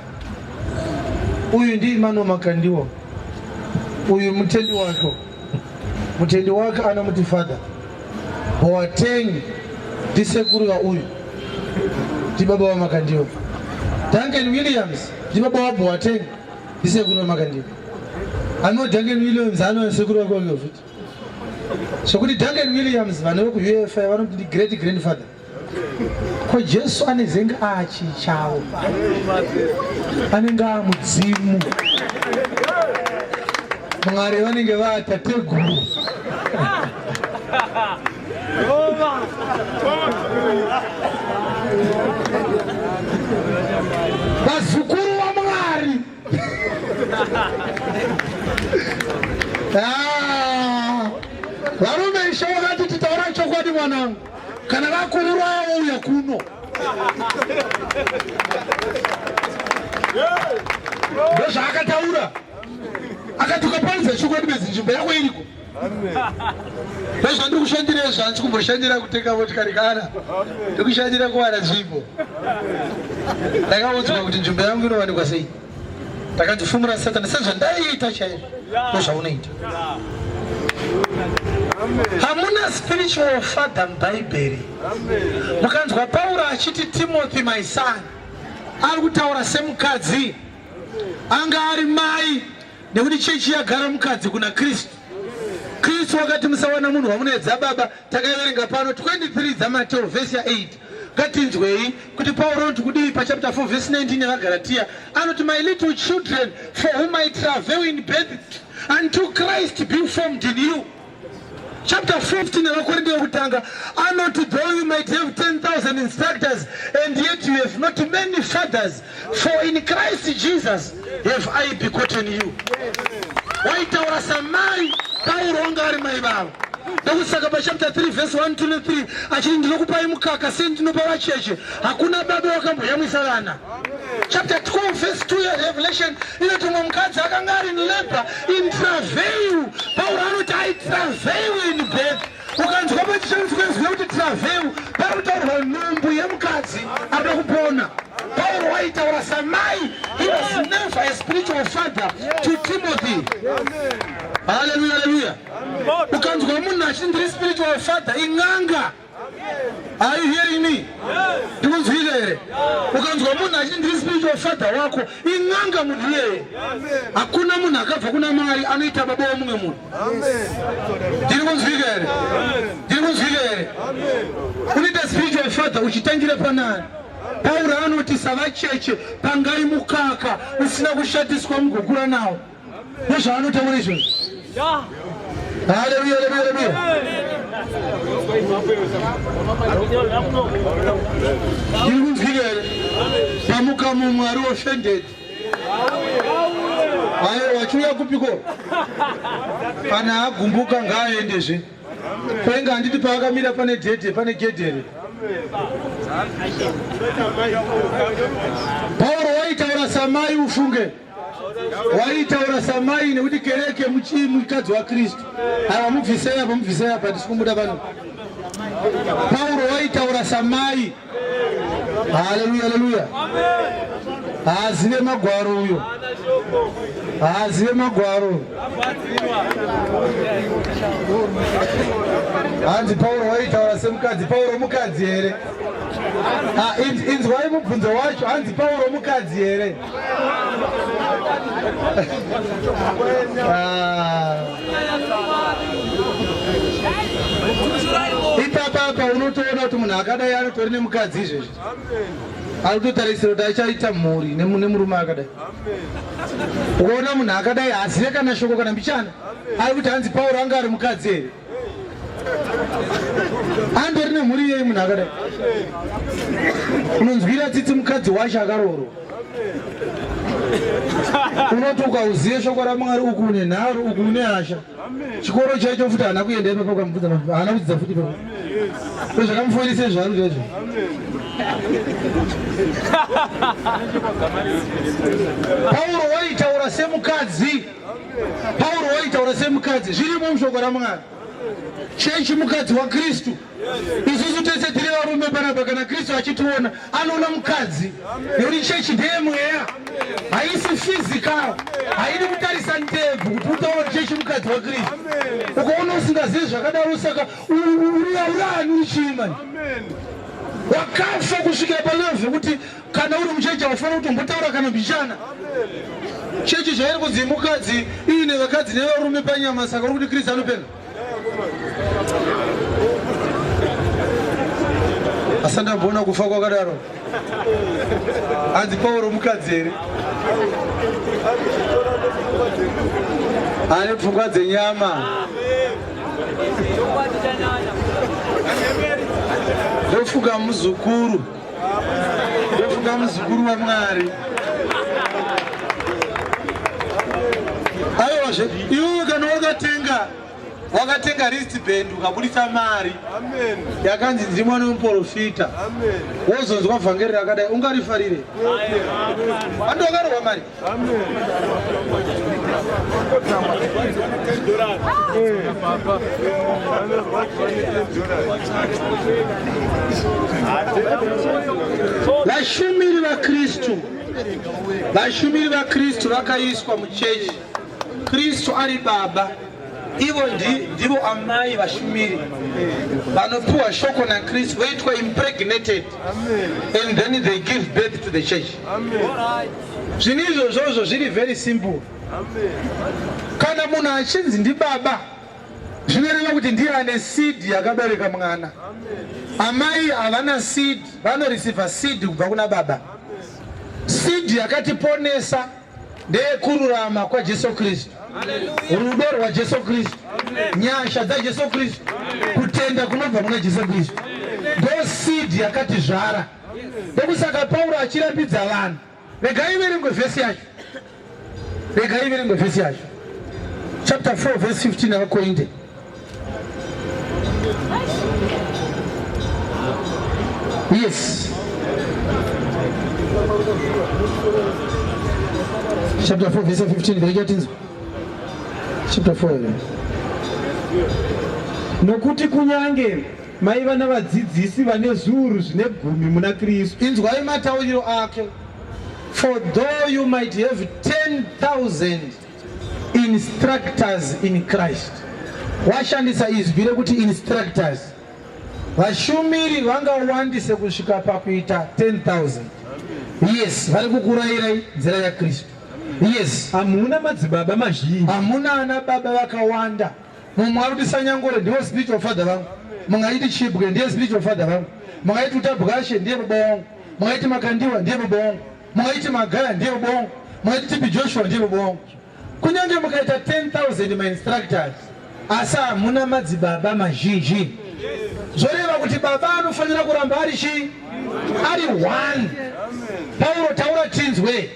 uyu ndi Emmanuel Makandiwa, uyu mutendi wake, mutendi wake anomuti father. Boateng ndisekuru vauyu, ndibaba vaMakandiwa. Duncan Williams ndibaba waBoateng, ndisekuru vaMakandiwa. Ano Duncan Williams ano sekuru vake wake futi. Zvekuti Duncan Williams vana vekuUFI vanoti ndi great grandfather. Ko Jesu anezenge achichawo. Anenge amudzimu. Mwari vanenge vatateguru. Vazukuru vaMwari. Ah, varume ishe wakati titaura chokwadi mwanangu kana vakuuraya wouya kuno ndozvaakataura akati ukaparidza chokwadi bedzi nzvimbo yako iriko ndozvandiri kushandira izvo handisi kumboshandira kutenga motikari kana ndikushandira kuwana nzvimbo ndakaudzwa kuti nzvimbo yangu inowanikwa sei ndakadzifumura satani sezvandaiita chaizvo ndozvaunoita hamuna spiritual father mubhaibheri mukanzwa pauro achiti timothy my son ari kutaura semukadzi anga ari mai nekuti chechi yagara mukadzi kuna kristu kristu wakati musawana munhu wamunoedza baba takaverenga pano 23 dzamateo vhesi ya8 ngatinzwei kuti pauro anoti kudii pachapter 4 vhesi 19 yavagaratiya anoti my little children for whom I travail in birth until Christ be formed in you chapter 15 yavakorinde yokutanga anoti though you might have 10,000 instructors and yet you have not many fathers for in Christ Jesus have I begotten you waitaura samai pauro wanga ari mai vavo ndokusaka pachapter 3 verse 1 2 3 achiti ndinokupai mukaka sei ndinopa vacheche hakuna baba wakamboyamwisa vana chapter 12 verse 2 yerevelation inoti mumwe mukadzi akanga ari in labor in travail pauro anoti i travail in birth ukanzwa pachishandiswa izwi rekuti travail pari kutaurwa nhumbu yemukadzi arikuda kupona pauro waitaura samai he was never a spiritual father to timothy haleluya haleluya ukanzwa munhu achiti ndiri spiritual father in'anga. Are you hearing me? Ndikunzwika here? Ukanzwa munhu achiti ndiri spiritual father wako, in'anga munhu iyeye. Hakuna munhu akabva kuna Mwari anoita baba womumwe munhu. Ndiri kunzwika here? Ndiri kunzwika here? Unoita spiritual father uchitangira panani? Pauro anoti savacheche pangai mukaka usina kushatiswa mugokura nawo. Ndozvaanotaura izvozvo. Haleluya, haleluya, haleluya. Ndiri kunzwika here? Pamuka mumwe ari offended. Aiwa, achiuya kupiko? Kana agumbuka ngaaendezve. Kwainga handiti paakamira pane dhedhe pane gedhe here? Pauro waitaura samai ufunge. Waitaura samai nekuti kereke muchii mukadzi waKristu. Aiwa mubvisei apa mubvisei apa tisi kumuda pano. Pauro waitaura samai. Haleluya haleluya. Haazive magwaro uyo. Haazive magwaro. Hanzi Pauro waitaura semukadzi. Pauro mukadzi here? Ah, inzwai mubvunzo wacho. Hanzi Pauro mukadzi here? Ah. Ipapa apa unotoona kuti munhu akadai anotori nemukadzi izvezvi. Ari kutotarisira kuti achaita mhuri nemurume akadai. Ukaona munhu akadai haazive kana shoko kana mbichana. Ari kuti hanzi Pauro anga ari mukadzi here? Andori nemhuri yei munhu akadai. Unonzwira tsitsi mukadzi wacho akaroorwa. Unoti ukauzive shoko raMwari uku une nharo uku une hasha. Chikoro chaicho futi haana kuenda ipapo ukamubvunza haana kudzidza futi ipapo. Zvakamufoirisa zvaari kuita izvo. Pauro waitaura semukadzi. Pauro waitaura semukadzi. Zvirimo mushoko raMwari. Chechi mukadzi waKristu. Isusu tese tiri varume panapa, kana Kristu achitiona anoona mukadzi, nekuti chechi ndeyemweya, haisi physical, haidi kutarisa ndebvu kuti utaura kuti chechi mukadzi waKristu. Ukaona usingazivi zvakadaro, saka uri urani uri chii mani? Wakafa kusvikira palevel yekuti kana uri muchechi haufanira kutombotaura kana mbichana. Chechi zvairi kunzi mukadzi iine vakadzi nevarume panyama, saka uri kuti Kristu anopenga? Asi ndamboona kufa kwakadaro. Hanzi Pauro mukadzi here? Ane pfungwa dzenyama. Ndofunga muzukuru. Ndofunga muzukuru waMwari. Aiwazve iwewe kana wakatenga wakatenga wristband ukabudisa mari yakanzi ndiri mwana wemuprofita, wozonzwa vhangeri rakadai, ungarifarire? Andi wakarohwa mari. Vashumiri vaKristu, vashumiri vaKristu vakaiswa muchechi. Kristu ari baba, ivo ndivo amai. Vashumiri vanopiwa shoko naKristu voitwa impregnated and then they give birth to the church. Zvinhu izvozvozvo zviri very simple. Kana munhu achinzi ndibaba, zvinoreva kuti ndiye ane seed yakabereka mwana. Amai havana seed, vanoreceiva seed kubva kuna baba. Seed yakatiponesa ndeyekururama kwaJesu Kristu, rudo rwaJesu Kristu, nyasha dzaJesu Kristu, kutenda kunobva kuna Jesu Kristu. Ndo seed yakatizvara. Ndokusaka Pauro achirambidza vanhu. Regai iverengwe vhesi yacho, regai iverengwe vhesi yacho, chapter 4 verse 15 avaKorinte. Yes, chapter 4 verse 15, verenga tinzwe. Chapter 4 here. Nokuti kunyange maiva navadzidzisi vane zviuru zvine gumi muna Kristu. Inzwai matauriro ake. For though you might have 10,000 instructors in Christ. Washandisa izwi rekuti instructors. Vashumiri vangawandise kusvika pakuita 10,000. Yes, vari kukurayirai nzira yaKristu. Yes. Hamuna madzibaba mazhinji. Hamuna ana baba vakawanda. Mumwe ari kuti Sanyangore ndiwo spiritual father vangu. Mumwe aiti Chibwe ndiye spiritual father vangu. Mumwe aiti Utabwashe ndiye baba wangu. Mumwe aiti Makandiwa ndiye baba wangu. Mumwe aiti Magaya ndiye baba wangu. Mumwe aiti TB Joshua ndiye baba wangu. Kunyange mukaita 10,000 mainstructors asi hamuna madzibaba mazhinji. Zvoreva kuti baba anofanira kuramba ari chii? Ari one. Pauro taura tinzwe.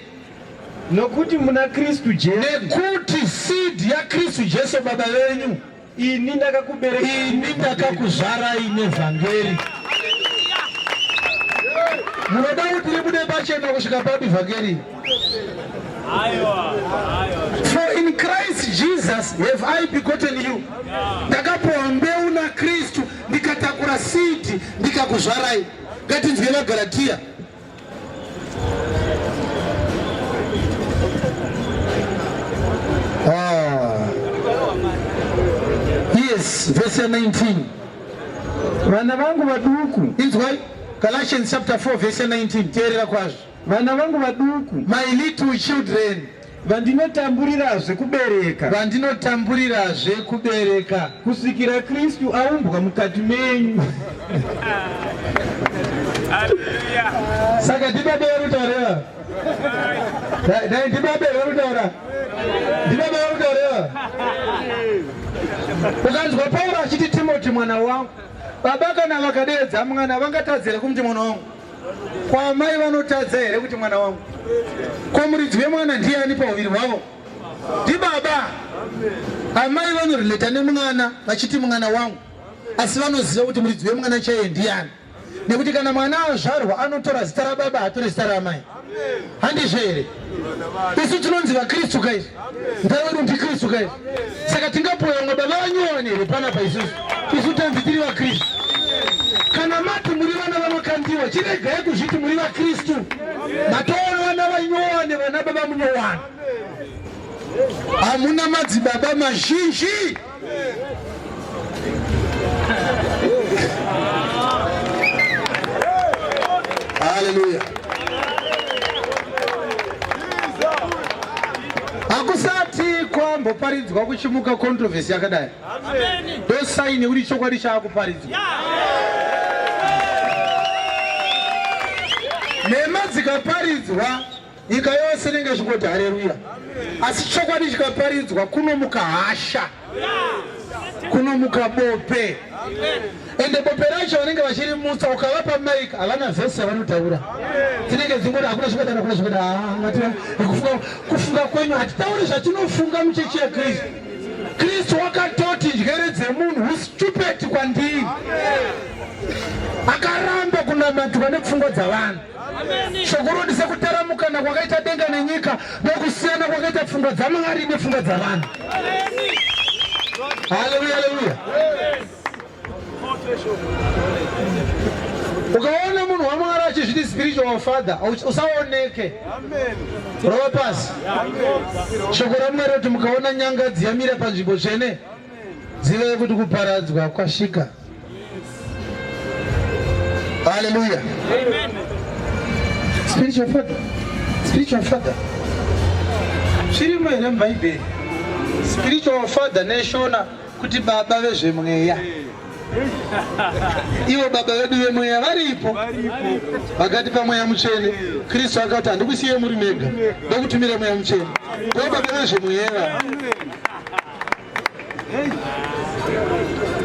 Nokuti muna Kristu Jesu. Nekuti seed yaKristu Jesu baba venyu. Ini ndakakubereka. Ini ndakakuzvarai nevhangeri. Munoda kuti ribude pachena kusvika papi vhangeri? For in Christ Jesus have I begotten you. Ndakapuwa mbeu naKristu ndikatakura seed ndikakuzvarai. Ngatinzwe vaGalatia. Ah. Yes, verse 19. Vana vangu vaduku. Inzwai Galatians chapter 4 verse 19. Teerera kwazvo. Vana vangu vaduku. My little children. Vandinotamburirazve kubereka. Vandinotamburirazve kubereka. Kusvikira Kristu aumbwa mukati menyu. Saka ndibabe varutaureva. Dai ndibabe varutaura. Ndibabe varutaureva. Ukanzwa Pauro achiti Timoti mwana wangu. Baba kana vakadeedza mwana vangatadzira kumuti mwana wangu. Kwamai vanotadza here kuti mwana wangu? Ko muridzi wemwana ndiani pauviri hwavo? Ndibaba. Amai vanorelata nemwana vachiti mwana wangu, asi vanoziva kuti muridzi wemwana chaiye ndiani, nekuti kana mwana azvarwa anotora zita rababa, hatore zita raamai. Handizvo here? Isu tinonzi vaKristu ka izvi, mutaro wedu ndiKristu ka izvi. Saka tingapuwa vamwe baba vanyowani here panapa isusu? Isu tanzi tiri vaKristu. Kana mati muri vana vamakandiwa, chiregai kuzviti muri vaKristu. Matoona vana vanyowani, vana baba munyowani. Hamuna madzibaba mazhinji. Haleluya. Hakusati kwamboparidzwa kuchimuka controversy yakadai. Ndosaini uri chokwadi chaakuparidzwa. Nhema dzikaparidzwa nyika yose inenge ichingoti hareruya, asi chokwadi chikaparidzwa kunomuka hasha, kunomuka bope. Ende bope racho vanenge vachirimutsa, ukavapa mic havana vhesi yavanotaura, dzinenge dzingoti hakuna zvakadaro, hakuna zvakadaro. Kufunga kwenyu hatitauri zvatinofunga muchechi yaKristu. Kristu wakatoti njere dzemunhu ustupid kwandiri, akaramba kunamatwa nepfungwa dzavanhu. Shoko roti sekutaramukana kwakaita denga nenyika ndokusiyana kwakaita pfungwa dzaMwari nepfungwa dzavanhu. Haleluya, haleluya. Ukaona munhu waMwari achizviti spiritual father, usaoneke. Rova pasi. Shoko raMwari roti mukaona nyangadzi yamira panzvimbo tsvene, zivai kuti kuparadzwa kwasvika. Hallelujah. Amen. Spiritual father. Spiritual father. Zvirimo here muBhaibheri? Spiritual father neshona kuti baba vezvemweya. Ivo baba vedu vemweya varipo. Vakatipa mweya mutsvene. Kristu akati handikusiye muri mega. Ndokutumira mweya mutsvene. Ndo baba vezvemweya.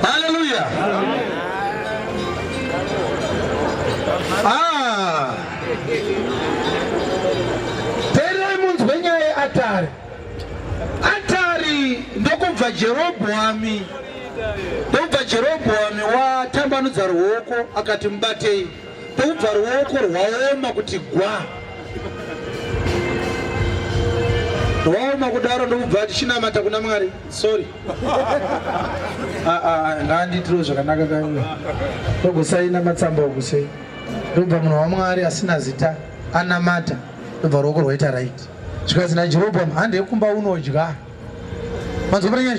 Hallelujah. Ah. Teererai munzwe nyaya yeatari. Atari ndokubva Jerobhoami ndokubva Jerobhoami watambanudza ruoko akati mubatei, ndokubva ruoko rwaoma kuti gwa. Rwaoma kudaro ndokubva tichinamata kuna Mwari. Sorry. Ah, ah, ngaandiitirewo zvakanaka kaiwe. Ndogosaina matsamba uku sei. Ndobva munhu waMwari asina zita anamata ndobva ruoko rwaita right. Zvikanzi naJerobhoamu handei kumba unodya. Manzwa pane nyaya?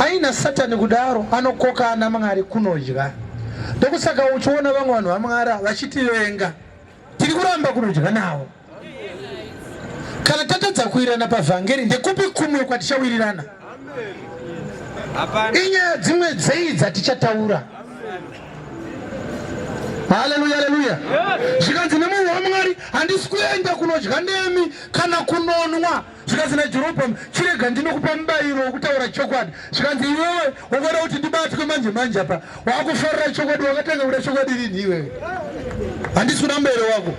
Aina Satani kudaro anokoka ana Mwari kunodya. Ndokusaka uchiona vamwe vanhu vaMwari vachitivenga, tiri kuramba kunodya navo. Kana tatadza kuwirirana pavhangeri, ndekupi kumwe kwatichawirirana? Inyaya dzimwe dzei dzatichataura? Haleluya, haleluya. Zvikanzi nemunhu waMwari, handisi kuenda kunodya nemi kana kunonwa. Zvikanzi naJerobhoamu, chirega ndinokupa mubayiro wokutaura chokwadi. Zvikanzi, iwewe wakaona kuti ndibatwe manje manje apa, wakufarira chokwadi, wakatanga kuda chokwadi rini iwewe? Handisi kuda mubayiro wako.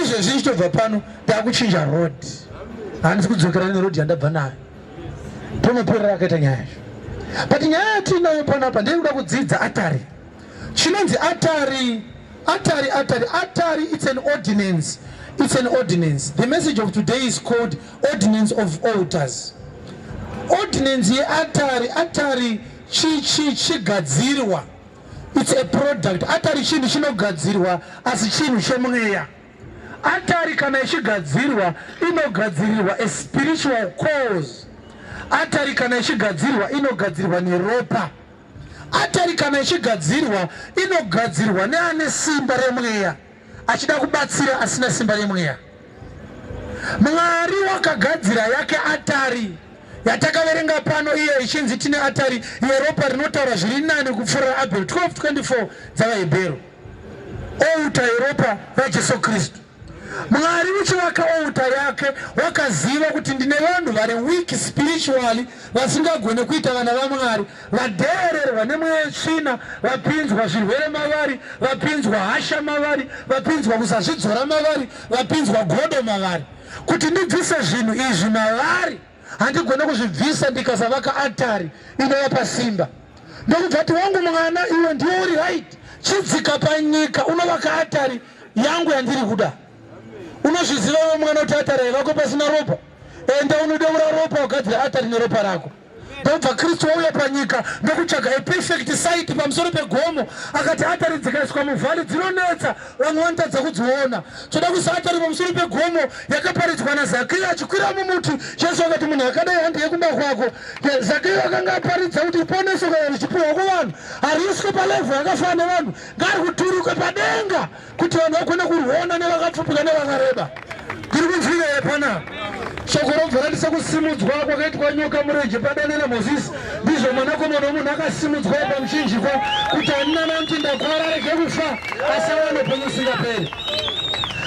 Izvezvi ndichitobva pano, ndakuchinja road, handisi kudzokera neroad yandabva nayo. Tonoperera akaita nyaya yacho. But nyaya yatiinayo panapa ndeyekuda kudzidza atari. Chinonzi atari, atari, atari, atari, it's an ordinance. It's an ordinance. The message of today is called ordinance of altars. Ordinance yeatari, atari chi chi chigadzirwa. It's a product. Atari chinhu chinogadzirwa asi chinhu chemweya. Atari kana ichigadzirwa inogadzirirwa a spiritual cause. Atari kana ichigadzirwa inogadzirwa neropa. Atari kana ichigadzirwa inogadzirwa neane simba remweya achida kubatsira asina simba remweya. Mwari wakagadzira yake atari yatakaverenga pano iyo ichinzi tine atari yeropa rinotaura zviri nani kupfuura Abel 12:24 dzavaHebheru. Outa yeropa raJesu Kristu. Mwari uchivaka outa yake wakaziva kuti ndine vanhu vari weak spiritually vasingagone kuita vana vaMwari, vadheererwa nemweya yetsvina, vapinzwa zvirwere mavari, vapinzwa hasha mavari, vapinzwa kusazvidzora mavari, vapinzwa godo mavari. Kuti ndibvise zvinhu izvi mavari handigone kuzvibvisa ndikasavaka atari inovapa simba. Ndokubva ti wangu mwana iwe ndiwe uri right, chidzika panyika unovaka atari yangu yandiri kuda. Unozviziva iwe mwana kuti atari haivakwe pasina ropa? Enda unodeura ropa ugadzire atari neropa rako. Ndobva Kristu wauya panyika ndokutsvaga a perfect site pamusoro pegomo, akati atari dzikaiswa muvhali dzinonetsa, vamwe vanotadza kudziona. Toda kuisa atari pamusoro pegomo yakaparidzwa naZakeyo achikwira mumuti. Jesu akati munhu akadai handiye kumba kwako. Zakeyo akanga aparidza kuti ruponeso kana ruchipiwa kuvanhu hariiswe palevhu yakafanana nevanhu, ngarikuturikwe padenga kuti vanhu vagone kurwona nevakapfupika nevakareba. Ndiri kunzwira here panapa? Shoko robva rati sekusimudzwa kwakaitwa nyoka murenje padanda naMozisi, ndizvo mwanakomana womunhu akasimudzwa pamuchinjikwa, kuti ani nani anotenda kwaari arege kufa, asi awane upenyu usingaperi.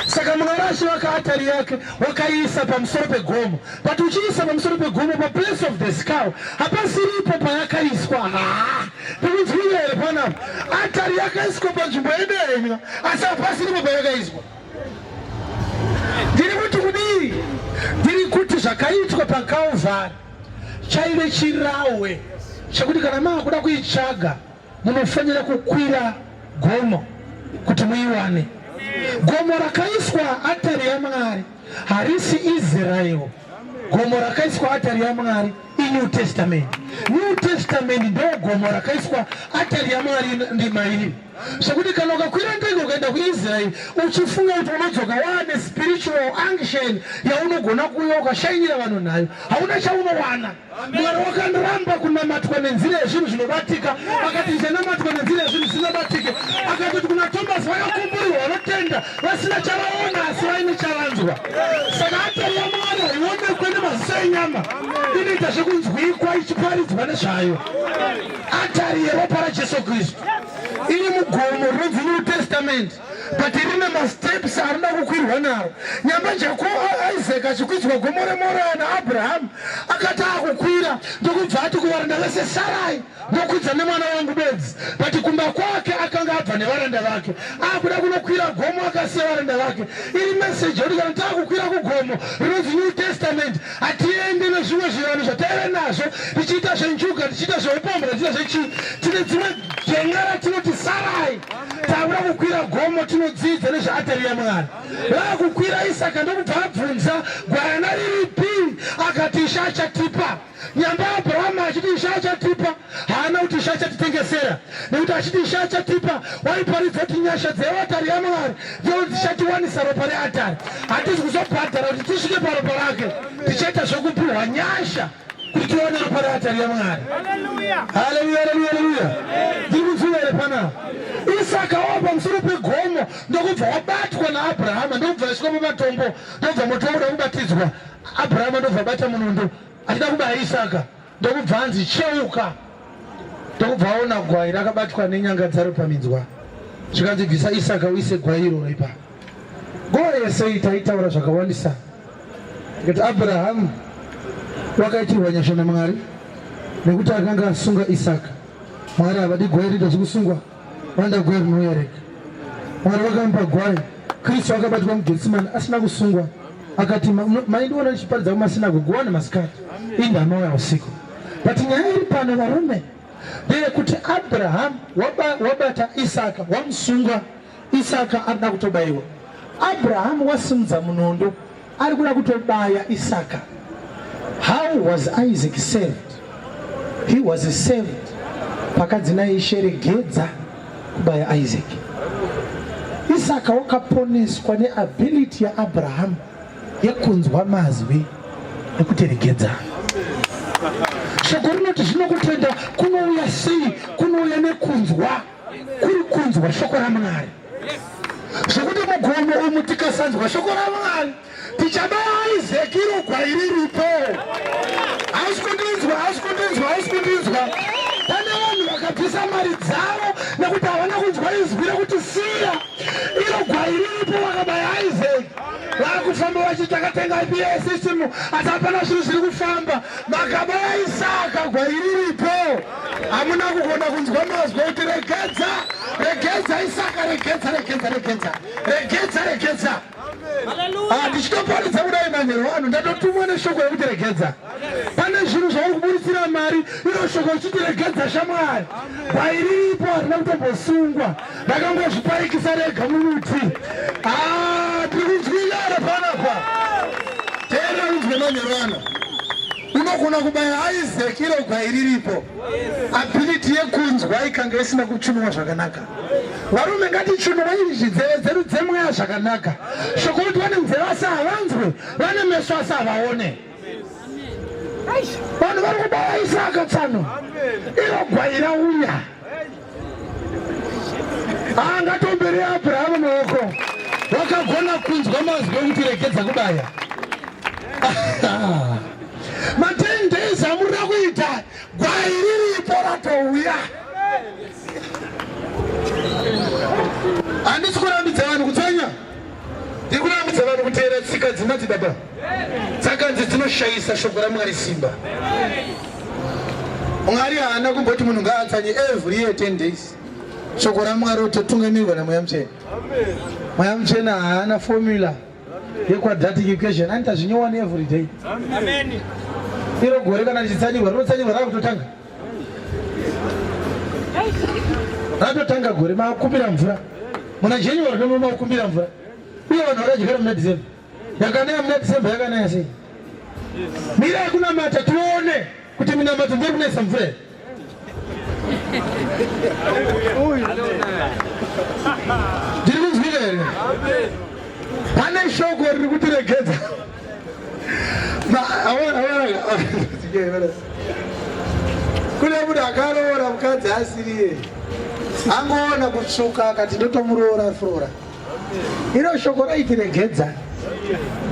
Saka Mwari achivaka atari yake wakaiisa pamusoro pegomo, but uchiisa pamusoro pegomo paplace of the skull hapasiripo payakaiswa. Haa, tikunzwira here panapa? Atari yakaiswa panzvimbo yedenya, asi hapasiripo payakaiswa. Ndiri kuti kudii? Ndiri kuti zvakaitwa paKalvari chaive chirahwe chekuti kana maakuda kuitsvaga munofanira kukwira gomo kuti muiwane. Gomo rakaiswa atari yaMwari harisi Israel. Gomo rakaiswa atari yaMwari iNew Testament. New Testament ndo gomo rakaiswa atari yaMwari ndima iri. Zvekuti kana ukakwira ndege ukaenda kuIsrael uchifunga kuti unodzoka waane spiritual unction yaunogona kuuya ukashainira vanhu nayo, hauna chaunowana. Mwari wakandiramba kunamatwa nenzira yezvinhu zvinobatika, akati ndichanamatwa nenzira yezvinhu zvisingabatike. Akatoti kuna Thomas, vakakomborerwa vanotenda vasina chavaona asi vaine chavanzwa. Saka atari yaMwari haionekwe nemaziso enyama, inoita zvekunzwikwa ichiparidzwa nezvayo. Atari yeropa raJesu Kristu iri mugomo rinonzi New Testament, but rine masteps arinoda kukwirwa naro. Nyamba Jakobo Isaac achikwidzwa gomo reMoria naAbraham, akati akukwira ndokubva ati kuvaranda vese, sarai ndokwidza nemwana wangu bedzi. But kumba kwake akanga abva nevaranda vake, akuda kunokwira gomo akasiya varanda vake. Iri message yekuti kana taakukwira kugomo rinonzi New Testament, hatiendi nezvimwe zvivanhu zvataive nazvo, tichiita zvenjuga, tichiita zveupombwe, tichiita zvechii. Tine dzimwe jenga ratinoti sarai, takuda kukwira gomo, tinodzidza nezveatari yaMwari. Vakukwira Isaka ndokubva abvunza gwayana riripi, akati Ishe achatipa. Nyamba Abrahama achiti Ishe achatipa, haana kuti Ishe achatitengesera, nekuti achiti Ishe achatipa waiparidza kuti nyasha dzeatari yaMwari ndidzo dzichatiwanisa ropa reatari. Hatisi kuzobhadhara kuti tisvike paropa rake, tichaita zvekupiwa nyasha. kuti tione ropa reatari yaMwari. Haleluya, haleluya, haleluya! Ndiri kunzwiwa here panapa? Isaka wava pamusoro pegomo ndokubva wabatwa naAbrahama, ndokubva asvika pamatombo, ndokubva moto wakuda kubatidzwa. Abrahama ndobva abata munondo achida kubaya Isaka, ndokubva anzi cheuka, ndokubva aona gwai rakabatwa nenyanga dzaro paminzwa, zvikanzi bvisa Isaka uise gwai iroro ipapo. Nguva yese iyi taitaura zvakawandisa tikati Abrahamu wakaitirwa nyasha naMwari nekuti akanga asunga Isaka. Mwari havadi gwai rinoita zvekusungwa, vanoda gwai rinouya rega. Mwari vakamupa gwai. Kristu akabatwa muGetsimani asina kusungwa, akati maindiona ndichiparidza kumasinagogi wani masikati, ini ndanouya usiku. But nyaya iri pano varume ndeyekuti Abrahamu wabata Isaka, wamusunga. Isaka arikuda kutobaiwa. Abrahamu wasimudza munondo ari kuda kutobaya Isaka. How was Isaac saved? He was saved pakanzi naIshe regedza kubaya Isaac. Isaka wakaponeswa neability yaAbrahamu yekunzwa mazwi ekuti regedza. Shoko rinoti zvino kutenda kunouya sei? Kunouya nekunzwa. Kuri kunzwa shoko raMwari. Zvekuti mugomo umu tikasanzwa shoko raMwari tichabaya Isaac iro gwai riripo. Hausi kundinzwa, hausi kundinzwa, hausi kundinzwa. Pane vanhu vakabvisa mari dzavo nekuti havana kunzwa izwi rekuti siya iro gwai riripo, vakabaya Isaac. Vakufamba vachiti takatenga IPA system asi hapana zvinhu zviri kufamba. Makabaya Isaka gwai riripo. Hamuna kugona kunzwa mazwi ekuti regedza, regedza Isaka, regedza, regedza, regedza, regedza, regedza. Ah, ndichitoparidza kudai manheru ano ndatotumwa neshoko rekuti regedza. Pane zvinhu zvauri kuburitsira mari iro shoko richiti regedza shamwari. Gwai riripo harina kutombosungwa, rakangozviparikisa rega mumuti. Ah, tiri kunzwika here panapa? Teerera unzwe manheru ano. Unogona kubaya Isaac iro gwai riripo. Ability yekunzwa ikanga isina kuchunwa zvakanaka. Varume ngatichunwe izvi nzeve dzedu dzemweya zvakanaka. Shoko kuti vane nzeve asi havanzwe, vane meso asi havaone. Vanhu vari kubaya Isaka tsano. Iro gwai rauya. Angatombere Abrahamu maoko. Wakagona kunzwa mazwi ekuti regedza kubaya. Ma 10 days amurira kuita gwai riripo ratouya. Handisi kurambidza vanhu kutsanya, ndiri kurambidza vanhu kuteera tsika dzemadzibaba dzakanzi dzinoshayisa shoko raMwari simba. Mwari haana kumboti munhu ngaatsanye every year 10 days. Shoko raMwari rototungamirirwa naMweya Mutsvene. Mweya Mutsvene haana formula yequadratic equation, anoita zvinyowani every day. Iro gore kana richitsanyirwa rinotsanyirwa rakutotanga ratotanga gore makumbira mvura muna January ndomo makumbira mvura uye vanhu vakadyara muna December yakanaya muna December yakanaya sei? Mirai kunamata tione kuti minamato ndiri kunetsa mvura here. Ndiri kunzwika here? Pane shoko riri kutiregedza. Kune munhu akaroora mukadzi asiriye, angoona kutsvuka akati ndotomuroora froora. Iro shoko raiti regedza,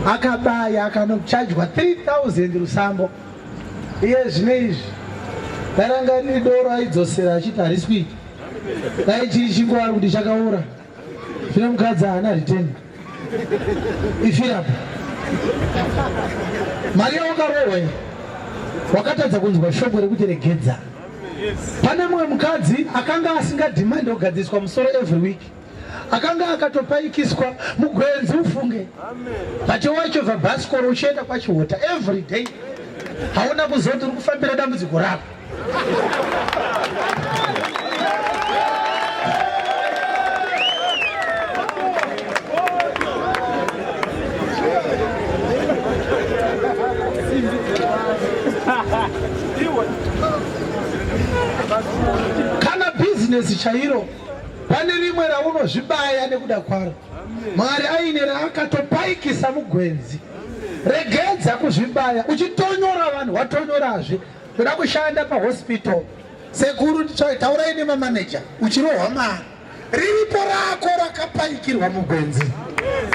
akabaya akanochajwa 3000 rusambo. Iye zvino izvi dai ranga riri doro aidzosera achiti harisi kuita, dai chiri chingwa ari kuti chakaora. Zvino mukadzi haana return ifirapa mari yawakarohwa iyi wakatadza kunzwa shoko rekuti regedza. Pane mumwe mukadzi akanga asingadhimandi kugadziriswa musoro every week, akanga akatopaikiswa mugwenzi ufunge, but wachovha bhasikoro uchienda kwaChihota every day, hauna kuzoti uri kufambira dambudziko rako. Kana bhizinesi chairo pane rimwe raunozvibaya nekuda kwaro. Mwari aine raakatopaikisa mugwenzi. Regedza. Regedza kuzvibaya uchitonyora vanhu watonyorazve. Ndoda kushanda pahospital. Sekuru taurai nemamaneja uchirohwa mari. Riripo rako rakapaikirwa mugwenzi.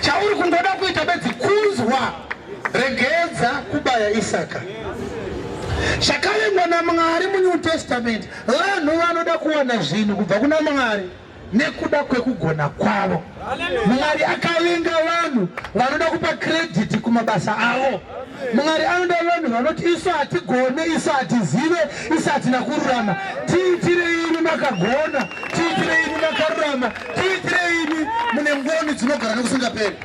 Chauri kungoda kuita bedzi kunzwa. Regedza kubaya Isaka. Chakavengwa naMwari muNew Testament, vanhu vanoda kuwana zvinhu kubva kuna Mwari nekuda kwekugona kwavo. Mwari akavenga vanhu vanoda kupa credit kumabasa avo. Mwari anoda vanhu vanoti isu hatigone, isu hatizive, isu hatina kururama. Tiitire imi makagona, tiitire imi makarurama, tiitire imi mune ngoni dzinogara nekusingaperi.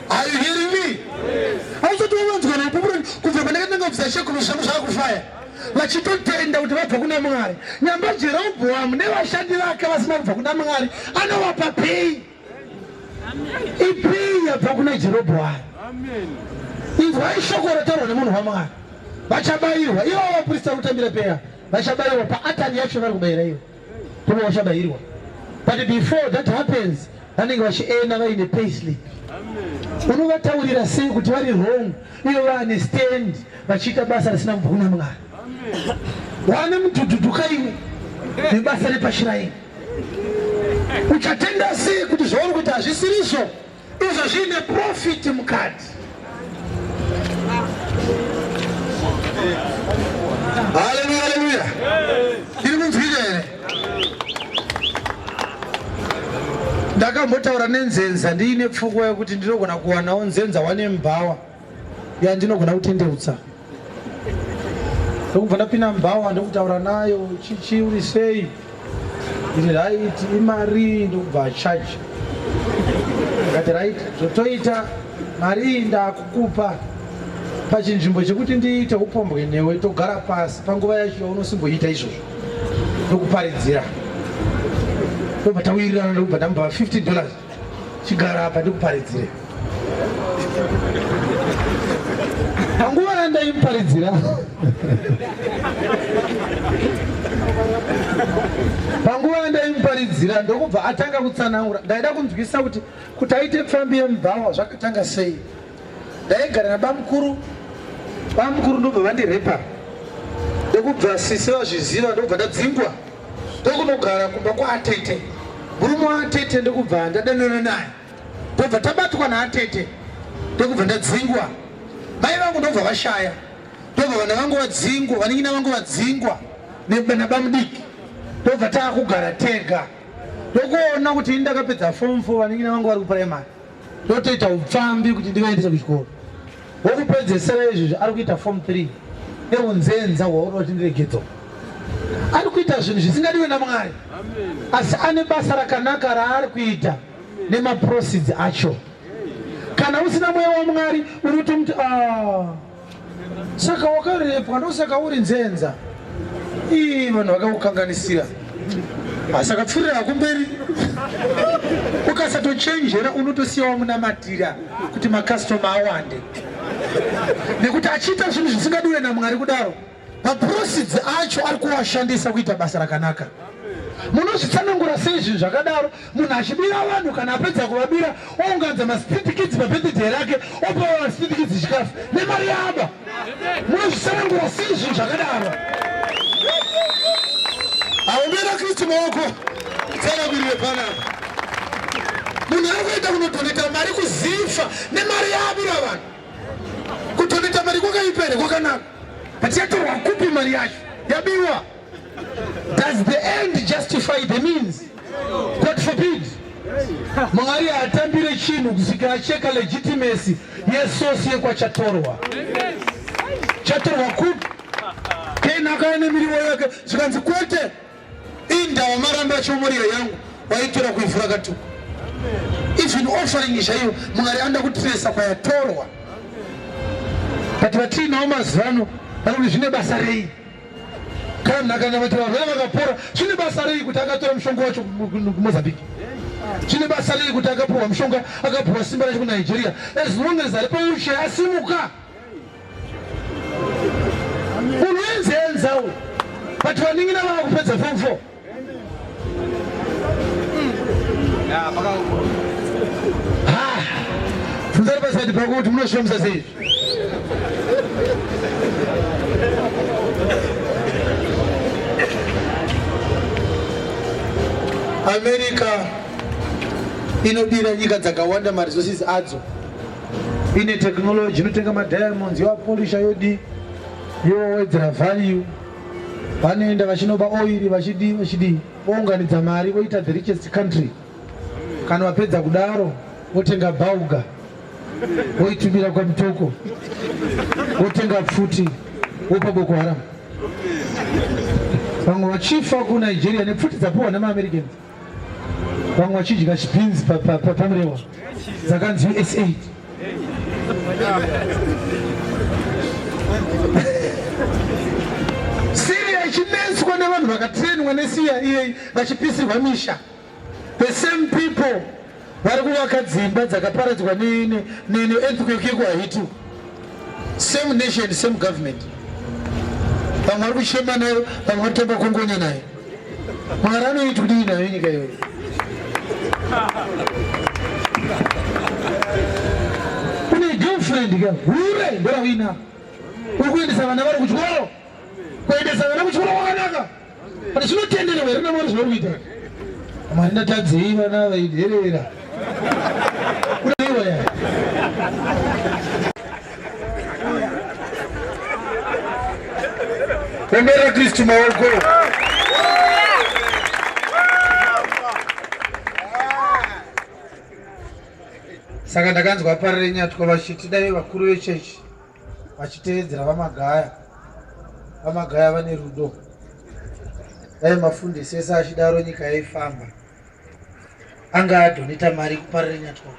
Are you hearing me? Hausati wavanzwa napupura kubva pandakatanga kubvisa chegumi zvangu zvakufaya vachitotenda kuti vabva kuna Mwari. Nyamba Jerobhoamu nevashandi vake vasina kubva kuna Mwari anovapa pei? Ipei yabva kuna Jerobhoamu? Inzwai shoko rataurwa nemunhu waMwari. Vachabayirwa ivo vaprista kutambira peya, vachabayirwa paatani yacho vari kubayira iyo, ndipo vachabayirwa. But before that happens, vanenge vachienda vaine payslip. Unovataurira sei kuti vari wrong ivo vaane stand vachiita basa risina kubva kuna Mwari? Wane mudhudhudhuka iwe nebasa repashiraini. Uchatenda sei kuti zvauri kuita hazvisirizvo izvo zviine profit mukati? Haleluya, haleluya. Iri kunzwika here? Ndakambotaura nenzenza ndiine pfungwa yekuti ndinogona kuwanawo nzenza wane mbhawa yandinogona kutendeutsa. Ndokubva ndapinda mubhawa ndokutaura nayo chichi uri sei ndiri right imari ndokubva achaja ndikati right zvotoita mari iyi ndakukupa pachinzvimbo chekuti ndiite upombwe newe togara pasi panguva yacho yaunosimboita izvozvo ndokuparidzira ndobva tawirirana ndokubva ndamupa 15 dollars chigara apa ndikuparidzire panguva yandaimuparidzira panguva yandaimuparidzira ndokubva atanga kutsanangura ndaida kunzwisa kuti kuti aite pfambi yemubhawa zvakatanga sei ndaigara nabamukuru bamukuru ndobva vandirepa ndokubva sisi vazviziva ndokubva ndadzingwa ndokunogara kumba kwaatete murume waatete ndokubva ndadanana naye ndobva tabatwa naatete ndokubva ndadzingwa mai vangu ndobva vashaya ndobva vana vangu vadzingwa vanin'ina vangu vadzingwa nabamudiki ndobva taakugara tega ndokuona kuti ini ndakapedza form four vanin'ina vangu vari kupuraimary ndotoita upfambi kuti ndivaendese kuchikoro wokupedzesera izvizvi ari kuita form 3 neunzenza hwauri kuti ndiregedzo ari kuita zvinhu zvisingadiwe namwari asi ane basa rakanaka raari kuita nemaproceeds acho kana usina mweya wamwari uri kutomuti ah, saka wakarepwa ndosaka uri nzenza ii vanhu vakakukanganisira asi akapfurira hako mberi ukasatochenjera unotosiya wamunamatira kuti makastoma awande nekuti achiita zvinhu zvisingadiwe namwari kudaro maproceeds acho ari kuwashandisa kuita basa rakanaka munozvitsanangura sei zvinhu zvakadaro munhu achibira vanhu kana apedza kuvabira ounganza mastreet kids pabirthday rake opa mastreet kids chikafu nemari yaaba munozvitsanangura sei zvinhu zvakadaro aombera kristu maoko tsanangurire panapa munhu ari kuenda kunodoneta mari kuzifa nemari yaabira vanhu kudoneta mari kwakaipa here kwakanaka but yatorwa kupi mari yacho yabiwa Does the end justify the means? God forbid. Mwari haatambire chinhu kusvikira acheka legitimacy yesosi yekwachatorwa. Chatorwa kupi? Kaini akauya nemiriwo yake zvikanzi kwete, indawa maramba achomorira yangu waitora kuivhu rakatuka. Even offering chaiyo Mwari anoda kutiresa kwayatorwa. But vatiinawo mazuva ano vari kuti zvine basa rei? Kana kana vati varwere vakapora, zvine basa rei kuti akatora mushonga wacho kuMozambique? Zvine basa rei kuti akapiwa mushonga akapiwa simba racho kuNigeria? As long as ari paushe asimuka. Munhu enzenza uyu. But vanin'ina vava kupedza form 4. Bvunzani pasati pako kuti munoshomisa sei? America inobira nyika dzakawanda maresources adzo. Ine technology inotenga madiamonds yoapolisha yodii yowedzera value. Vanoenda vachinoba oiri vachidii vachidii vounganidza mari voita the richest country. Kana vapedza kudaro votenga bauga voitumira kwaMutoko votenga pfuti vopa Boko Haram. Vamwe vachifa kuNigeria nepfuti dzapiwa nemaAmericans, vamwe vachidya chipinzi pamurewa dzakanzi USAID. Syria ichinetswa nevanhu vakatrainwa neCIA vachipisirwa misha. The same people vari kuvaka dzimba dzakaparadzwa neearthquake yekuHaiti. Same nation, same government. Vamwe vari kuchema nayo, vamwe vari kutamba kongonya nayo. Mwari anoiti kudii nayo nyika iyoyo? Une girlfriend ka hure ndorawina. Uri kuendesa vana vari kuchikoro. Kuendesa vana kuchikoro kwakanaka. But zvinotenderwa here naMwari zvauri kuita? Mwari ndatadzei vana vaidherera. Kudaiwa ya. Pembera Kristu maoko. Saka ndakanzwa Parirenyatwa vachiti dai vakuru vechechi vachitevedzera VaMagaya. VaMagaya vane rudo. Dai mafundisi ese achidaro nyika yaifamba. Anga adoneta mari kuParirenyatwa.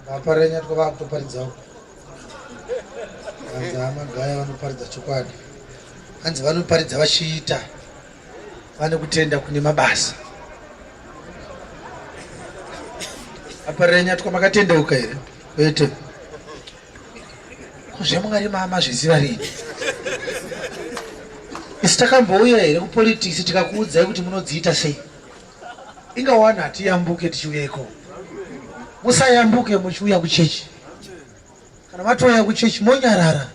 VaParirenyatwa vakutoparidzawo. Hanzi VaMagaya vanoparidza chokwadi. Hanzi vanoparidza vachiita. Vane kutenda kune mabasa. VaParirenyatwa makatendeuka here? Kwete. Ko zveMwari mamazviziva rini? Isu takambouya here kupolitics tikakuudzai kuti munodziita sei? Inga wani hatiyambuke tichiuya ikoko. Musayambuke muchiuya kuchechi. Kana matouya kuchechi monyarara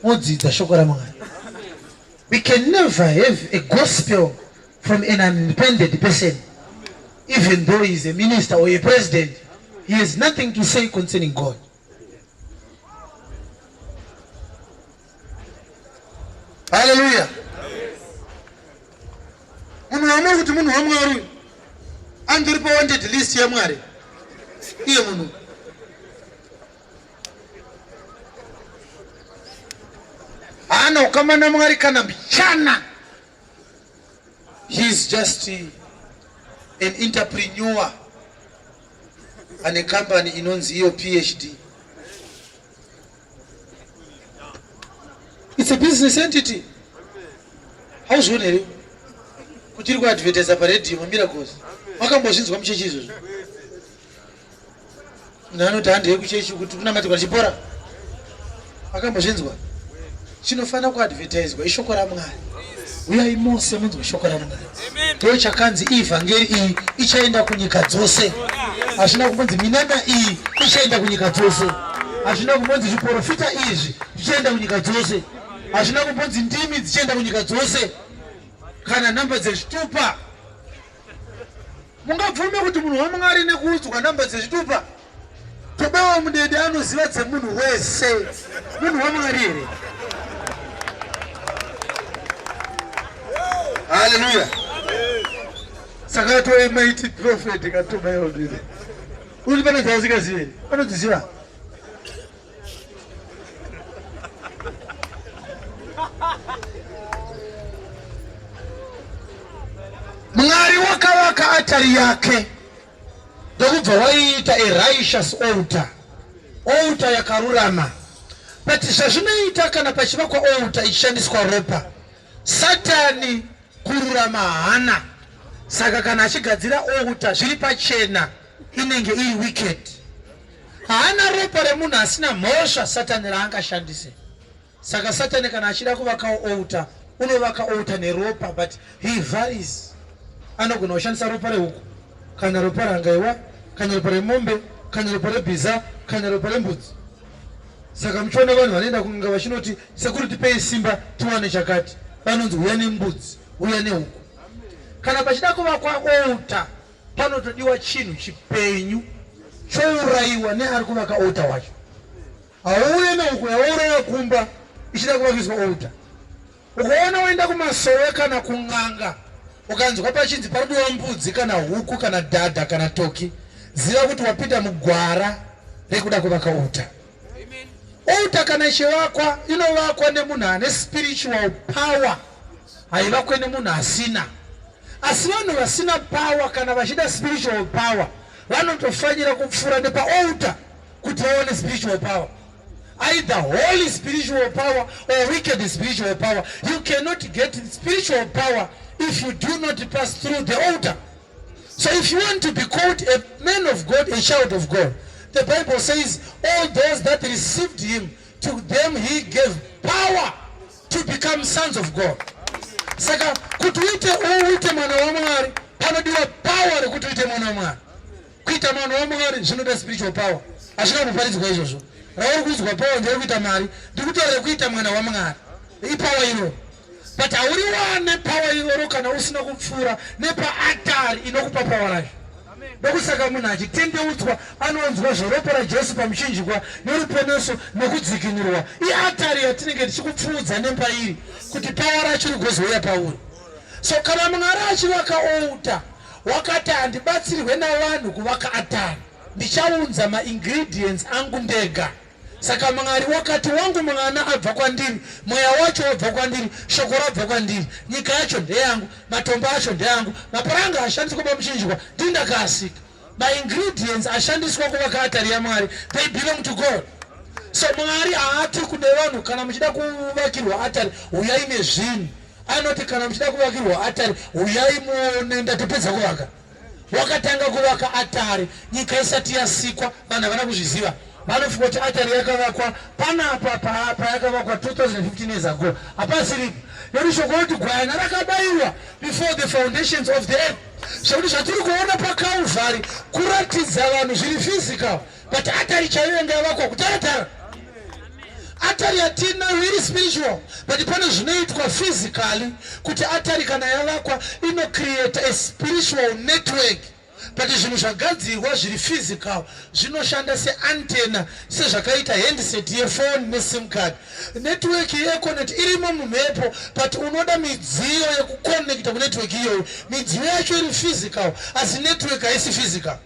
modzidza shoko raMwari. We can never have a gospel from an independent person. Even though he is a minister or a president, he has nothing to say concerning God. Hallelujah. Munhu wamuri kuti munhu waMwari andiri pa wanted list yaMwari. Iye munhu haana ukama naMwari kana mbichana. He is just an entrepreneur ane company inonzi iyo PhD. It's a business entity. Hauzvioni here kuti iri kuadvertisa paredhiyo mamiracles? Makambozvinzwa muchechi izvozvo? Munhu anoti handei kuchechi kuti kunamatirwa chipora. Makambozvinzwa? Chinofanira kuadvertiswa ishoko raMwari. Uyai mose munzwe shoko raMwari. Ndiyo chakanzi ivhangeri iyi ichaenda kunyika dzose. Hazvina kumbonzi minana iyi ichaenda kunyika dzose. Hazvina kumbonzi zviporofita izvi zvichaenda kunyika dzose. Hazvina kumbonzi ndimi dzichaenda kunyika dzose. Kana namba dzezvitupa. Mungabvume kuti munhu waMwari nekuudzwa namba dzezvitupa? Tobewa Mudede anoziva dzemunhu wese. Munhu waMwari here? Haleluya. Saka atove mighty prophet katobewa Mudede. Uri pane dzausingazive? Anodziziva. Mwari wakavaka atari yake ndokubva waiita a righteous altar, altar yakarurama. But zvazvinoita kana pachivakwa altar ichishandiswa ropa, Satani kururama haana. Saka kana achigadzira altar zviri pachena inenge iri wicked. Haana ropa remunhu asina mhosva Satani raangashandise. Saka Satani kana achida kuvakawo altar unovaka altar neropa, but he varies. Anogona kushandisa ropa rehuku kana ropa rangaiwa kana ropa remombe kana ropa rebhiza kana ropa rembudzi. Saka muchiona vanhu vanoenda kun'anga vachinoti sekuru tipei simba tiwane chakati, vanonzi uya nembudzi, uya nehuku. Kana pachida kuvakwa altar panotodiwa chinhu chipenyu chourayiwa neari kuvaka altar wacho. Hauuye nehuku yawauraya kumba ichida kuvakiswa altar. Ukaona waenda kumasowe kana kun'anga ukanzwa pachinzi parikudiwa mbudzi kana huku kana dhadha kana toki, ziva kuti wapinda mugwara rekuda kuvaka uta. Uta kana ichivakwa inovakwa nemunhu ane spiritual power, haivakwe nemunhu asina. Asi vanhu vasina power kana vachida spiritual power vanotofanira kupfuura nepaaltar kuti vaone spiritual power. Either holy spiritual power or wicked spiritual power. You cannot get spiritual power if you do not pass through the altar. So if you want to be called a man of God, a child of God, the Bible says all those that received him, to them he gave power to become sons of God. Saka kuti uite uite mwana waMwari panodiwa power rekuti uite mwana waMwari. Kuita mwana waMwari zvinoda spiritual power. Hazvina kumboparidzwa izvozvo. Rauri kuudzwa power nderekuita mari. Ndiri kutaura rekuita mwana waMwari. Ipower iroro. But hauriwane power iroro kana usina kupfuura nepaatari inokupa power racho. Ndokusaka munhu achitendeutswa anonzwa zveropa raJesu pamuchinjikwa neruponeso nekudzikinurwa. Iatari yatinenge tichikupfuudza nemba iri kuti power racho rigozouya pauri. So kana Mwari achivaka altar wakati handibatsirwe navanhu kuvaka atari, ndichaunza maingredients angu ndega. Saka Mwari wakati wangu mwana abva kwandiri, mweya wacho wabva kwandiri, shoko rabva kwandiri, nyika yacho ndeyangu, matombo acho ndeyangu, mapuranga ashandiswa pamuchinjikwa ndini ndakaasika. Maingredients ashandiswa kuvaka atari yaMwari, they belong to God. So Mwari haati kune vanhu kana muchida kuvakirwa atari huyai nezvinhu. Anoti kana muchida kuvakirwa atari huyai muone ndatopedza kuvaka. Wakatanga kuvaka atari nyika isati yasikwa, vanhu havana kuzviziva. Vanofunga kuti atari yakavakwa panapa payakavakwa 2015 years ago, hapasiripo. Nekuti shoko roti gwayana rakabayiwa before the foundations of the earth, zvekuti zvatiri kuona paCalvary kuratidza vanhu zviri physical, but atari chaiyo yanga yavakwa kutaratara. Atari yatinayo iri spiritual, but pane zvinoitwa physically kuti atari kana yavakwa inocreate a spiritual network, but zvinhu zvagadzirwa zviri physical zvinoshanda seantenna, sezvakaita handset yefoni nesim card. Network yeEconet irimo mumhepo, but unoda midziyo yekuconnecta kunetwork iyoyo. Midziyo yacho iri physical, asi network haisi physical.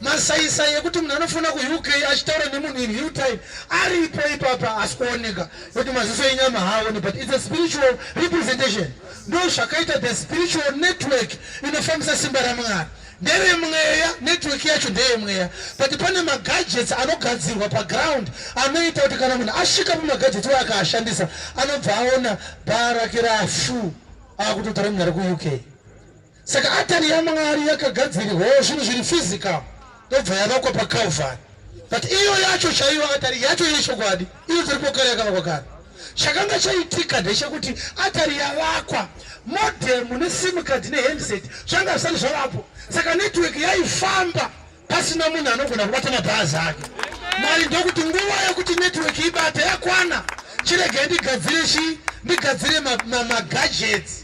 Masaisai ekuti munhu anofona kuUK achitaura nemunhu in real time aripo ipapa, asi kuoneka nekuti maziso enyama haaoni, but it's a spiritual representation. Ndo zvakaita the spiritual network inofambisa simba raMwari nderemweya. Network yacho ndeyemweya, but pane magadgets anogadzirwa paground anoita kuti kana munhu asvika pamagadgets uye akaashandisa, anobva aona bhaa rake rafu akutotaura munhu ari kuUK. Saka atari yaMwari yakagadzirirwawo zvinhu zviri physical, ndobva yavakwa paCalvary. But iyo yacho chaiyo atari yacho yechokwadi iyo tiripo kare yakavakwa kare. Chakanga chaitika ndechekuti atari yavakwa, modem nesim card nehandset zvanga zvisati zvavapo, saka network yaifamba pasina munhu anogona kubata mabhazi ake. Mwari ndokuti nguva yekuti network ibate yakwana, chiregai ndigadzire chii, ndigadzire magadgets.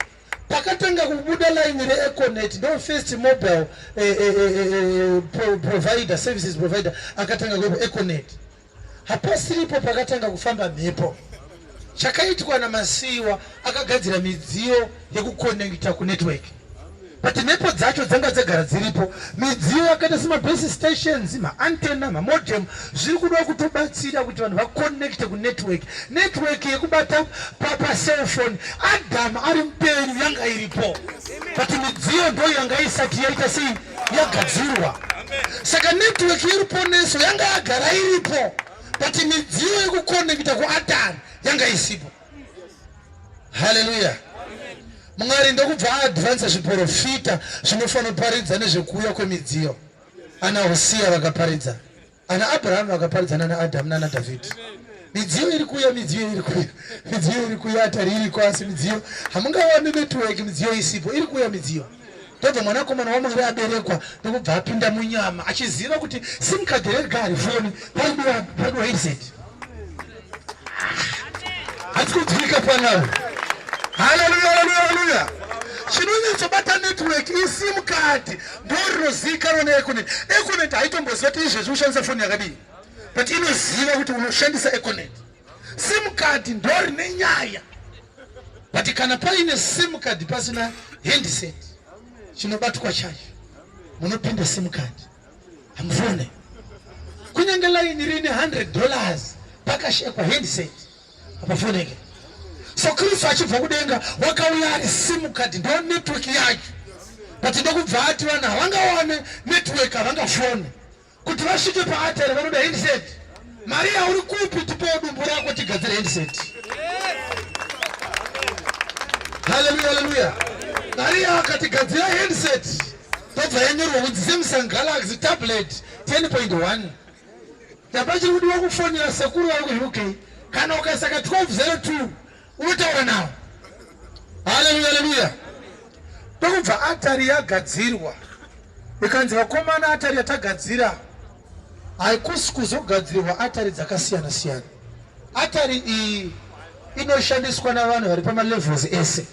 Pakatanga kubuda line reEconet, ndo first mobile provider, services provider akatanga kuipo Econet. Hapasiripo pakatanga kufamba mhepo. Chakaitwa naMasiyiwa, akagadzira midziyo yekuconnecta kunetwork, but mhepo dzacho dzanga dzagara dziripo. Midziyo yakaita semabase stations, maantenna, mamodem, zviri kuda kutobatsira kuti vanhu vaconnecte kunetwork. Network yekubata pacellphone, Adam ari mupenyu yanga iripo, but midziyo ndo yanga isati yaita sei, yagadzirwa. Saka network yeruponeso yanga yagara iripo, but midziyo yekuconnecta kuatari yanga isipo. Haleluya. Mwari ndokubva aadvansa zviprofita zvinofanira kuparidza nezvekuuya kwemidziyo. Ana Hosiya vakaparidza, ana Abrahamu vakaparidza, nana Adamu nana Dhavhidhi. Midziyo iri kuuya, midziyo iri kuuya, midziyo iri kuuya, atari iriko, asi midziyo hamungawani network midziyo isipo. Iri kuuya midziyo. Ndobva mwanakomana waMwari aberekwa, ndokubva apinda munyama achiziva kuti sim card rega harifoni, paridiwa handset. Hatisi kunzwika panapa. Haleluya, haleluya, haleluya. Chinonyatsobata network isim card ndo rinozivikanwa neEconet. Econet haitomboziva kuti izvezvi ushandisa foni yakadii, but inoziva kuti unoshandisa Econet. Sim card ndo rine nyaya, but kana paine sim card pasina handset chinobatwa chacho, munopinda sim card hamufone. Kunyange laini rine 100 dollars pakashekwa handset hapafoneke. So Kristu achibva kudenga wakauya ari sim card, ndo network yacho, but ndokubva ati vanhu havangawane network, havangafone kuti vasvike paatari vanoda handset. Maria uri kupi? Tipewo dumbu rako tigadzire handset. Haleluya, haleluya. Maria akatigadzira handset, tobva yanyorwa kunzi Samsung Galaxy tablet 10.1. Tapachiri kudiwa kufonera sekuru vari kuUK, kana ukaisa ka 1202 unotaura nawo. Haleluya, haleluya. Ndokubva atari yagadzirwa, ikanzi vakomana, atari yatagadzira haikusi kuzogadzirwa atari dzakasiyana siyana. Atari iyi inoshandiswa navanhu vari pamalevels ese.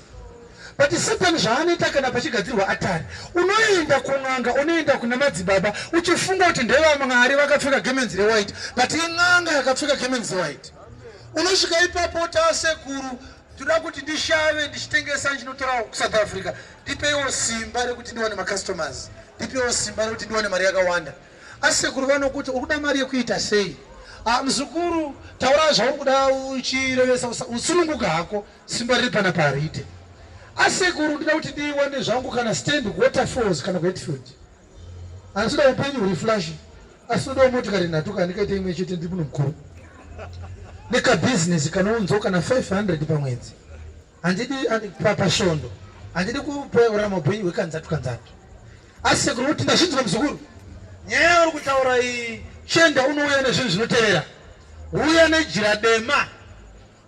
But Satan zvaanoita kana pachigadzirwa atari, unoenda kun'anga, unoenda kuna madzibaba uchifunga kuti ndevamwari vakapfeka gemenzi rewhite, but in'anga yakapfeka gemenzi rewhite. Unosvika ipapo tasekuru, toda kuti ndishave ndichitengesa ndichinotora kuSouth Africa, ndipeiwo simba rekuti ndiwane macustomers, ndipeiwo simba rekuti ndiwane mari yakawanda. Asi sekuru vanokuti uri kuda mari yekuita sei? Ah, muzukuru, taura zvauri kuda uchirevesa, usununguka hako, simba riri panapa hariite. Asi sekuru, ndinoda kuti ndiwane zvangu kana stand kuWaterfalls kana kuHatfield. Handisida upenyu huri flash, asi ndodawo motikari nhatu, kana ndikaita imwe chete ndiri muno mukuru, nekabhizinesi kanounzawo kana 500 pamwedzi, handidi pasvondo, handidi kurarama upenyu hwekanzatu kanzatu. Asi sekuru kuti ndazvinzwa muzukuru, nyaya yauri kutaura iyi, chienda unouya nezvinhu zvinotevera. Uya nejira dema,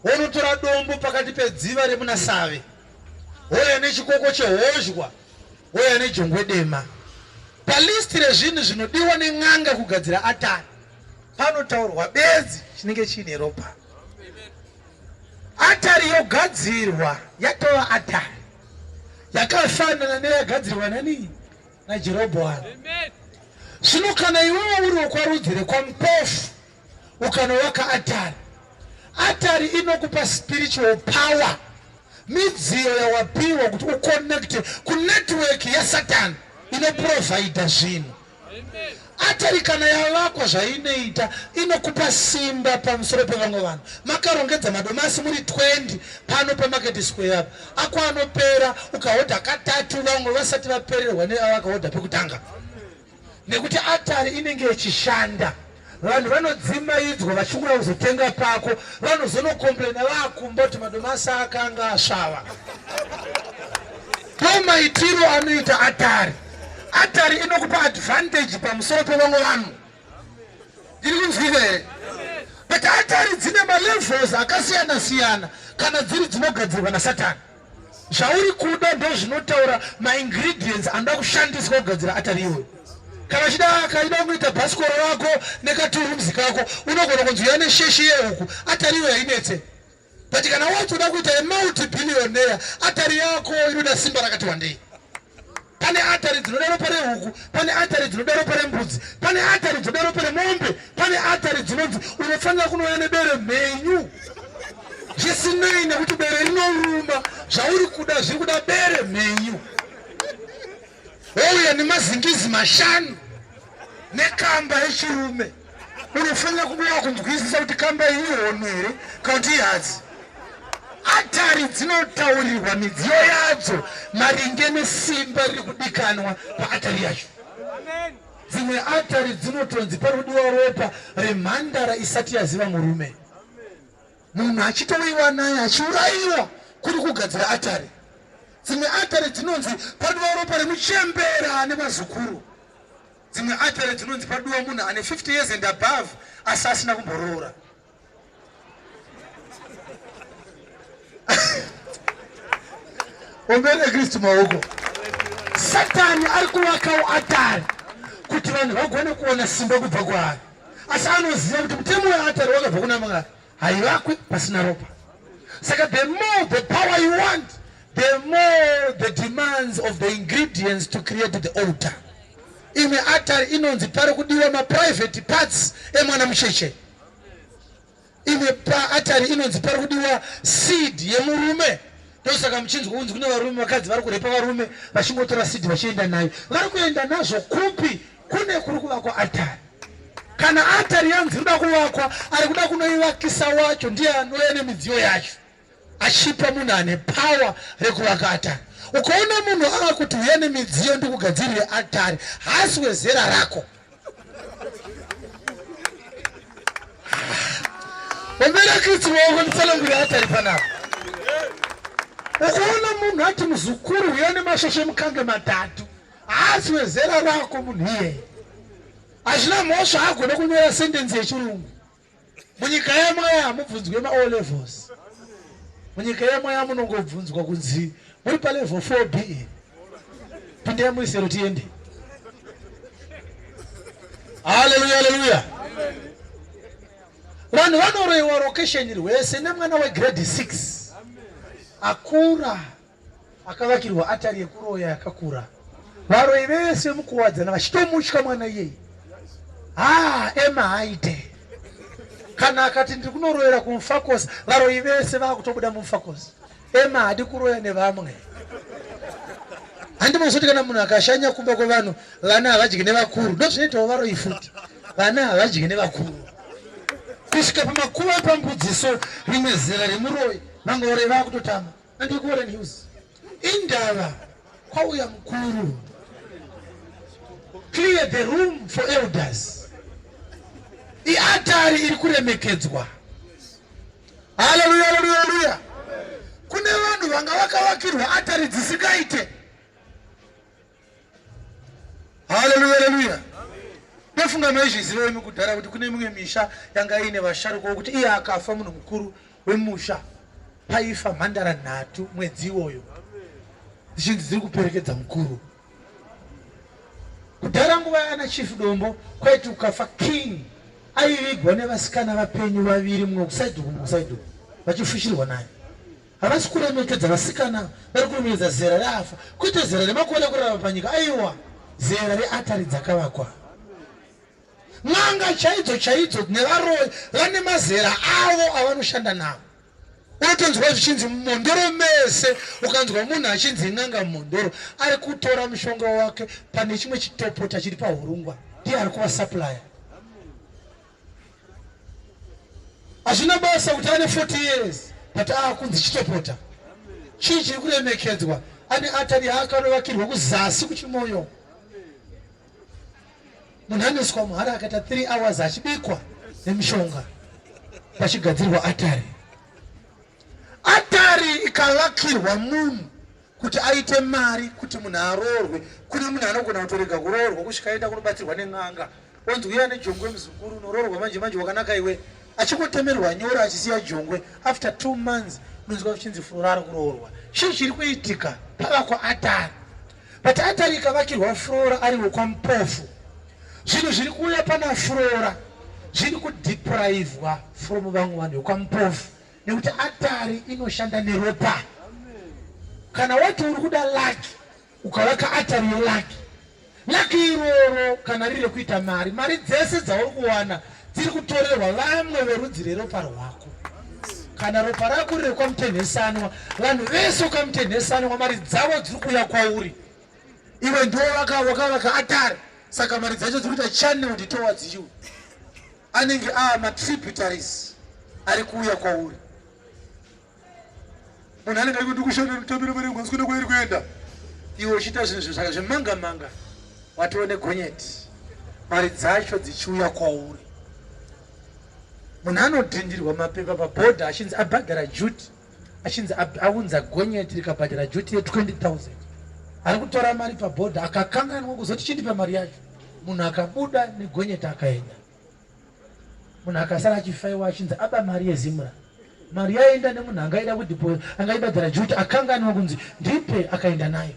wonotora dombo pakati pedziva remuna Save, wouya nechikoko chehozhwa, wouya nejongwe dema. Palisti rezvinhu zvinodiwa nen'anga kugadzira atari panotaurwa bedzi chinenge chiine ropa. Atari yogadzirwa yatova atari yakafanana neyagadzirwa nani? NaJerobhoamu. Zvino kana iwewe uri wokwarudzi rekwaMpofu ukanovaka atari, atari inokupa spiritual power, midziyo yawapiwa kuti uconnecte kunetwork yaSatani inoprovhaidha zvinhu. Atari kana yavakwa, zvainoita inokupa simba pamusoro pevamwe vanhu. Makarongedza madomasi muri 20 pano pamarket square apa, ako anopera ukahodha katatu vamwe vasati vapererwa neavakahodha pekutanga, nekuti atari inenge ichishanda. Vanhu vanodzimaidzwa vachikuda kuzotenga pako, vanozonokomplena vakumba kuti madomasi akanga asvava. Ndo maitiro anoita atari. Atari inokupa advantage pamusoro pevamwe vanhu. Ndiri kunzwika here? But atari dzine malevels akasiyana siyana kana dziri dzinogadzirwa naSatani. Zvauri kuda ndozvinotaura maingredients anoda kushandiswa kugadzira atari iyoyo. Kana uchida kaida kuita bhasikoro rako nekaturumzi kako, unogona kunzi uya nesheshi yehuku, atari iyoyo hainetse. But kana watoda kuita yemulti-billionaire, atari yako inoda simba rakati wandei. Pane atari dzinoda ropa rehuku, pane atari dzinoda ropa rembudzi, pane atari dzinoda ropa remombe, pane atari dzinonzi unofanira kunouya nebere mhenyu. Zvisinei nekuti bere rinoruma, zvauri kuda zviri kuda bere mhenyu. Wouya nemazingizi mashanu nekamba yechirume. Unofanira kunge wakunzwisisa kuti kamba iyi ihono here kana kuti ihadzi. Atari dzinotaurirwa midziyo yadzo maringe nesimba riri kudikanwa paatari yacho. Dzimwe atari dzinotonzi pari kudiwa ropa remhandara isati yaziva murume. Munhu achitouyiwa naye achiurayiwa kuri kugadzira atari. Dzimwe atari dzinonzi padiwa ropa remuchembera ane vazukuru. Dzimwe atari dzinonzi padiwa munhu ane 50 years and above asi asina kumboroora. Ombere Kristu maoko. Satani ari kuvakawo atari kuti vanhu vagone kuona simba kubva kwaari, asi anoziva kuti mutemo weatari wakabva kuna Mwari, haivakwi pasina ropa. Saka the more the power you want, the more the demands of the ingredients to create the altar. Imwe atari inonzi pari kudiwa maprivate parts emwana mucheche. Imwe paatari inonzi pari kudiwa seed yemurume. Ndosaka muchinzwa kunzi kune varume vakadzi vari kurepa varume vachingotora seed vachienda nayo. Vari kuenda nazvo kupi? Kune kuri kuvakwa atari. Kana atari yanzi inoda kuvakwa, ari kuda kunoivakisa wacho ndiye anouya nemidziyo yacho achipa munhu ane power rekuvaka atari. Ukaona munhu ava kuti uya nemidziyo ndikugadzirire atari, haasi wezera rako. Ombera Kristu maoko nditsanangurire atari panapa. Ukaona munhu ati muzukuru uya nemashoshe mukange matatu, haasi wezera rako munhu iyeye. Hazvina mhosva agone kunyora sentensi yechirungu. Munyika yemweya hamubvunzwe ma O levels. Munyika yemweya munongobvunzwa kunzi muri pa level 4B here. Pindai muisero tiende. Haleluya, haleluya. Vanhu vanoroiwa rokesheni rwese nemwana wegrade 6 akura akavakirwa atari yekuroya yakakura varoyi vese mukuwadzana vachitomutya mwana iyeyi haa ema haite kana akati ndiri kunoroyera kumfakosi varoyi vese vakutobuda mumfakosi ema haadi kuroya nevamwe handimazoti kana munhu akashanya kumba kwevanhu vana havadyi nevakuru ndozvinoitawo varoyi futi vana havadyi nevakuru kusvika pamakuva epambudziso rimwe zera remuroyi vamwe varoyi vakutotama Andikuore news. Indava kwauya mukuru. Clear the room for elders. Iatari iri kuremekedzwa. Haleluya, haleluya, haleluya. Kune vanhu vanga vakavakirwa atari dzisingaite. Haleluya, haleluya. Ndofunga maizviziva imi kudhara kuti kune mimwe misha yanga iine vasharuka wokuti iye akafa munhu mukuru wemusha paifa mhandara nhatu mwedzi iwoyo dzichinzi dziri kuperekedza mukuru. Kudhara nguva yana Chief Dombo kwaiti ukafa king aivigwa nevasikana vapenyu vaviri mumwe kusaidhi uku mumwe kusaidhi uku vachifushirwa naye. Havasi kuremekedza vasikana, vari kuremekedza zera reafa, kwete zera remakore ekurarama panyika, aiwa, zera reatari dzakavakwa. N'anga chaidzo chaidzo nevaroyi vane mazera avo avanoshanda navo. Unotonzwa zvichinzi mumondoro mese, ukanzwa munhu achinzi n'anga mumondoro, ari kutora mushonga wake pane chimwe chitopota chiri pahurungwa, ndiye ari kuvasupplier. Hazvina basa kuti ane 40 years but aakunzi chitopota. Chii chiri kuremekedzwa? Ane atari yaakanovakirwa kuzasi kuchimoyo. Munhu anoiswa muhari akaita 3 hours achibikwa nemishonga pachigadzirwa atari. Atari ikavakirwa munhu kuti aite mari kuti munhu aroorwe. Kune munhu anogona kutorega kuroorwa kusvika aenda kunobatsirwa nen'anga onzi uya nejongwe muzukuru unoroorwa manje manje wakanaka iwe achingotemerwa nyora achisiya jongwe after two months unonzwa kuchinzi furora ari kuroorwa chii chiri kuitika pavakwa atari but atari ikavakirwa furora ari wekwamupofu zvinhu zviri kuuya pana furora zviri kudeprivwa from vamwe vanhu vekwamupofu nekuti atari inoshanda neropa kana wati uri kuda laki ukavaka atari yelaki laki iroro kana riri rekuita mari mari dzese dzauri kuwana dziri kutorerwa vamwe verudzi reropa rwako kana ropa rako riri rekwamutenhesanwa vanhu vese ukamutenhesanwa mari dzavo dziri kuuya kwauri iwe ndiwo wakavaka atari saka mari dzacho dziri kuita channeled towards you anenge aa matributaries ari kuuya kwauri munhu anenge ari kuti kushanda kutambira mari yangu asikuda kwairi kuenda iwe uchiita zvinhu zvaka zvemanga manga watova negonyeti mari dzacho dzichiuya kwauri munhu anodhindirwa mapepa pabhodha achinzi abhadhara duty achinzi aunza gonyeti rikabhadhara duty ye 20000 ari kutora mari pabhodha akakanganwa kuzoti chindipa mari yacho munhu akabuda negonyeti akaenda munhu akasara achifaiwa achinzi aba mari yezimra mari yaenda nemunhu angaida kudipo angaibhadhara duty akanganwa kunzi ndipe akaenda nayo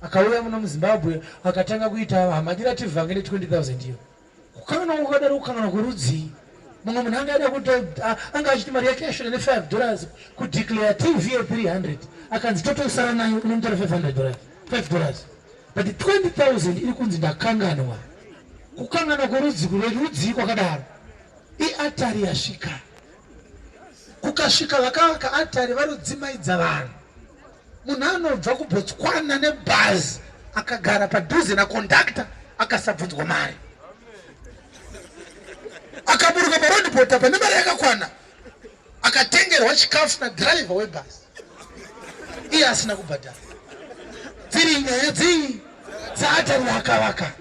akauya muno muzimbabwe akatanga kuita hamadira tivhange ne 20000 iyo kukanganwa kwakadaro kukanganwa kwerudzii Mumwe munhu anga ada kuti anga achiti mari yake yashona ne5 dollars kudeclare TV ye300 akanzi totosara nayo unomutora 500 dollars 5 dollars but 20000 iri kunzi ndakanganwa. Kukanganwa kwerudzi rudzii kwakadaro? Iatari yasvika. Kukasvika vakavaka atari varudzimaidza vanhu. Munhu anobva kuBotswana nebhazi akagara padhuze nakondakta akasabvunzwa mari. Akaburuka parodhibhoti apa nemari yakakwana akatengerwa chikafu nadhiraivha webhazi iye asina kubhadhara. Dziri nyaya dzii dzaatari yaakavaka.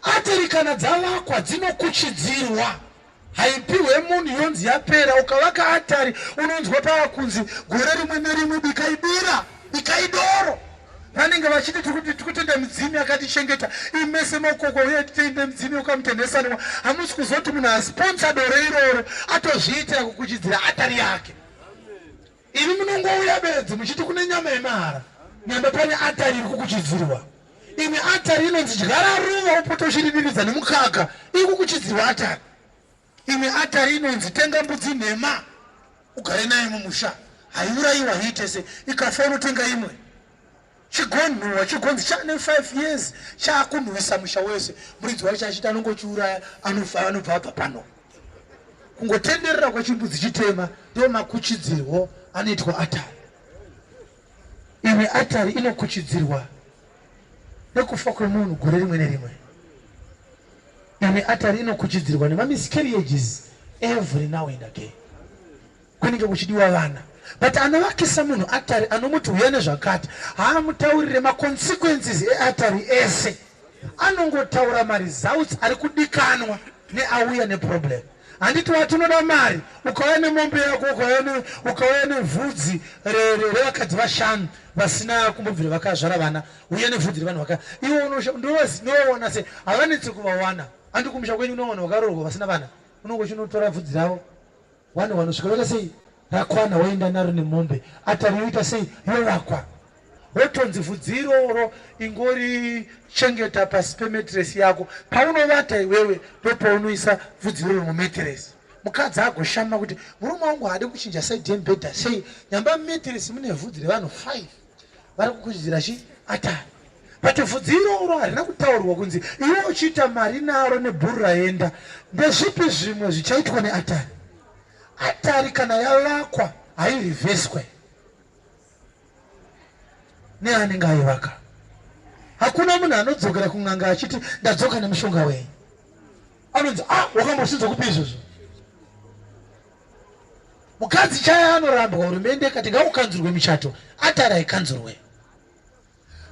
Atari kana dzavakwa dzinokuchidzirwa haipihwe munhu yonzi yapera. Ukavaka atari unonzwa pava kunzi gore rimwe nerimwe bikai bira, bikai doro. Vanenge vachiti tikutenda midzimu yakatichengeta imese makoko uye titende midzimu yokamutenhesanwa. Hamusi kuzoti munhu asponsa doro iroro atozviitira kukuchidzira atari yake. Imi munongouya bedzi muchiti kune nyama yemahara, nyamba pane atari iri kukuchidzirwa. Imwe atari inonzi dyara ruva upote uchiridiridza nemukaka, iri kukuchidzirwa atari. Imwe atari inonzi tenga mbudzi nhema ugare nayo mumusha, haiurayiwa hiite se ikafa unotenga imwe. Chigonhuhwa chigonzi chane 5 years chakunhuwisa musha wese, muridzi wacho achiti anongochiuraya anofa anobva abva pano. Kungotenderera kwechimbudzi chitema ndo makuchidzirwo anoitwa atari. Imwe atari inokuchidzirwa nekufa kwemunhu gore rimwe nerimwe. Imwe atari inokuchidzirwa nemamiscarriages every now and again. Kunenge kuchidiwa vana but anovakisa munhu atari anomuti huya nezvakati haamutaurire maconsequences eatari ese anongotaura maresults ari kudikanwa neauya neproblem handiti wati unoda mari ukauya nemombe yako ukauya nevhudzi revakadzi vashanu vasina kumbobvira vakazvara vana uya nevhudzi revanhu vaka iwe unoona se havanetsi kuvawana handi kumusha kwenyu unowana vakaroorwa vasina vana unonge uchinotora vhudzi ravo Vanhu vanosvika vaita sei rakwana woenda naro nemombe atari yoita sei yovakwa wotonzi vhudzi iroro ingorichengeta pasi pemetiresi yako paunovata iwewe ndopaunoisa vhudzi iroro mumetiresi mukadzi agoshama kuti murume wangu haadi kuchinja saidi yemubhedha sei nyamba mumetiresi mune vhudzi revanhu 5 vari kukuchidzira chi atari but vhudzi iroro harina kutaurwa kunzi iwe uchiita mari naro nebhuru raenda ndezvipi zvimwe zvichaitwa neatari atari kana yavakwa hairivheswe neanenge aivaka hakuna munhu anodzokera kun'anga achiti ndadzoka nemushonga wenyu anonzi ah wakambosinzwa kupi izvozvo mukadzi chaya anorambwa hurumende ikati ngaukanzurwe michato atari haikanzurwe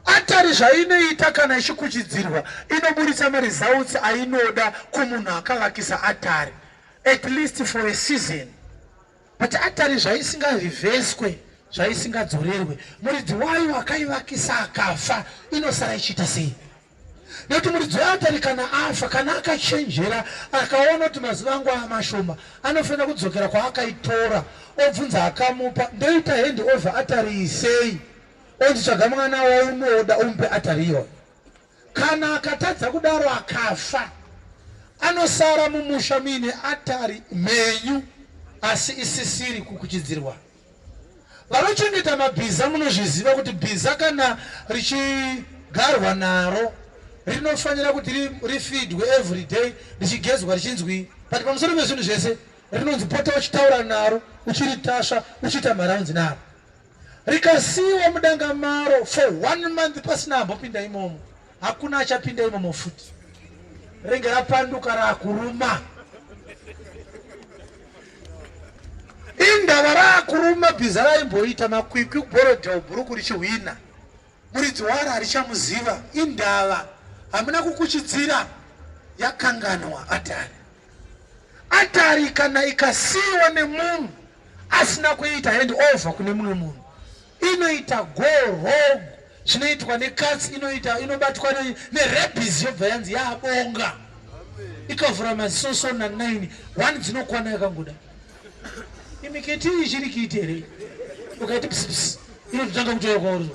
Atari zvainoita kana ichikuchidzirwa inoburitsa maresults ainoda kumunhu akavakisa atari at least for a season but atari zvaisingarivheswe zvaisingadzorerwe muridzi wayo akaivakisa akafa inosara ichiita sei nekuti muridzi weatari kana afa kana akachenjera akaona kuti mazuva angu amashoma anofanira kudzokera kwaakaitora obvunza akamupa ndoita hand over atari isei Onzi tsvaga mwana waunoda umupe atari iyoyo. Kana akatadza kudaro akafa, anosara mumusha muine atari mhenyu asi isisiri kukuchidzirwa. Vanochengeta mabhiza munozviziva kuti bhiza kana richigarwa naro rinofanira kuti rifidwe every day richigezwa richinzwi but pamusoro pezvinhu zvese rinonzi pota uchitaura naro uchiritasva uchiita maraunzi naro. Rikasiiwa mudanga maro for one month pasina ambopinda imomo, hakuna achapinda imomo futi. Renge rapanduka rakuruma. Indava rakuruma bhiza raimboita makwikwi kuBorrowdale bhuruku richihwina. Muridzi waro harichamuziva. Indava hamuna kukuchidzira yakanganwa atari. Atari kana ikasiiwa nemunhu asina kuita hand over kune mumwe munhu inoita go wrong zvinoitwa nekatsi inoita inobatwa nerabbies yobva yanzi yabonga ikavhura maziso so na 9 one dzinokwana yakangoda imiketi iyi ichiri kiiti here ukaiti psps inototanga kutoya kwauri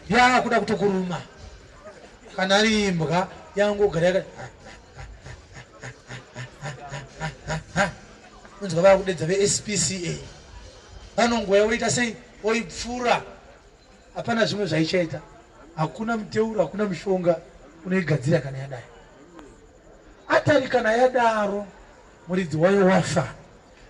yakuda kutokuruma kana ari imbwa yangogara yaka. Unzwa vakudedza veSPCA. Vanongouya voita sei? Voipfura. Hapana zvimwe zvaichaita. Hakuna muteuro, hakuna mushonga unoigadzira kana yadai. Atari kana yadaro muridzi wayo wafa.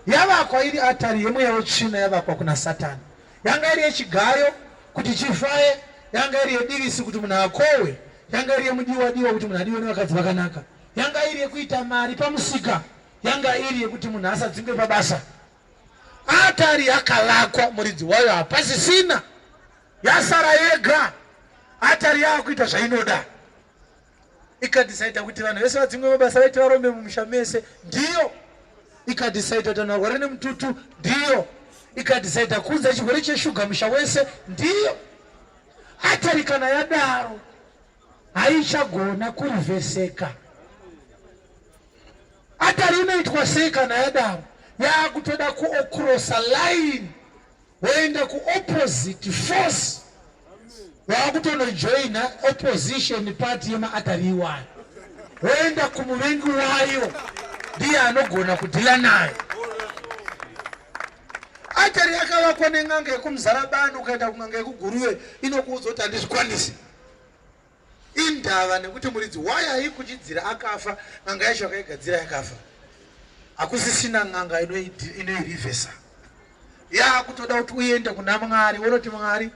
Yavakwa iri atari yemweya wetsvina yavakwa kuna Satani. Yanga iri yechigayo kuti chifaye, yanga iri yedivisi kuti munhu akohwe, yanga iri yemudiwa diwa kuti munhu adiwe nevakadzi vakanaka, yanga iri yekuita mari pamusika, yanga iri yekuti munhu asadzingwe pabasa. Atari yakavakwa muridzi wayo hapasisina, yasara yega. Atari yaakuita zvainoda ikadhisaida kuti vanhu vese vadzingwe mabasa vaite varombe mumusha mese, ndiyo. Ikadhisaida kuti vanhu varware nemututu, ndiyo. Ikadhisaida kuunza chirwere cheshuga musha wese, ndiyo. Atari kana yadaro haichagona kurivheseka. Atari inoitwa sei kana yadaro? Yakutoda kuokrosa line woenda kuopposite force, wakutonojoina opposition party yemaatari iwayo, woenda kumuvengi wayo, ndiye anogona kudhila nayo. Atari yakavakwa nen'anga yekumuzarabani, ukaenda kun'anga yekuGuruve inokuudza kuti handizvikwanisi. Indava nekuti muridzi wayo aikuchidzira akafa, n'anga yacho akaigadzira yakafa. Hakusisina n'anga inoirivhesa. Yakutoda kuti uende kuna Mwari, wonoti Mwari,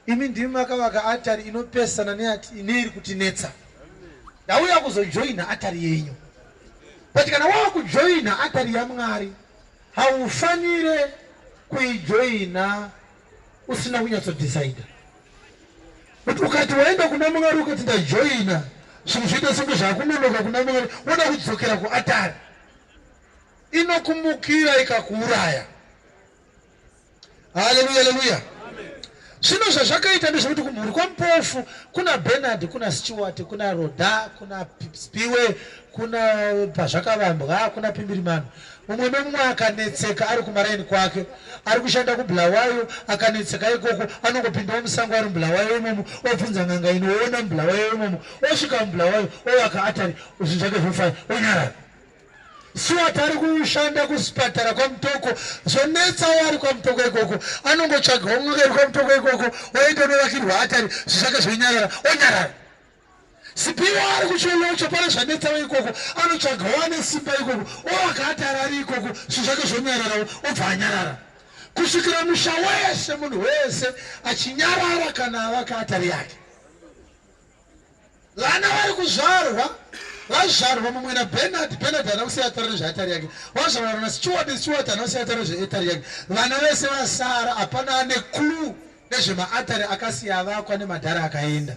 imi ndimi makavaka atari inopesana neiri kutinetsa. Ndauya kuzojoina atari yenyu. But kana wakujoina atari yaMwari, haufanire kuijoina usina kunyatsodecida. But ukati waenda kuna Mwari ukati ndajoina, zvinhu zvoita senge zvakunonoka kuna Mwari, woda kudzokera kuatari, inokumukira ikakuuraya. Haleluya, haleluya. Zvino zvazvakaita ndezvekuti kumhuri kwaMpofu kuna Bernard, kuna Stewart, kuna Roda, kuna Spiwe, kuna pazvakavambwa, kuna Pimbirimano. Mumwe nemumwe akanetseka ari kumaraini kwake, ari kushanda kuBulawayo, akanetseka ikoko, anongopindawo musango ari muBulawayo imomo, obvunza n'anga inoona muBulawayo imomo, osvika muBulawayo, ovaka atari, zvinhu zvake zvofaya, onyarara. Stuart ari kushanda kusipatara kwaMutoko, zvonetsawo ari kwaMutoko ikoko, anongotsvagawo n'anga iri kwaMutoko ikoko, oenda onovakirwa atari, zvinhu zvake zvonyarara, onyarara. Sipiwa ari kucholocho, pane zvanetsawo ikoko, anotsvagawo ane simba ikoko, ovaka atari ari ikoko, zvinhu zvake zvonyararawo, obva anyarara kusvikira musha wese, munhu wese achinyarara kana avaka atari yake. Vana vari kuzvarwa vazvarwa mumwe naBernard, Bernard haana kusiya atari nezveatari yake, vazvarwa naStewart, Stewart haana kusiya atari nezveatari yake. Vana vese vasara, hapana ane clue nezvemaatari akasiya avakwa nemadhara akaenda.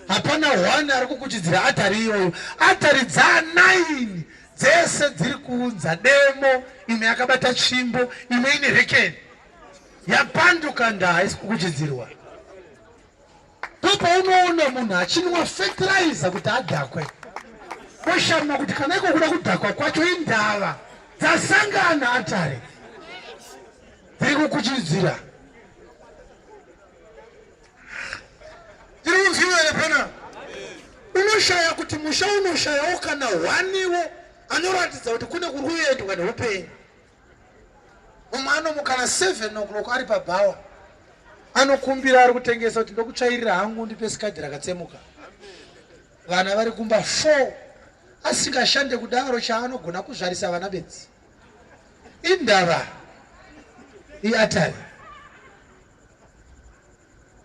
Hapana one ari kukuchidzira atari iyoyo. Atari dzaa 9 dzese dziri kuunza demo, imwe yakabata tsvimbo, imwe ine rekeni yapanduka, ndaa haisi kukuchidzirwa. Ndopaunoona munhu achinwa fertilizer kuti adhakwe, oshama kuti kana iko kuda kudhakwa kwacho indava dzasangana atari dziri kukuchidzira. Tiri kunzwiwa here pana? Unoshaya kuti musha unoshayawo kana hwaniwo anoratidza kuti kune kuri kuendwa neupenyu. Mumwe anomuka na 7 o'clock ari pabhawa, anokumbira ari kutengesa kuti ndokutsvairira hangu, ndipe sikadhi rakatsemuka. Vana vari kumba 4, asingashande kudaro, chaanogona kuzvarisa vana bedzi. Indava iatari.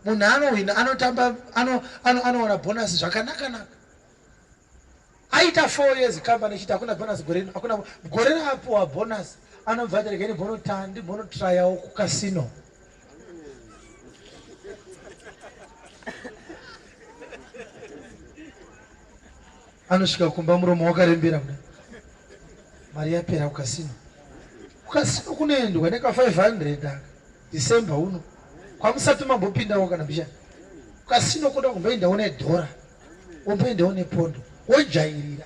Munhu anohwina, anotamba, anowana bonus zvakanaka-naka. Aita 4 years company ichiti hakuna bonus gore rino, hakuna gore raapuwa bonus, anobva ati regeni bonotandi bonotrayawo kukasino. Anosvika kumba muromo wakarembera kudai, mari yapera kukasino. Kukasino kunoendwa neka 500 aka December uno, kwamusati mambopindawo kana mbishana. Kukasino kuda kumboendawo nedhora, womboendawo nepondo, wojairira.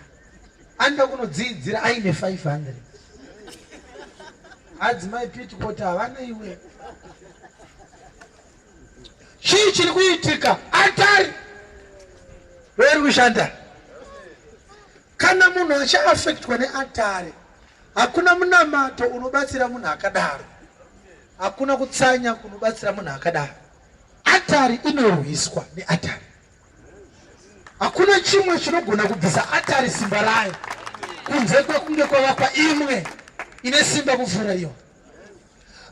Anoda kunodziidzira aine 500. Adzimai Piti kuti havana iwe. Chii chiri kuitika? Atari iri kushanda. Kana munhu achiafektwa neatari, Hakuna munamato unobatsira munhu akadaro. Hakuna kutsanya kunobatsira munhu akadaro. Atari inorwiswa neatari. Hakuna chimwe chinogona kubvisa atari simba rayo kunze kwekunge kwavakwa imwe ine simba kupfuura iyo.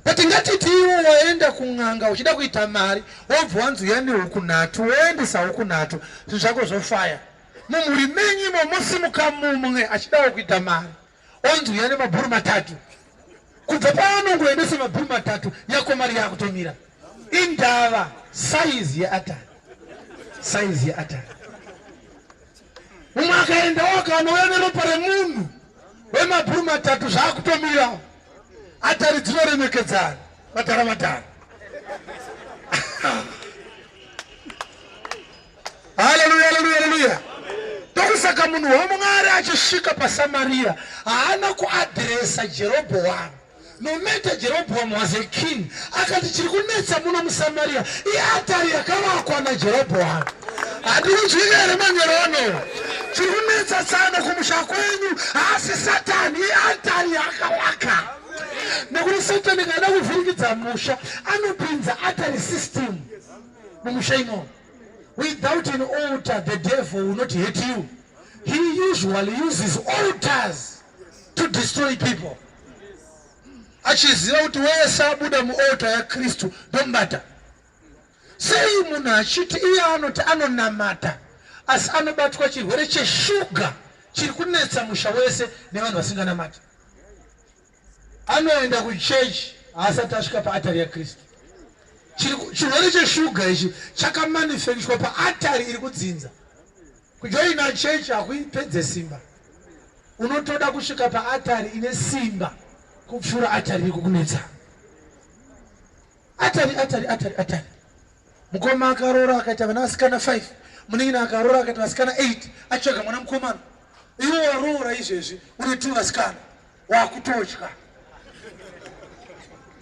But ngatiti iwe waenda kun'anga uchida kuita mari wobva wanzi uya nehuku nhatu woendesa huku nhatu zvinhu zvako zvofaya. Mumhuri menyu imo mosimuka mumwe achidawo kuita mari onzi uya nemabhuru matatu. Kubva paanongoendesa mabhuru matatu yako mari yakutomira. Indava size yeatari. Size yeatari. Mumwe akaendawo akanouya neropa remunhu wemabhuru matatu zvakutomira. Atari dzinoremekedzana matara matara. Haleluya, haleluya, haleluya. Ndokusaka munhu waMwari achisvika paSamaria haana kuadhiresa Jerobhoamu. No matter Jeroboam was a king, akati chiri kunetsa muno muSamaria iatari yakavakwa naJeroboam. Handikunzwika here manyoro ano? Chiri kunetsa tsano kumusha kwenyu haasi Satani, iatari yakavaka. Nekuti Satani kana kuvhiringidza musha anopinza atari system mumusha imomo. Without an altar the devil will not hate you. He usually uses altars to destroy people. Achiziva kuti wese abuda mualtar yaKristu ndomubata. Sei munhu achiti iye anoti anonamata asi anobatwa chirwere cheshuga chiri kunetsa musha wese nevanhu vasinganamati? Anoenda kuchechi haasati asvika paatari yaKristu. Chirwere cheshuga ichi chakamanifestwa paatari iri kudzinza. Kujoina chechi hakuipedze simba. Unotoda kusvika paatari ine simba kupfuura atari iri kukunetsa. Atari, atari, atari, atari. Mukoma akaroora akaita vana vasikana 5, munin'ina akaroora akaita vasikana 8, achitsvaga mwana mukomana. Iwe waroora izvezvi une 2 vasikana, wakutotya.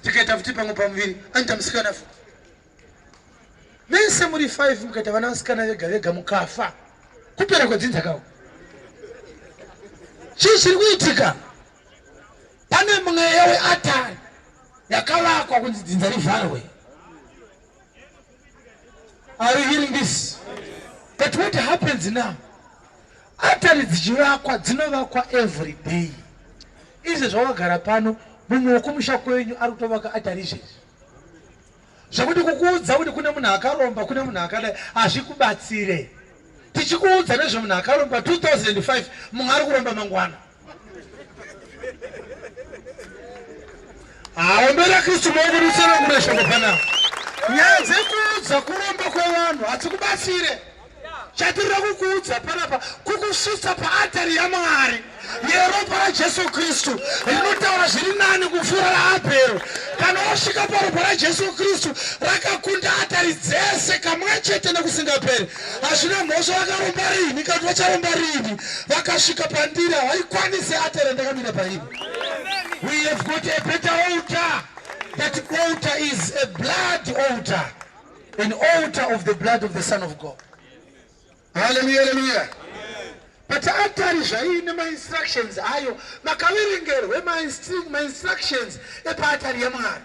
Tikaita futi pamwe pamuviri, anoita musikana futi. Mese muri 5 mukaita vana vasikana vega vega mukafa. Kupera kwedzinza kawo. Chii chiri kuitika? Pane mweya weatari yakavakwa kunzi dzinza rivharwe. Are you hearing this? But what happens now? Atari dzichivakwa dzinovakwa every day. Izvi zvawagara pano mumwe wekumusha kwenyu ari kutovaka atari izvezvi. Zvekuti kukuudza kuti kune munhu akaromba, kune munhu akadai hazvikubatsire. Tichikuudza nezvemunhu akaromba 2005 mumwe ari kuromba mangwana. Haombera Kristu maoko rutsanangura shoko panapa. Nyaya dzekuudza kuromba kwevanhu hadzikubatsire. Chatirira kukuudza panapa kukusvitsa paatari yaMwari yeropa raJesu Kristu rinotaura zviri nani kupfuura raAbhero. Kana wasvika paropa raJesu Kristu rakakunda atari dzese kamwe chete nekusingaperi. Hazvina mhosva vakaromba rini kana kuti vacharomba rini, vakasvika pandiri havaikwanise atari yandakamira pairi. We have got a better altar. That altar is a blood altar. An altar of the blood of the Son of God. Hallelujah, hallelujah. But atari zvaiine mainstructions ayo makaverengerwe mainstructions epaatari yaMwari.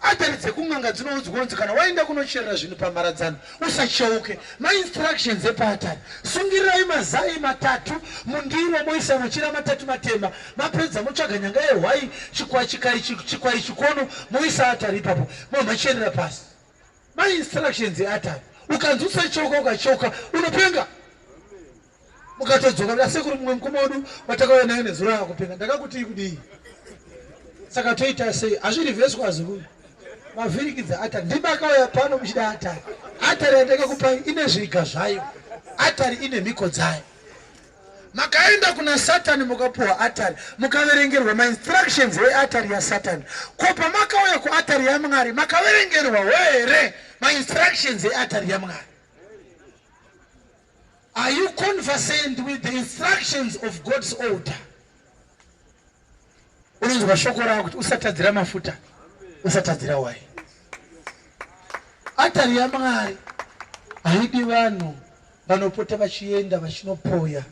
Atari dzekun'anga dzinoudzwa kunzi kana waenda kunocherera zvinhu pamharadzano usacheuke. Mainstructions epaatari. Sungirirai mazai matatu mundiro moisa machira matatu matema. Mapedza motsvaga nyanga yehwai chikwai chikono moisa atari ipapo momacherera pasi. Mainstructions eatari. Ukanzi usacheuka ukacheuka unopenga. Mukatodzoka asekuru mumwe mukoma wedu watakauya naye nezuro akupenga ndakakutii kudii saka toita sei hazvirivheswa azukuru mavhirikidza atari ndibakauya pano muchida atari atari yandakakupai ine zviga zvayo atari ine mhiko dzayo makaenda kuna satani mukapuwa atari mukaverengerwa mainstructions eatari yasatani ko pamakauya kuatari yamwari makaverengerwa here mainstructions eatari yamwari Are you conversant with the instructions of God's altar? Unonzwa shoko rako kuti usatadzira mafuta, usatadzira wai. Atari yaMwari haidi vanhu vanopota vachienda vachinopoya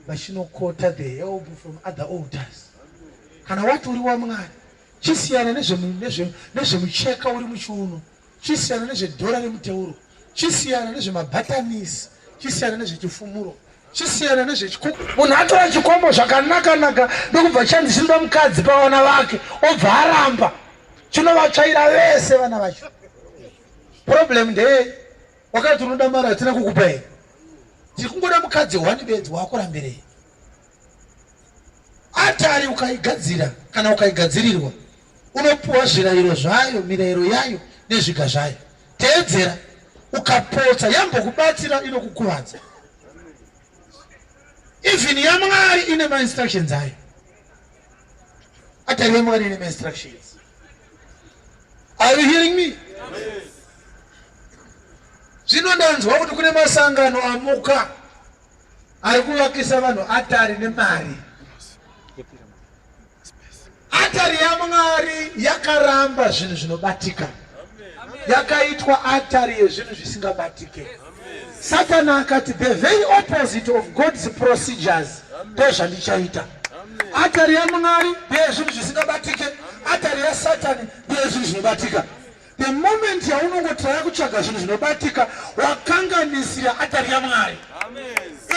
vachinokota the help from other altars. Kana wati uri waMwari, chisiyana nezvemucheka uri muchiuno, chisiyana nezvedhora remuteuro, chisiyana nezvemabhatanisi, chisiyana nezvechifumuro, chisiyana nezvechikuku. Munhu atora chikombo zvakanaka-naka ndokubva chanzi chinoda mukadzi pavana vake, obva aramba, chinovatsvaira vese vana vacho. Problem ndeyei? Wakati unoda mari hatina kukupa here? Tiri kungoda mukadzi hwani bedzi, wakurambirei? Atari ukaigadzira kana ukaigadzirirwa unopuwa zvirayiro zvayo, mirayiro yayo nezviga zvayo. Teedzera, ukapotsa yambokubatsira inokukuvadza. Even yaMwari ine mainstructions ayo. Atari yaMwari ine mainstructions. Are you hearing me? Zvino ndanzwa kuti kune masangano amuka ari kuvakisa vanhu atari nemari. Atari yaMwari yakaramba zvinhu zvinobatika, yakaitwa atari yezvinhu zvisingabatike. Satani akati the very opposite of God's procedures ndozvandichaita. Atari yaMwari ndeyezvinhu zvisingabatike, atari yaSatani ndeyezvinhu zvinobatika. The moment yaunongotraya kutsvaga zvinhu zvinobatika, wakanganisira atari yaMwari.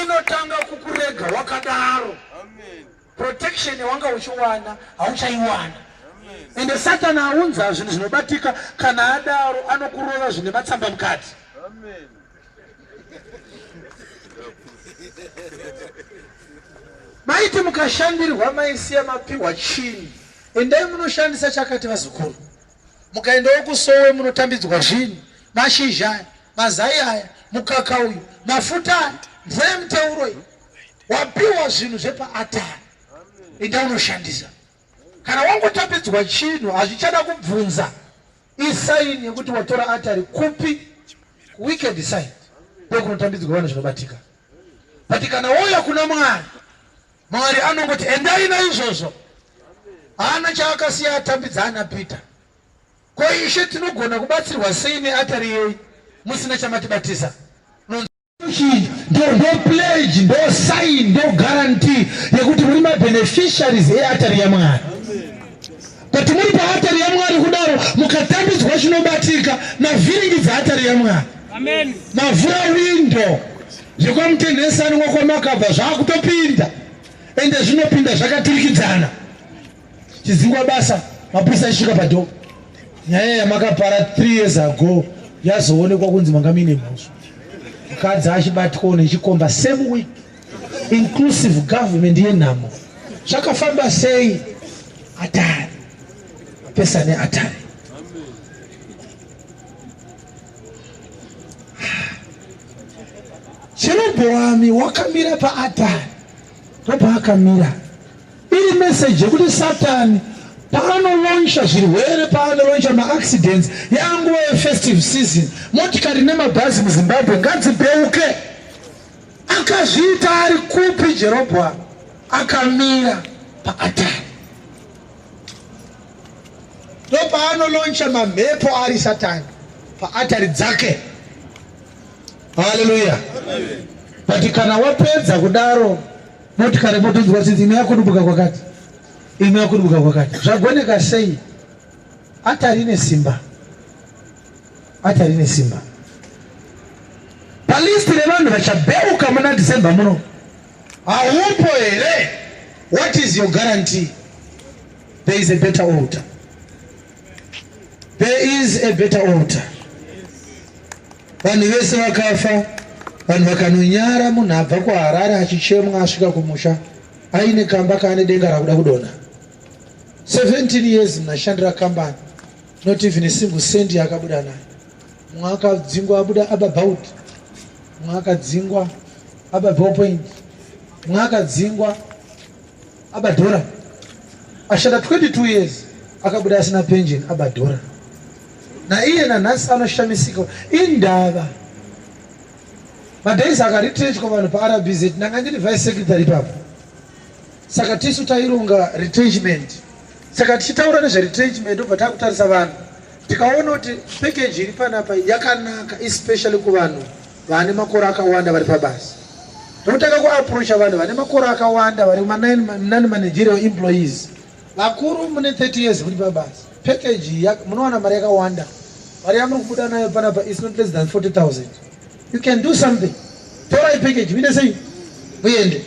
Inotanga kukurega wakadaro. Protection yawanga uchiwana hauchaiwana. Ende Satani aunza zvinhu zvinobatika, kana adaro anokurova zvine matsamba mukati. Maiti mukashandirwa maisiya mapiwa chini, endai munoshandisa chakati vazukuru. Mukaendawo kusowe munotambidzwa zvinhu, mashizha aya, mazai aya, mukaka uyu, mafuta aya, mvura yemuteuro iyi. Wapiwa zvinhu zvepaatari, enda unoshandisa. Kana wangotambidzwa chinhu hazvichada kubvunza, isaini yekuti watora atari kupi, wicked side ndokunotambidzwa vanhu zvinobatika. But kana wouya kuna Mwari, Mwari anongoti endai naizvozvo. Haana chaakasiya atambidza ana Peter. Ko Ishe tinogona kubatsirwa sei neatari yei musina chamatibatisa? Ndo ndo pledge, ndo sign, ndo guarantee yekuti muri mabeneficiaries eatari yaMwari. But muri paatari yaMwari kudaro mukatambidzwa chinobatika, mavhiringidza atari yaMwari. Amen. Mavhura window zvekwamutenhesanwa kwamakabva zvakutopinda, ende zvinopinda zvakaturikidzana. Chidzingwa basa, mapurisa achisvika padho. Nyaya yamakapara 3 years ago yazoonekwa kunzi manga muine mhosva. Mukadzi achibatwawo nechikomba same week. Inclusive government yenhamo. Zvakafamba sei? Atari. Pesa neatari. Jerobhoami wakamira paatari. Ndopaakamira. Iri message yekuti Satani paanolonsha zvirwere, paanolonsha maaccidents, yanguva yefestive season, motikari nemabhazi muZimbabwe ngadzibheuke. Akazviita ari kupi Jerobhoami? Akamira paatari. Ndopaanolonsha mamhepo ari Satani paatari dzake. Haleluya. But kana wapedza kudaro motikari motonzwa chinzi imwe yakudubuka kwakati, imwe yakudubuka kwakati. Zvagoneka sei? Atari ine simba, atari ine simba. Palist revanhu vachabheuka muna December muno haupo here? What is your guarantee? There is a better altar. There is a better altar. Vanhu vese vakafa, vanhu vakanonyara munhu abva kuHarare achichemwa asvika kumusha aine kamba kaane denga rakuda kudonha. 17 years munhu achishandira kambani, not even a single cent yaakabuda nayo. Mumwe akadzingwa abuda aba bout, mumwe akadzingwa aba ballpoint, mumwe akadzingwa aba dhora. Ashanda 22 years akabuda asina pension aba dhora. Naiye nanhasi anoshamisika indava. Madays akaretrenchwa vanhu paRBZ ndanga ndiri vice secretary ipapo. Saka tisu taironga retrenchment. Saka tichitaura nezveretrenchment tobva takutarisa vanhu tikaona kuti package iri panapa yakanaka especially kuvanhu vane makore akawanda vari pabasa. Tokutanga kuapproacha vanhu vane makore akawanda vari ma non managerial employees. Vakuru mune 30 years muri pabasa, package munowana mari yakawanda. Mari yamuri kubuda nayo panapa is not less than 40,000. You can do something. Torai package muite sei, muende.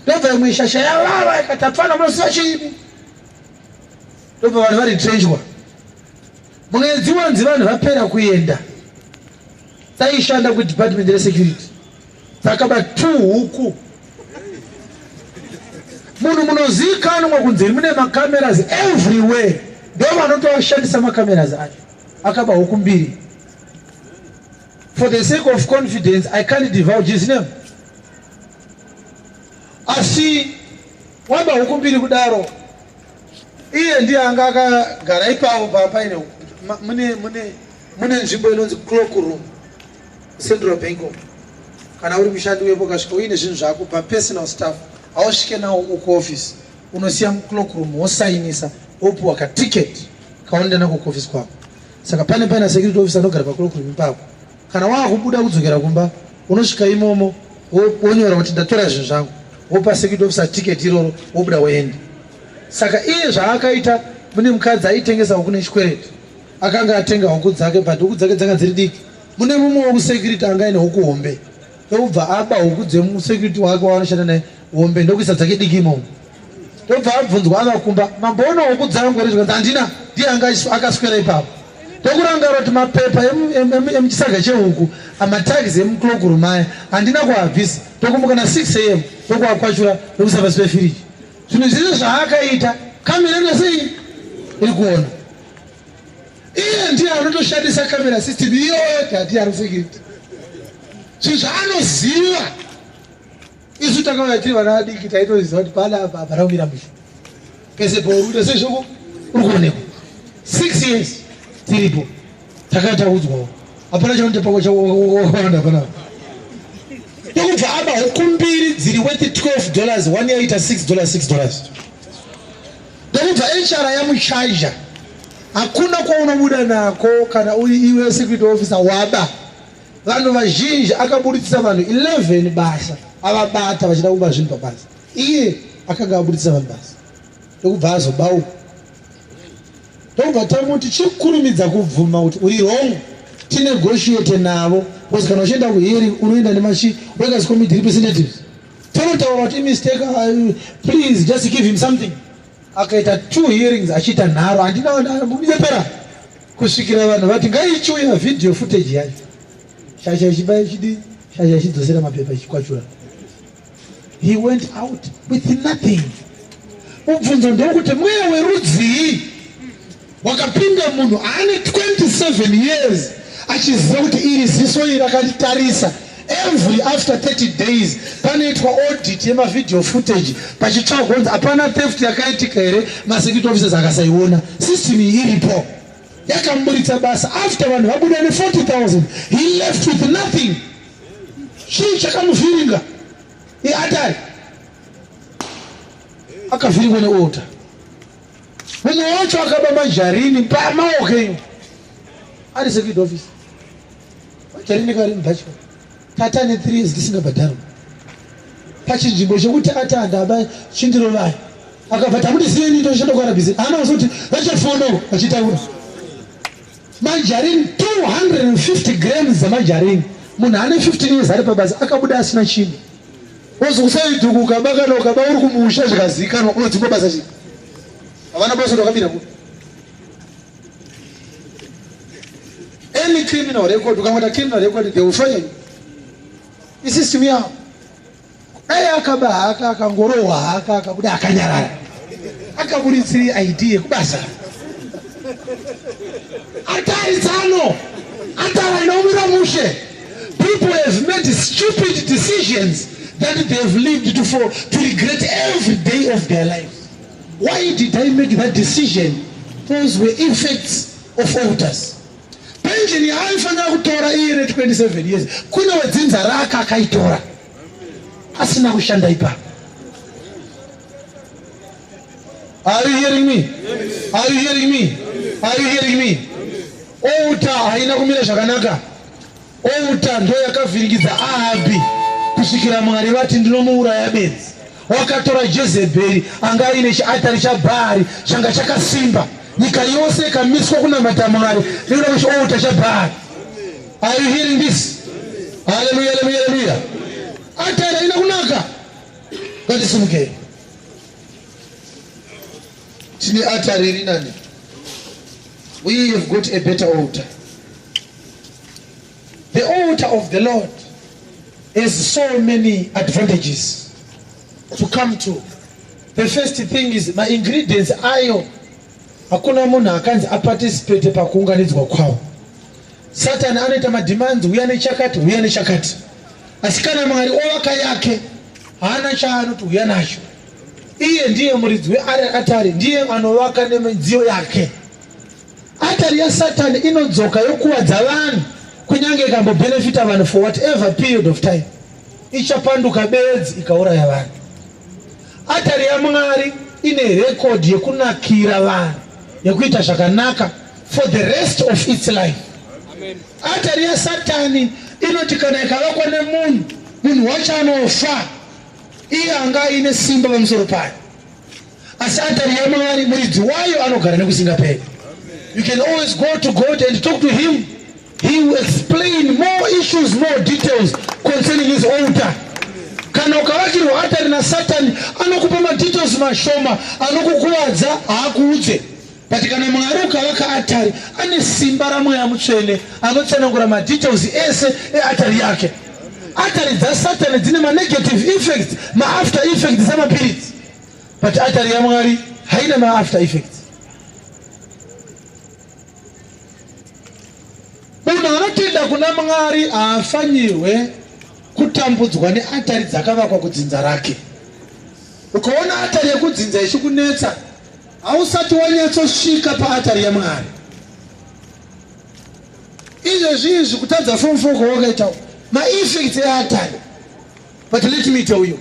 Ndobva imwe shasha yavava ikati, "Apfana, munosiva chiimi?" Ndobva vanhu varetrenchwa. Mwedzi wanzi vanhu vapera kuenda, dzaishanda kudepartment resecurity dzakaba two huku. Munhu munozivikanwa kunzi mune macameras everywhere, ndo vanotovashandisa macameras acho. Akaba huku mbiri. For the sake of confidence, I can't divulge his name, asi waba huku mbiri kudaro, iye ndiye anga akagara ipapo paine mune nzvimbo inonzi cloak room, Central Bank of. Kana uri mushandi wepo, ukasvika uine zvinhu zvako papersonal staff, hausvike nawo kuoffice, unosiya mucloak room, wosainisa, wopiwa katicket kaunoenda nako kuoffice kwako. Saka pane paina security officer anogara pacloak room ipapo. Kana waakubuda kudzokera kumba, unosvika imomo, wonyora kuti ndatora zvinhu zvangu, wopa security officer ticket iroro, wobuda, woenda. Saka iye zvaakaita, mune mukadzi aitengesa huku nechikwereti, akanga atenga huku dzake, but huku dzake dzanga dziri diki. Mune mumwe wekusecurity anga aine huku hombe, ndokubva aba huku dzemusecurity wake waanoshanda naye hombe, ndokuisa dzake diki imomo. Ndobva abvunzwa ava kumba, "Mamboona huku dzangu here?" Zvikanzi, "Handina." Ndiye anga akaswera ipapo, ndokurangarira kuti mapepa emuchisaga chehuku, amatags emucloakroom aya, handina kuabvisa. Ndokumuka na6 a.m., ndokuakwachura, ndokuisa pasi pefiriji. Zvinhu zvese zvaakaita, kamera ino sei iri kuona. Iye ndiye anotoshandisa camera system iyoyo, tati ari security, zvinhu zvaanoziva. Isu takauya tiri vana vadiki, taitoziva kuti pana apa hapana kumira mushe, pese pauri kuita sezvoko uri kuonekwa. 6 years tiripo, takataudzwawo, hapana chaunotepako chawakawanda panapa. Ndokubva aba huku mbiri dziri worth $12, one yaita $6, $6. Ndokubva HR yamuchaja. Hakuna kwaunobuda nako kana uri iwe security officer waba vanhu vazhinji. Akabuditsisa vanhu 11 basa, avabata vachida kuba zvinhu pabasa. Iye akanga abuditsisa vanhu basa, ndokubva azobauka. Ndokubva tamuti, "Chikurumidza kubvuma kuti uri wrong, tinegotiate navo," because kana uchienda kuhearing unoenda nemachi workers committee representatives, tonotaura kuti imistake, please just give him something. Akaita two hearings achiita nharo, handina kunyepera, kusvikira vanhu vati ngaichiuya video footage yacho. Shasha ichiba ichidi, shasha ichidzosera mapepa, ichikwachura. He went out with nothing. Mubvunzo ndokuti mweya werudzii wakapinda munhu aane 27 years, achiziva kuti iri ziso iri rakatitarisa? Every after 30 days panoitwa audit yemavideo footage, pachitsvagwa kunzi hapana theft yakaitika here. Masecurity officers akasaiona. System iyi iripo, yakamuburitsa basa after vanhu vabuda ne40,000. He left with nothing. Chii chakamuvhiringa? Iatari akavhiringwa nealtar. Mumwe wacho akaba majarini pamaoko enyu ari security officer. Majarini kari mubhacho, tata ne3 years tisingabhadharwa pachinzvimbo chekuti ati handaba chindirovai. Akabva tamudisiyeni, ndoshanda kuRBZ, haana kuzoti vachafono vachitaura. Majarini 250 grams dzamajarini, munhu ane 15 years ari pabasa akabuda asina chinhu. Ozokusaidhuku ukaba, kana ukaba uri kumusha zvikazivikanwa, unodzingwa basa. Chii? Havana basa, ndakabira kupi? Any criminal record, ukangoita criminal record, they will fire you. Isystem yavo. Dai akaba haka, akangorohwa haka, akabuda akanyarara, akaburitsiri ID yekubasa. Ataritsano atara inomira mushe. People have made stupid decisions that they have lived to regret every day of their lives. Why did I make that decision? Those were effects of altars. Pension yaaifanira kutora iye ne27 years, kune wedzinza rake akaitora asina kushanda ipapo. Are you hearing me? Are you hearing me? Are you hearing me? Altar haina kumira zvakanaka. Altar ndo yakavhiringidza Ahabhi kusvikira Mwari vati, "Ndinomuuraya bedzi." Wakatora Jezebheri anga aine chiatari chaBhaari changa chakasimba. Nyika yose ikamiswa kunamata Mwari nekuda kwechialtar chaBhaari. Are you hearing this? Hallelujah, hallelujah, hallelujah. Atari haina kunaka. Ngatisimukei. Tine atari iri nani. We have got a better altar. The altar of the Lord has so many advantages to come to. The first thing is my ingredients ayo hakuna munhu akanzi aparticipate pakuunganidzwa kwawo. Satani anoita mademands huya nechakati huya nechakati, asi kana Mwari ovaka yake haana chaanoti huya nacho. Iye ndiye muridzi weatari, ndiye anovaka nemidziyo yake. Atari yaSatani inodzoka yokuvadza vanhu kunyange ikambobhenefita vanhu for whatever period of time, ichapanduka bedzi ikauraya vanhu. Atari yaMwari ine record yekunakira vanhu, yekuita zvakanaka for the rest of its life. Atari yaSatani inoti kana ikavakwa nemunhu, munhu wacho anofa, iye anga aine simba pamusoro payo. Asi atari yaMwari muridzi wayo anogara nekusingaperi. You can always go to God and talk to him. He will explain more issues, more details concerning his altar. Kana ukavakirwa atari naSatani anokupa madetails mashoma anokukuvadza, haakuudze. But kana Mwari ukavaka atari, ane simba raMweya Mutsvene anotsanangura madetails ese eatari yake. Atari dzaSatani dzine manegative effects, maafter effects samapiritsi. But atari yaMwari haina maafter effects. Munhu anotenda kuna Mwari haafanirwe kutambudzwa neatari dzakavakwa kudzinza rake. Ukaona atari yekudzinza ichikunetsa, hausati wanyatsosvika paatari yaMwari. Izvezvi izvi kutadza form 4 kwawakaita maeffects eatari. But let me tell you,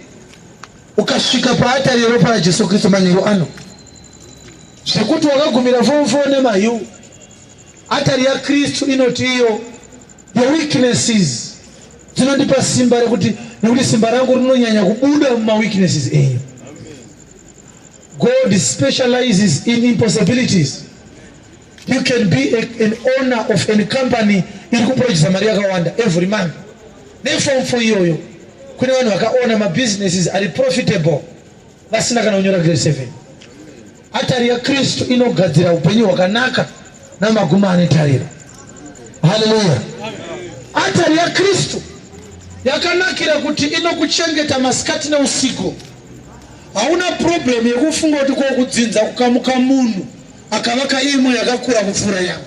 ukasvika paatari yeropa raJesu Kristu manheru ano, zvekuti wakagumira form 4 nemahiu, atari yaKristu inoti iyo your weaknesses dzinondipa simba rekuti, nekuti simba rangu rinonyanya kubuda mumaweaknesses enyu. God specializes in impossibilities. You can be an owner of any company iri kuproducer mari yakawanda every month. Neform 4 iyoyo kune vanhu vakaona mabusinesses ari profitable vasina kana kunyora grade 7. Atari yaKristu inogadzira upenyu hwakanaka namagumo ane tariro. Haleluya. Atari yaKristu yakanakira kuti inokuchengeta masikati neusiku. Hauna problem yekufunga kuti ko kudzinza kukamuka munhu akavaka imwe yakakura kupfuura yangu.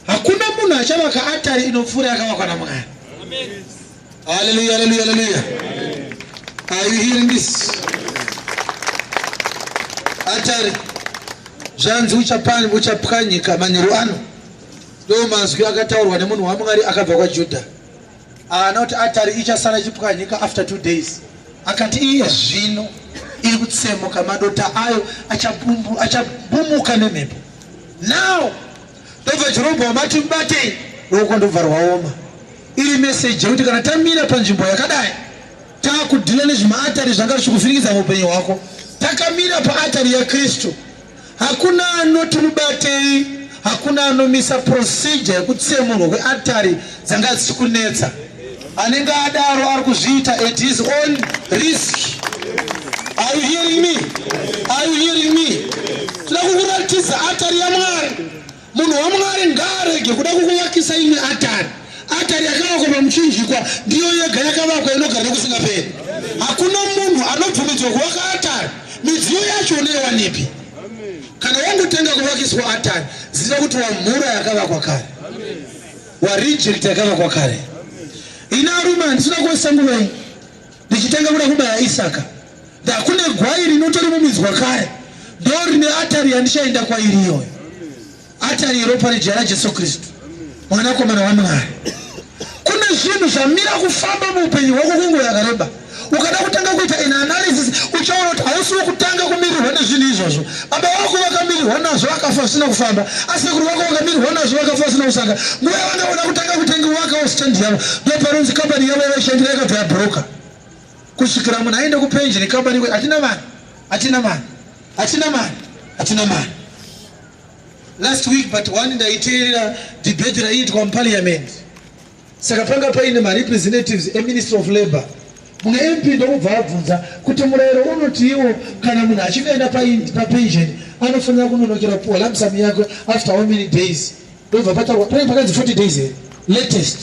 Hakuna munhu achavaka atari inopfuura yakavakwa naMwari. Haleluya, haleluya, haleluya. Are you hearing this? Atari zvanzi uchapwanyika manheru ano. Ndo mazwi akataurwa nemunhu waMwari akabva kwaJudha. Haana kuti atari ichasara ichipwanyika after 2 days. Akati iye zvino iri kutsemuka, madota ayo achabumuka nemhepo. Now ndobva Jerobhoamu ati mubatei, ruoko ndobva rwaoma. Iri message yekuti kana tamira panzvimbo yakadai, takudhila nezvimaatari zvanga zvichikuvhiringidza muupenyu hwako, takamira paatari yaKristu, hakuna anoti mubatei, hakuna anomisa procedure yekutsemurwa kweatari dzanga dzichikunetsa. Anenge adaro ari kuzviita at his own risk. Are you hearing me? Are you hearing me? Tinoda kukuratidza atari yaMwari. Munhu waMwari ngaarege kuda kukuvakisa imwe atari. Atari yakavakwa pamuchinjikwa ndiyo yega yakavakwa inogara nekusingaperi. Hakuna munhu anobvumidzwa kuvaka atari. Midziyo yacho unoiwanepi? Kana wangotenga kuvakiswa atari, ziva kuti wamhura yakavakwa kare, wareject yakavakwa kare. Ini arume handisina kuisa nguva iyi ndichitanga kuda kubaya Isaka, ndakune gwai rinotori mumidzwa kare, ndo rine atari yandichaenda kwairi iyoyo, atari yeropa rejaya raJesu Kristu mwanakomana waMwari. Kune zvinhu zvamira kufamba muupenyu hwako kwenguva yakareba. Ukada kutanga kuita an analysis uchaona kuti hausi wekutanga kumirirwa nezvinhu izvozvo. Baba vako vakamirirwa nazvo vakafa zvisina kufamba, asekuru vako vakamirirwa nazvo vakafa zvisina kusanga. Nguva yavanga voda kutanga kutenga vakawo stand yavo, ndopanonzi kambani yavo yavaishandira yakabva yabroka. Kusvikira munhu aende kupenjeni kambani hatina mari, hatina mari, hatina mari, hatina mari. Last week but one ndaiteerera debate raiitwa muparliament. Saka panga paine marepresentatives eMinistry of Labour. Mumwe MP ndokubva abvunza kuti murayiro unoti iwo kana munhu achinge aenda papension anofanira kunonokera kupuwa lump sum yake after how many days? Ndobva pataurwa panenge pakanzi 40 days here latest.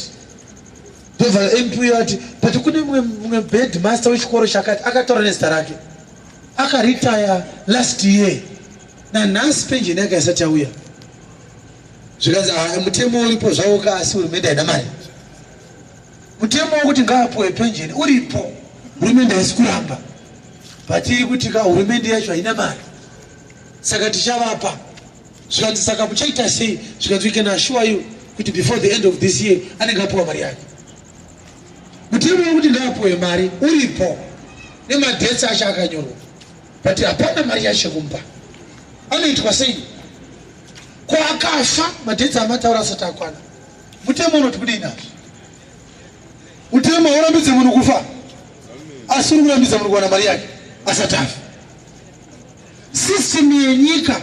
Ndobva MP uyo ati but kune mumwe mumwe headmaster wechikoro chakati akataura nezita rake akaretire last year nanhasi pension yake haisati yauya. Zvikanzi ah, mutemo uripo zvawo ka asi hurumende haina mari. Mutemo wekuti ngaapuwe penjeni uripo, hurumende haisi kuramba, but iri kuti ka hurumende yacho haina mari, saka tichavapa. Zvikanzi saka muchaita sei? Zvikanzi we can assure you kuti before the end of this year anenge apuwa mari yake. Mutemo wekuti ngaapuwe mari uripo nemadhets acho akanyorwa, but hapana mari yacho yekumupa. Anoitwa sei? Ko akafa madhets amataura asati akwana, mutemo unoti kudii nazvo? Mutemo haurambidze munhu kufa, asi uri kurambidza munhu kuwana mari yake asati afa. System yenyika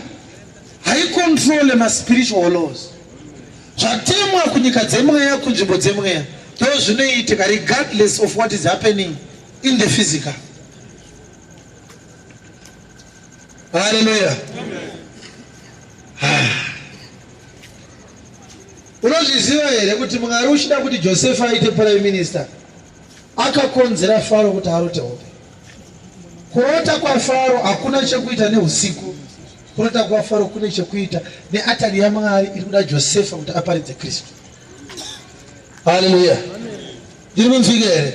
haikontrole maspiritual laws. Zvatemwa kunyika dzemweya, kunzvimbo dzemweya, ndo zvinoitika regardless of what is happening in the physical. Haleluya. Unozviziva here kuti Mwari uchida kuti Josefa aite prime minister akakonzera Faro kuti arote hope? Kurota kwaFaro hakuna chekuita neusiku. Kurota kwaFaro kune chekuita neatari yaMwari iri kuda Josefa kuti aparidze Kristu. Haleluya. Ndiri kunzwika here?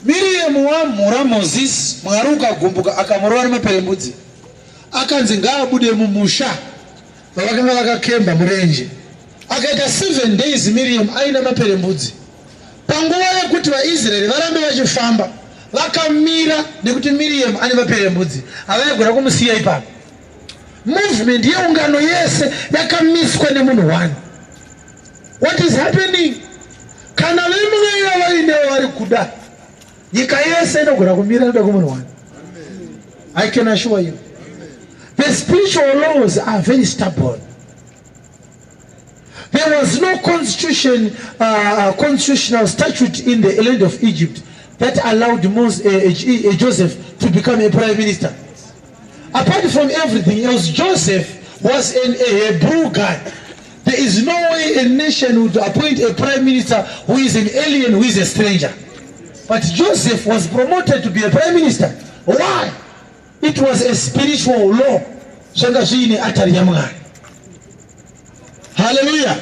Miriam wamhura Mozisi, Mwari ukagumbuka akamurova nemaperembudzi. Akanzi ngaabude mumusha vavakanga vakakemba murenje. Akaita 7 days Miriam aina maperembudzi. Panguva yekuti vaIsraeri varambe vachifamba vakamira nekuti Miriam ane maperembudzi, havaigona kumusiya ipapo. Movement yeungano yese yakamiswa nemunhu one. What is happening? Kana vemweya vainewo vari kuda, nyika yese inogona kumira nekuda kwemunhu one. I can assure you. The spiritual laws are very stubborn. There was no constitutional statute in the land of Egypt that allowed Joseph to become a prime minister. Apart from everything else, Joseph was a Hebrew guy. There is no way a nation would appoint a prime minister who is an alien, who is a stranger. But Joseph was promoted to be a prime minister. Why? It was a spiritual law. Zvanga zviine atari yaMwari. Hallelujah.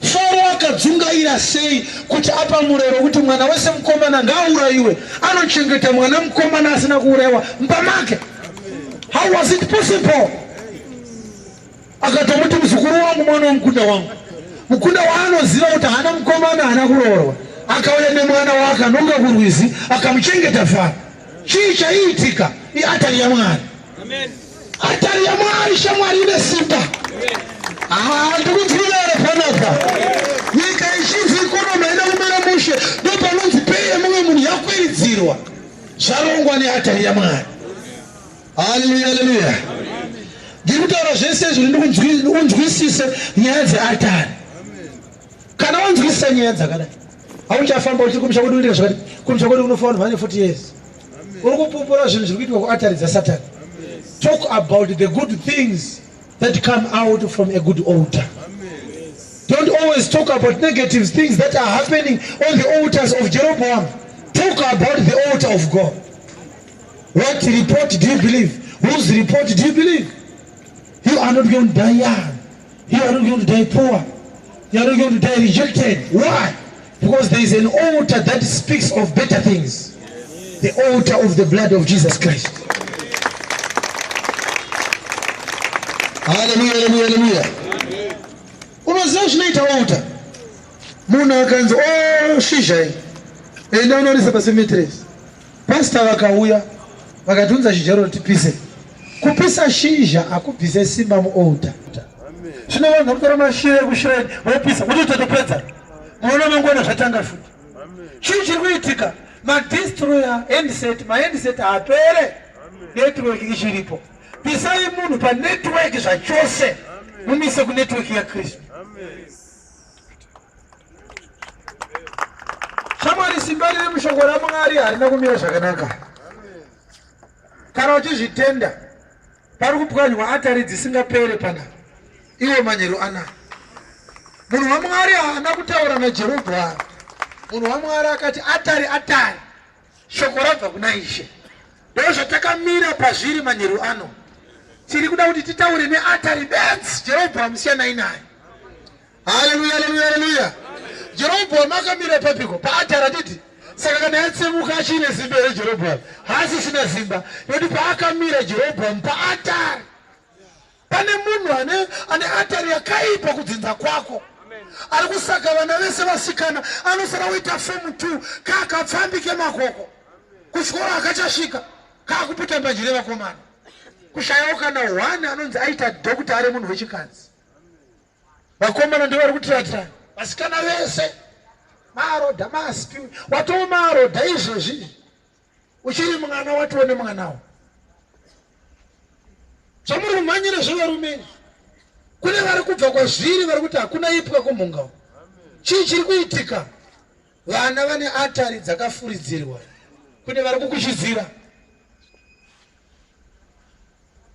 Faro akadzungaira sei kuti apa murayiro kuti mwana wese mukomana ngaaurayiwe, anochengeta mwana mukomana asina kuurayiwa mumba make. How was it possible? Akatomuti muzukuru wangu, mwana womukunda wangu, mukunda waanoziva kuti haana mukomana, haana kuroorwa, akauya nemwana waakanonga kurwizi akamuchengeta Faro. Chii chaiitika? Iatari yaMwari. Atari yaMwari, shamwari, ine simba. Ndikunzwira here panapa? Nyika ichinzi ikonomi haina kumira mushe, ndopanonzi pei yemumwe munhu yakwiridzirwa. Zvarongwa neatari yaMwari. Haleluya, haleluya. Ndiri kutaura zvese izvi kuti unzwisise nyaya dzeatari. Kana wanzwisisa nyaya dzakadai, hauchafamba uchiti kumusha kwedu unoita zvakati, kumusha kwedu kunofa vanhu vane 40 years. Uri kupupura zvinhu zviri kuitwa kuatari dzasatani. Talk about the good things that come out from a good altar. Don't always talk about negative things that are happening on the altars of Jeroboam. Talk about the altar of God. What report do you believe? Whose report do you believe? You are not going to die young. You are not going to die poor. You are not going to die rejected. Why? Because there is an altar that speaks of better things. The altar of the blood of Jesus Christ. Hallelujah, hallelujah, hallelujah. Unoziva zvinoita altar? Munhu akanzi, oh, shizha iyi. Enda unorisa pacemetery. Pastor vakauya vakatunza shizha ro tipise. Kupisa shizha hakubvise simba mualtar. Zvino vanhu vanotora mashira ekushrine vopisa votototopedza. Munoona mangwana zvatanga futi. Chii chiri kuitika? Madestroyer handset, mahandset haapere, network ichiripo. Pisai munhu panetwork zvachose, mumise kunetwork yaKristu. Shamwari, simba riri mushoko raMwari harina kumira zvakanaka. Kana uchizvitenda, pari kupwanywa atari dzisingapere panapa. Iwo manheru anaya. Munhu waMwari haana kutaura naJerobhoamu. Munhu waMwari akati atari atari. Shoko rabva kuna Ishe. Ndozvatakamira pazviri manheru ano. Tiri kuda kuti titaure neatari bedzi. Jerobhoamu siyanai naye. Haleluya, haleluya, haleluya. Jerobhoamu akamira papiko? Paatari atiti. Saka kana yatsemuka achiine simba here Jerobhoamu? Haasisina simba. Nekuti paakamira Jerobhoamu paatari. Pane munhu ane ane atari yakaipa kudzinza kwako. Ari kusaka vana vese vasikana anosara oita fomu 2 kakapfambi kemakoko. Kuchikoro akachasvika kakuputa mbanje nevakomana. Kushayawo kana one anonzi aita doctor ari munhu wechikadzi. Vakomana ndivo vari kutiratira vasikana vese marodha maspi watoo marodha izvezvi uchiri mwana watoo nemwanawo zvamuri kumhanyira zvevarume izvi kune vari kubva kwazviri vari kuti hakuna ipwa kumhunga chii chiri kuitika vana vane atari dzakafuridzirwa kune vari kukuchidzira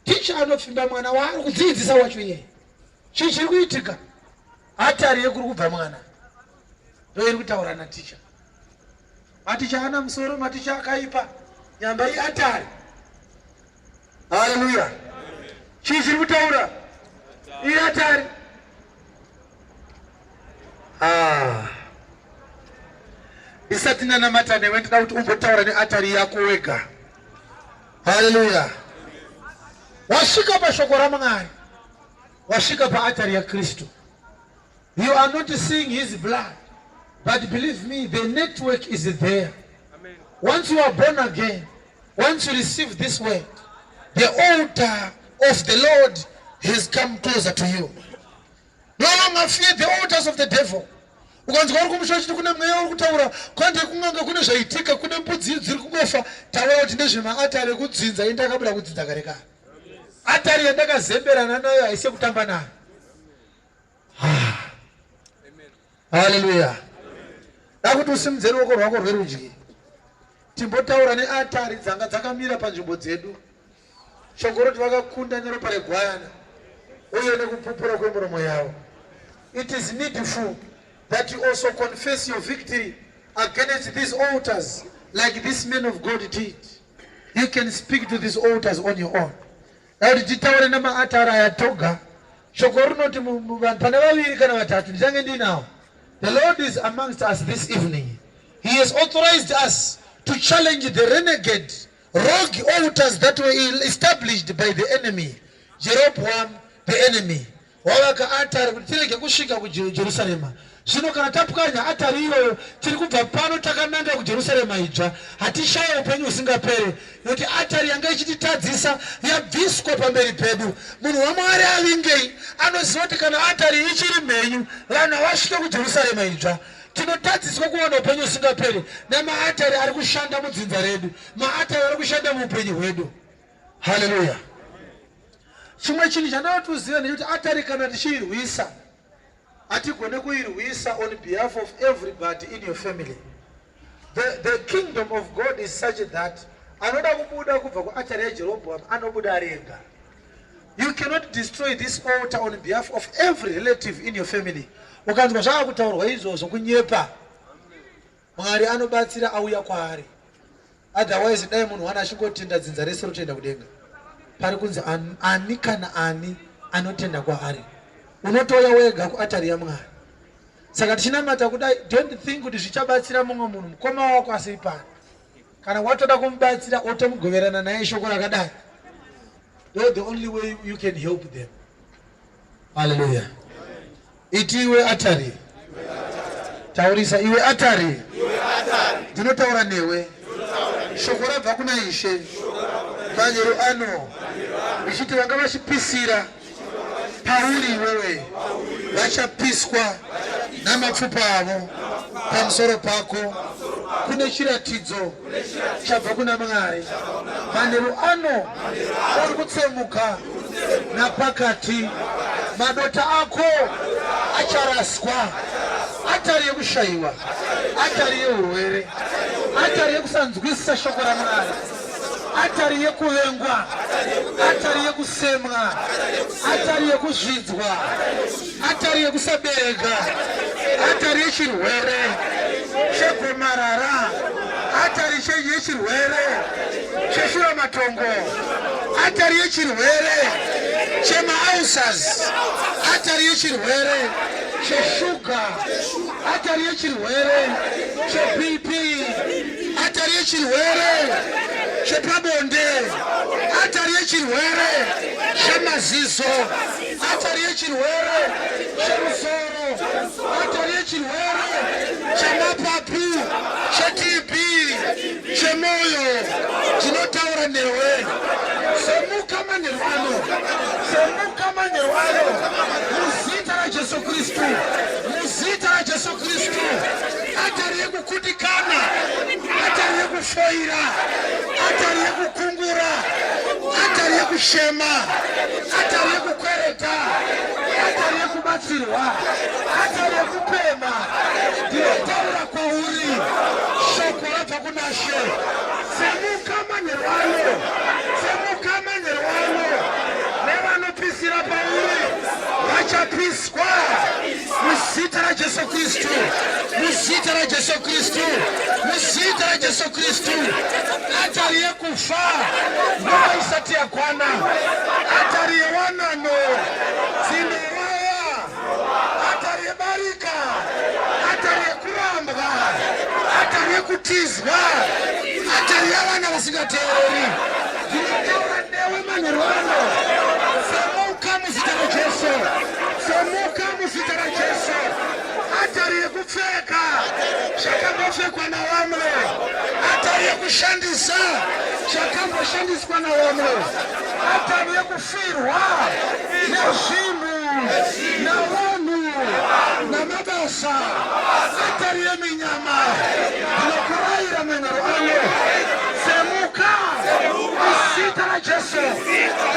Ticha anopfimba mwana waari kudziidzisa wacho iyeye. Chii chiri kuitika? Atari yekuri kubva mwana ndo iri kutaura naticha. Maticha ana musoro, maticha akaipa. Nyamba iatari. Haleluya. Chii chiri kutaura? Iatari. Ah. Ndisati ndanamata newe ndinoda kuti umbotaura neatari yako wega. Haleluya. Wasvika pashoko raMwari. Wasvika paatari yaKristu. You are not seeing his blood. But believe me, the network is there. Amen. Once you are born again, once you receive this word, the altar of the Lord has come closer to you. No longer fear the altars of the devil. Ukanzwa uri kumusha uchiti kune mweya uri kutaura kwande kun'anga kune zvaitika kune mbudzi dziri kungofa taura kuti ndezvemaatari ekudzinza ini ndakabuda kudzinza kare kare. Atari yandakazemberana nayo haisi yekutamba nayo. Haleluya. Dakuti usimudze ruoko rwako rwerudyi. Timbotaura neatari dzanga dzakamira panzvimbo dzedu. Shoko roti vakakunda neropa regwayana uye nekupupura kwemuromo yavo. It is needful that you also confess your victory against these altars like this man of God did. You can speak to these altars on your own. Kuti titaure nemaatari aya toga. Shoko rinoti vanhu pane vaviri kana vatatu ndichange ndinawo. The Lord is amongst us this evening. He has authorized us to challenge the renegade rogue altars that were established by the enemy Jeroboam the enemy wavaka atari kuti tirege kusvika kuJerusarema. Zvino kana tapwanya atari iyoyo, tiri kubva pano takananga kuJerusarema idzva. Hatishaye upenyu husingapere nekuti atari yanga ichititadzisa yabviswa pamberi pedu. Munhu waMwari avingei anoziva kuti kana atari ichiri mhenyu, vanhu havasvike kuJerusarema idzva. Tinotadziswa kuwana upenyu husingaperi nemaatari ari kushanda mudzinza redu, maatari ari kushanda muupenyu hwedu. Haleluya! Chimwe chinhu chandava kuti uzive ndechekuti atari kana tichiirwisa hatigone kuirwisa on behalf of everybody in your family. The kingdom of God is such that anoda kubuda kubva kuatari yaJeroboam anobuda ari ega. You cannot destroy this altar on behalf of every relative in your family. Ukanzwa zvakutaurwa izvozvo kunyepa. Mwari anobatsira auya kwaari. Otherwise dai munhu wana achingotenda dzinza rese rotoenda kudenga. Pari kunzi ani kana ani anotenda kwaari. Unotouya wega kuatari yaMwari. Saka tichinamata kudai don't think kuti zvichabatsira mumwe munhu mukoma wako asiri pano. Kana watoda kumubatsira otomugoverana naye shoko rakadai. Ndo the only way you can help them. Hallelujah. Iti iwe atari. Taurisa iwe atari. Ndinotaura newe. Shoko rabva kuna Ishe. Manheru ano. Richiti vanga vachipisira pauri iwewe vachapiswa namapfupa avo pamusoro pako. Kune chiratidzo chabva kuna Mwari. Manheru ano uri kutsemuka napakati, madota ako acharaswa. Atari yekushayiwa, atari yeurwere, atari yekusanzwisisa shoko raMwari, atari yekuvengwa, atari yekusemwa, atari yekuzvidzwa, atari yekusabereka, atari yechirwere chegomarara, atari yechirwere cheshuramatongo, atari yechirwere chemaulcers, atari yechirwere cheshuga, atari yechirwere cheBP, atari yechirwere chepabonde, atari yechirwere chemaziso, atari yechirwere chemusoro, atari yechirwere chemapapu, cheTB, chemoyo. Tinotaura newe, semuka manheru ano, semuka manheru ano, muzita raJesu Kristu, muzita raJesu Kristu. Atari yekukundikana, atari yekufoira, atari yekukungura, atari yekushema, atari yekukwereta, atari yekubatsirwa, atari yekupema. Ndinotaura kwauri shoko rabva kuna She. Semuka manheru ano, semuka manheru ano, nevanopisira pauri vachapiswa muzita raJesu Kristu, muzita raJesu Kristu, muzita raJesu Kristu. Atari yekufa nguva isati yakwana, atari yewanano dzinoraya, atari yebarika, atari yekurambwa, atari yekutizwa, atari yevana vasingateereri. Ndinotaura newe manheru ano, semuka muzita raJesu, semuka muzita raJesu. Atari yekupfeka zvakambopfekwa navamwe, atari yekushandisa zvakamboshandiswa navamwe, atari yekufirwa nezvinhu navanhu namabasa, atari yeminyama. Ndinokurayira manheru ano, semuka muzita raJesu,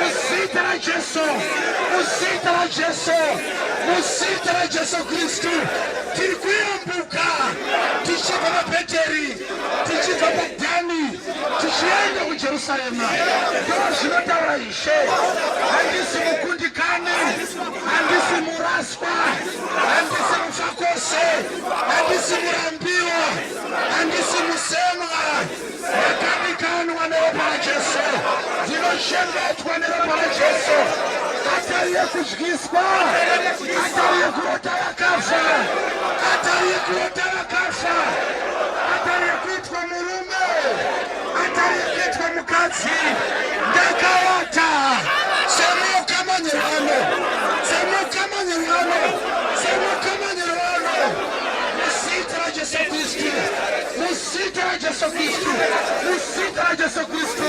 muzita raJesu, muzita raJesu, muzita raJesu Kristu. Tiri kuyambuka tichibva paBheteri, tichibva paDhani, tichienda kuJerusarema. Ndo zvinotaura Ishe. Handisi mukundikani, handisi muraswa, handisi mufakose, handisi murambiwa, handisi musemwa. Ndakadikanwa neropa raJesu, ndinochengetwa neropa raJesu. Atari yekudyiswa, atari yekurota vakafa, atari yekurota vakafa, atari yekuitwa murume, atari yekuitwa mukadzi. Ndakawata semuka manheru ano, semuka manheru ano, semuka manheru ano, muzita raJesu Kristu, muzita raJesu Kristu, muzita raJesu Kristu.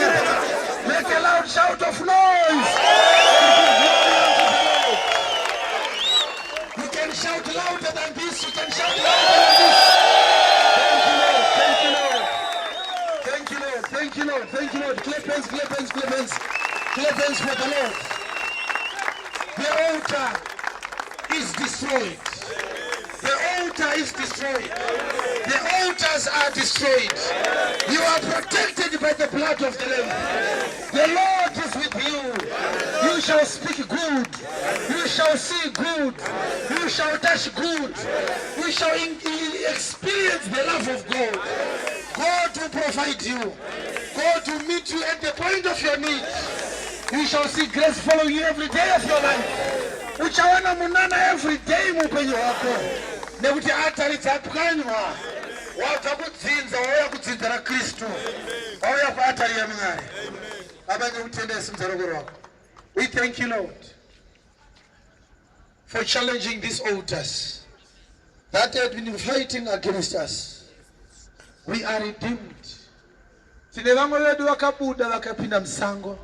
Make a loud shout of noise. You can shout louder than this. You can shout louder than this. Thank you, Lord. Thank you, Lord. Thank you, Lord. Thank you, Lord. Thank you, Lord. Clap hands, clap hands, clap hands. Clap hands for the Lord. The altar is destroyed. The altar is destroyed. The altars are destroyed. You are protected by the blood of the Lamb. The Lord is with you. You shall speak good. You shall see good. You shall touch good. You shall experience the love of God. God will provide you. God will meet you at the point of your need. You shall see grace follow you every day of your life. Uchawana munana every day muupenyu hwako, nekuti atari dzapwanywa. Wabva kudzinza wauya kudzinza raKristu, wauya kuatari yaMwari. Baba, ndinokutendai, simudza ruoko rwako. We thank you, Lord, for challenging these altars that had been fighting against us. We are redeemed. Tine vamwe vedu vakabuda vakapinda musango,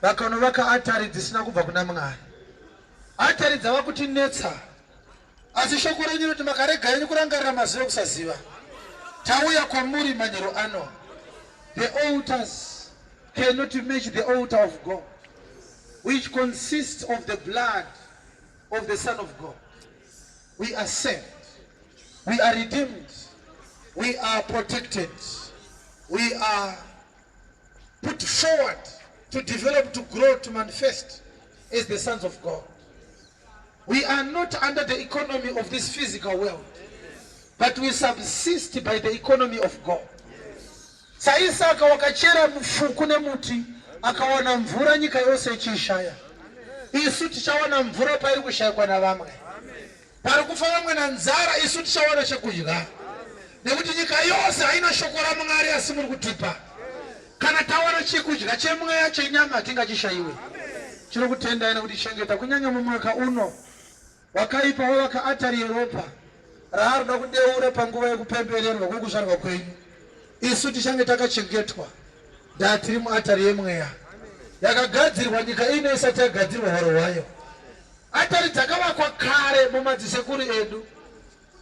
vakanovaka atari dzisina kubva kuna Mwari. Atari dzava kutinetsa, asi shoko renyu roti makarega henyu kurangarira mazuva ekusaziva. Tauya kwamuri manheru ano. The altars cannot match the altar of God, which consists of the blood of the Son of God. We are saved. We are redeemed. We are protected. We are put forward to develop, to grow, to manifest as the sons of God. We are not under the economy of this physical world, but we subsist by the economy of God. SaIsaka wakachera mufuku nemuti akawana mvura nyika yose ichiishaya. Isu tichawana mvura pairi kushayikwa navamwe. Pari kufa vamwe nanzara, isu tichawana chekudya. Nekuti nyika yose haina shoko raMwari asi muri kutipa. Kana tawana chekudya chemweya chenyama tingachishayiwe. Tinokutendai nekutichengeta kunyanya mumwaka uno wakaipa wavaka atari yeropa raari kudeura panguva yekupembererwa kwekuzvarwa kwenyu. Isu tichange takachengetwa ndaa tiri muatari yemweya yakagadzirwa nyika ino isati yagadzirwa hwaro hwayo. Atari dzakavakwa kare mumadzisekuru edu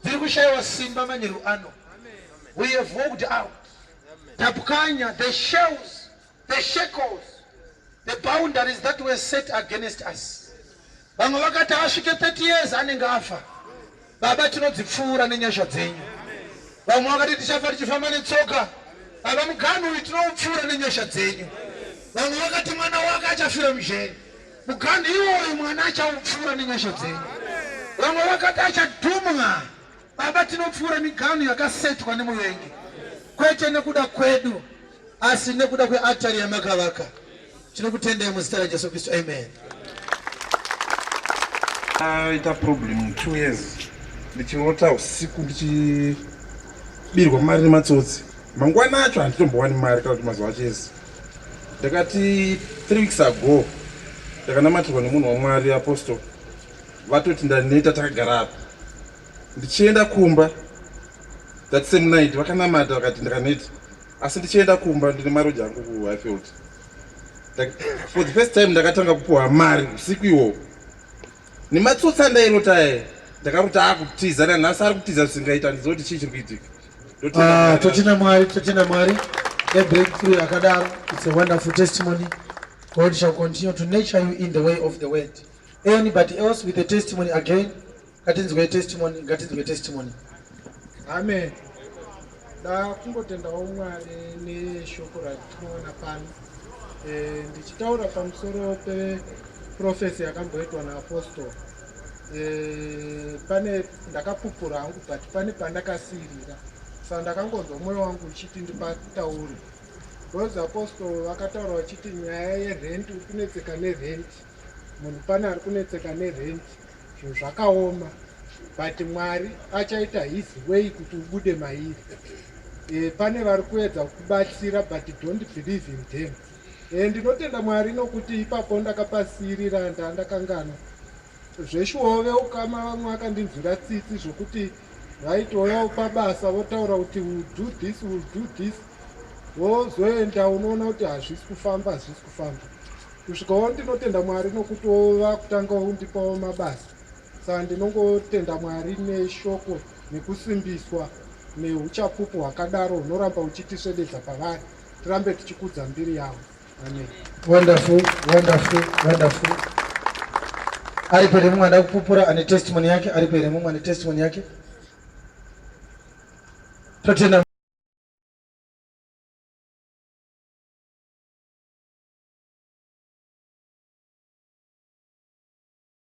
dziri kushayiwa simba manheru ano. We have walked out. Tapwanya the shells, the shackles, the boundaries that were set against us. Vamwe vakati asvike 30 years anenge afa. Baba tinodzipfuura nenyasha dzenyu. Vamwe vakati tichafa tichifamba netsoka. Baba muganhu uyu tinoupfuura nenyasha dzenyu. Vamwe vakati mwana wake achafira mujeri. Muganhu iwoyu mwana achaupfuura nenyasha dzenyu. Vamwe vakati achadhumwa. Baba tinopfuura miganhu yakasetwa nemuvengi, kwete nekuda kwedu asi nekuda kweatari yamakavaka. Tinokutendai muzita raJesu Kristu, amen. Aita problem 2 years ndichirota usiku ndichibirwa mari nematsotsi. Mangwana acho handitombowani mari kana kuti mazuva acho ese. Ndakati 3 weeks ago ndakanamatirwa nemunhu waMwari apostle vatoti ndaneta takagara apa. Ndichienda kumba that same night vakanamata vakati ndakaneta, asi ndichienda kumba ndine maroja angu kuHighfield. For the first time ndakatanga kupuwa mari usiku iwowo nematsotsi andairota aya. Ndakarota akutiza, nanhasi ari kutiza zvisingaita. Handiziva kuti chii chiri kuitika. Ah, totenda Mwari, totenda Mwari nebreakthrough yakadaro. It's a wonderful testimony. God shall continue to nurture you in the way of the word. Anybody else with a testimony again? Ngatinzwe testimony, ngatinzwe testimony. Amen. Ndakungotendawo Mwari neshoko ratinoona pano. Ndichitaura pamusoro peprofesi yakamboitwa naapostle. Pane ndakapupura hangu, but pane pandakasiyirira. Saka ndakangonzwa mwoyo wangu uchiti ndipataure. Because apostle vakataura vachiti nyaya yerent, uri kunetseka nerent. Munhu pane ari kunetseka nerent. Zvinhu zvakaoma, but Mwari achaita his way kuti ubude mairi. Pane vari kuedza kukubatsira, but don't believe in them. Ndinotenda Mwari nokuti ipapo ndakapasiyirira ndandakanganwa. Zveshuwawo veukama vamwe vakandinzwira tsitsi zvokuti vaitouyawo pabasa votaura kuti we'll do this, we'll do this. Vozoenda unoona kuti hazvisi kufamba, hazvisi kufamba. Kusvikawo ndinotenda Mwari nokuti vakutangawo kundipawo mabasa. Saka ndinongotenda Mwari neshoko nekusimbiswa neuchapupu hwakadaro hunoramba huchitiswededza pavari, tirambe tichikudza mbiri yavo. Amen. Wonderful, wonderful, wonderful. Aripo here mumwe ada kupupura ane testimony yake? Aripo here mumwe ane testimony yake? Totenda.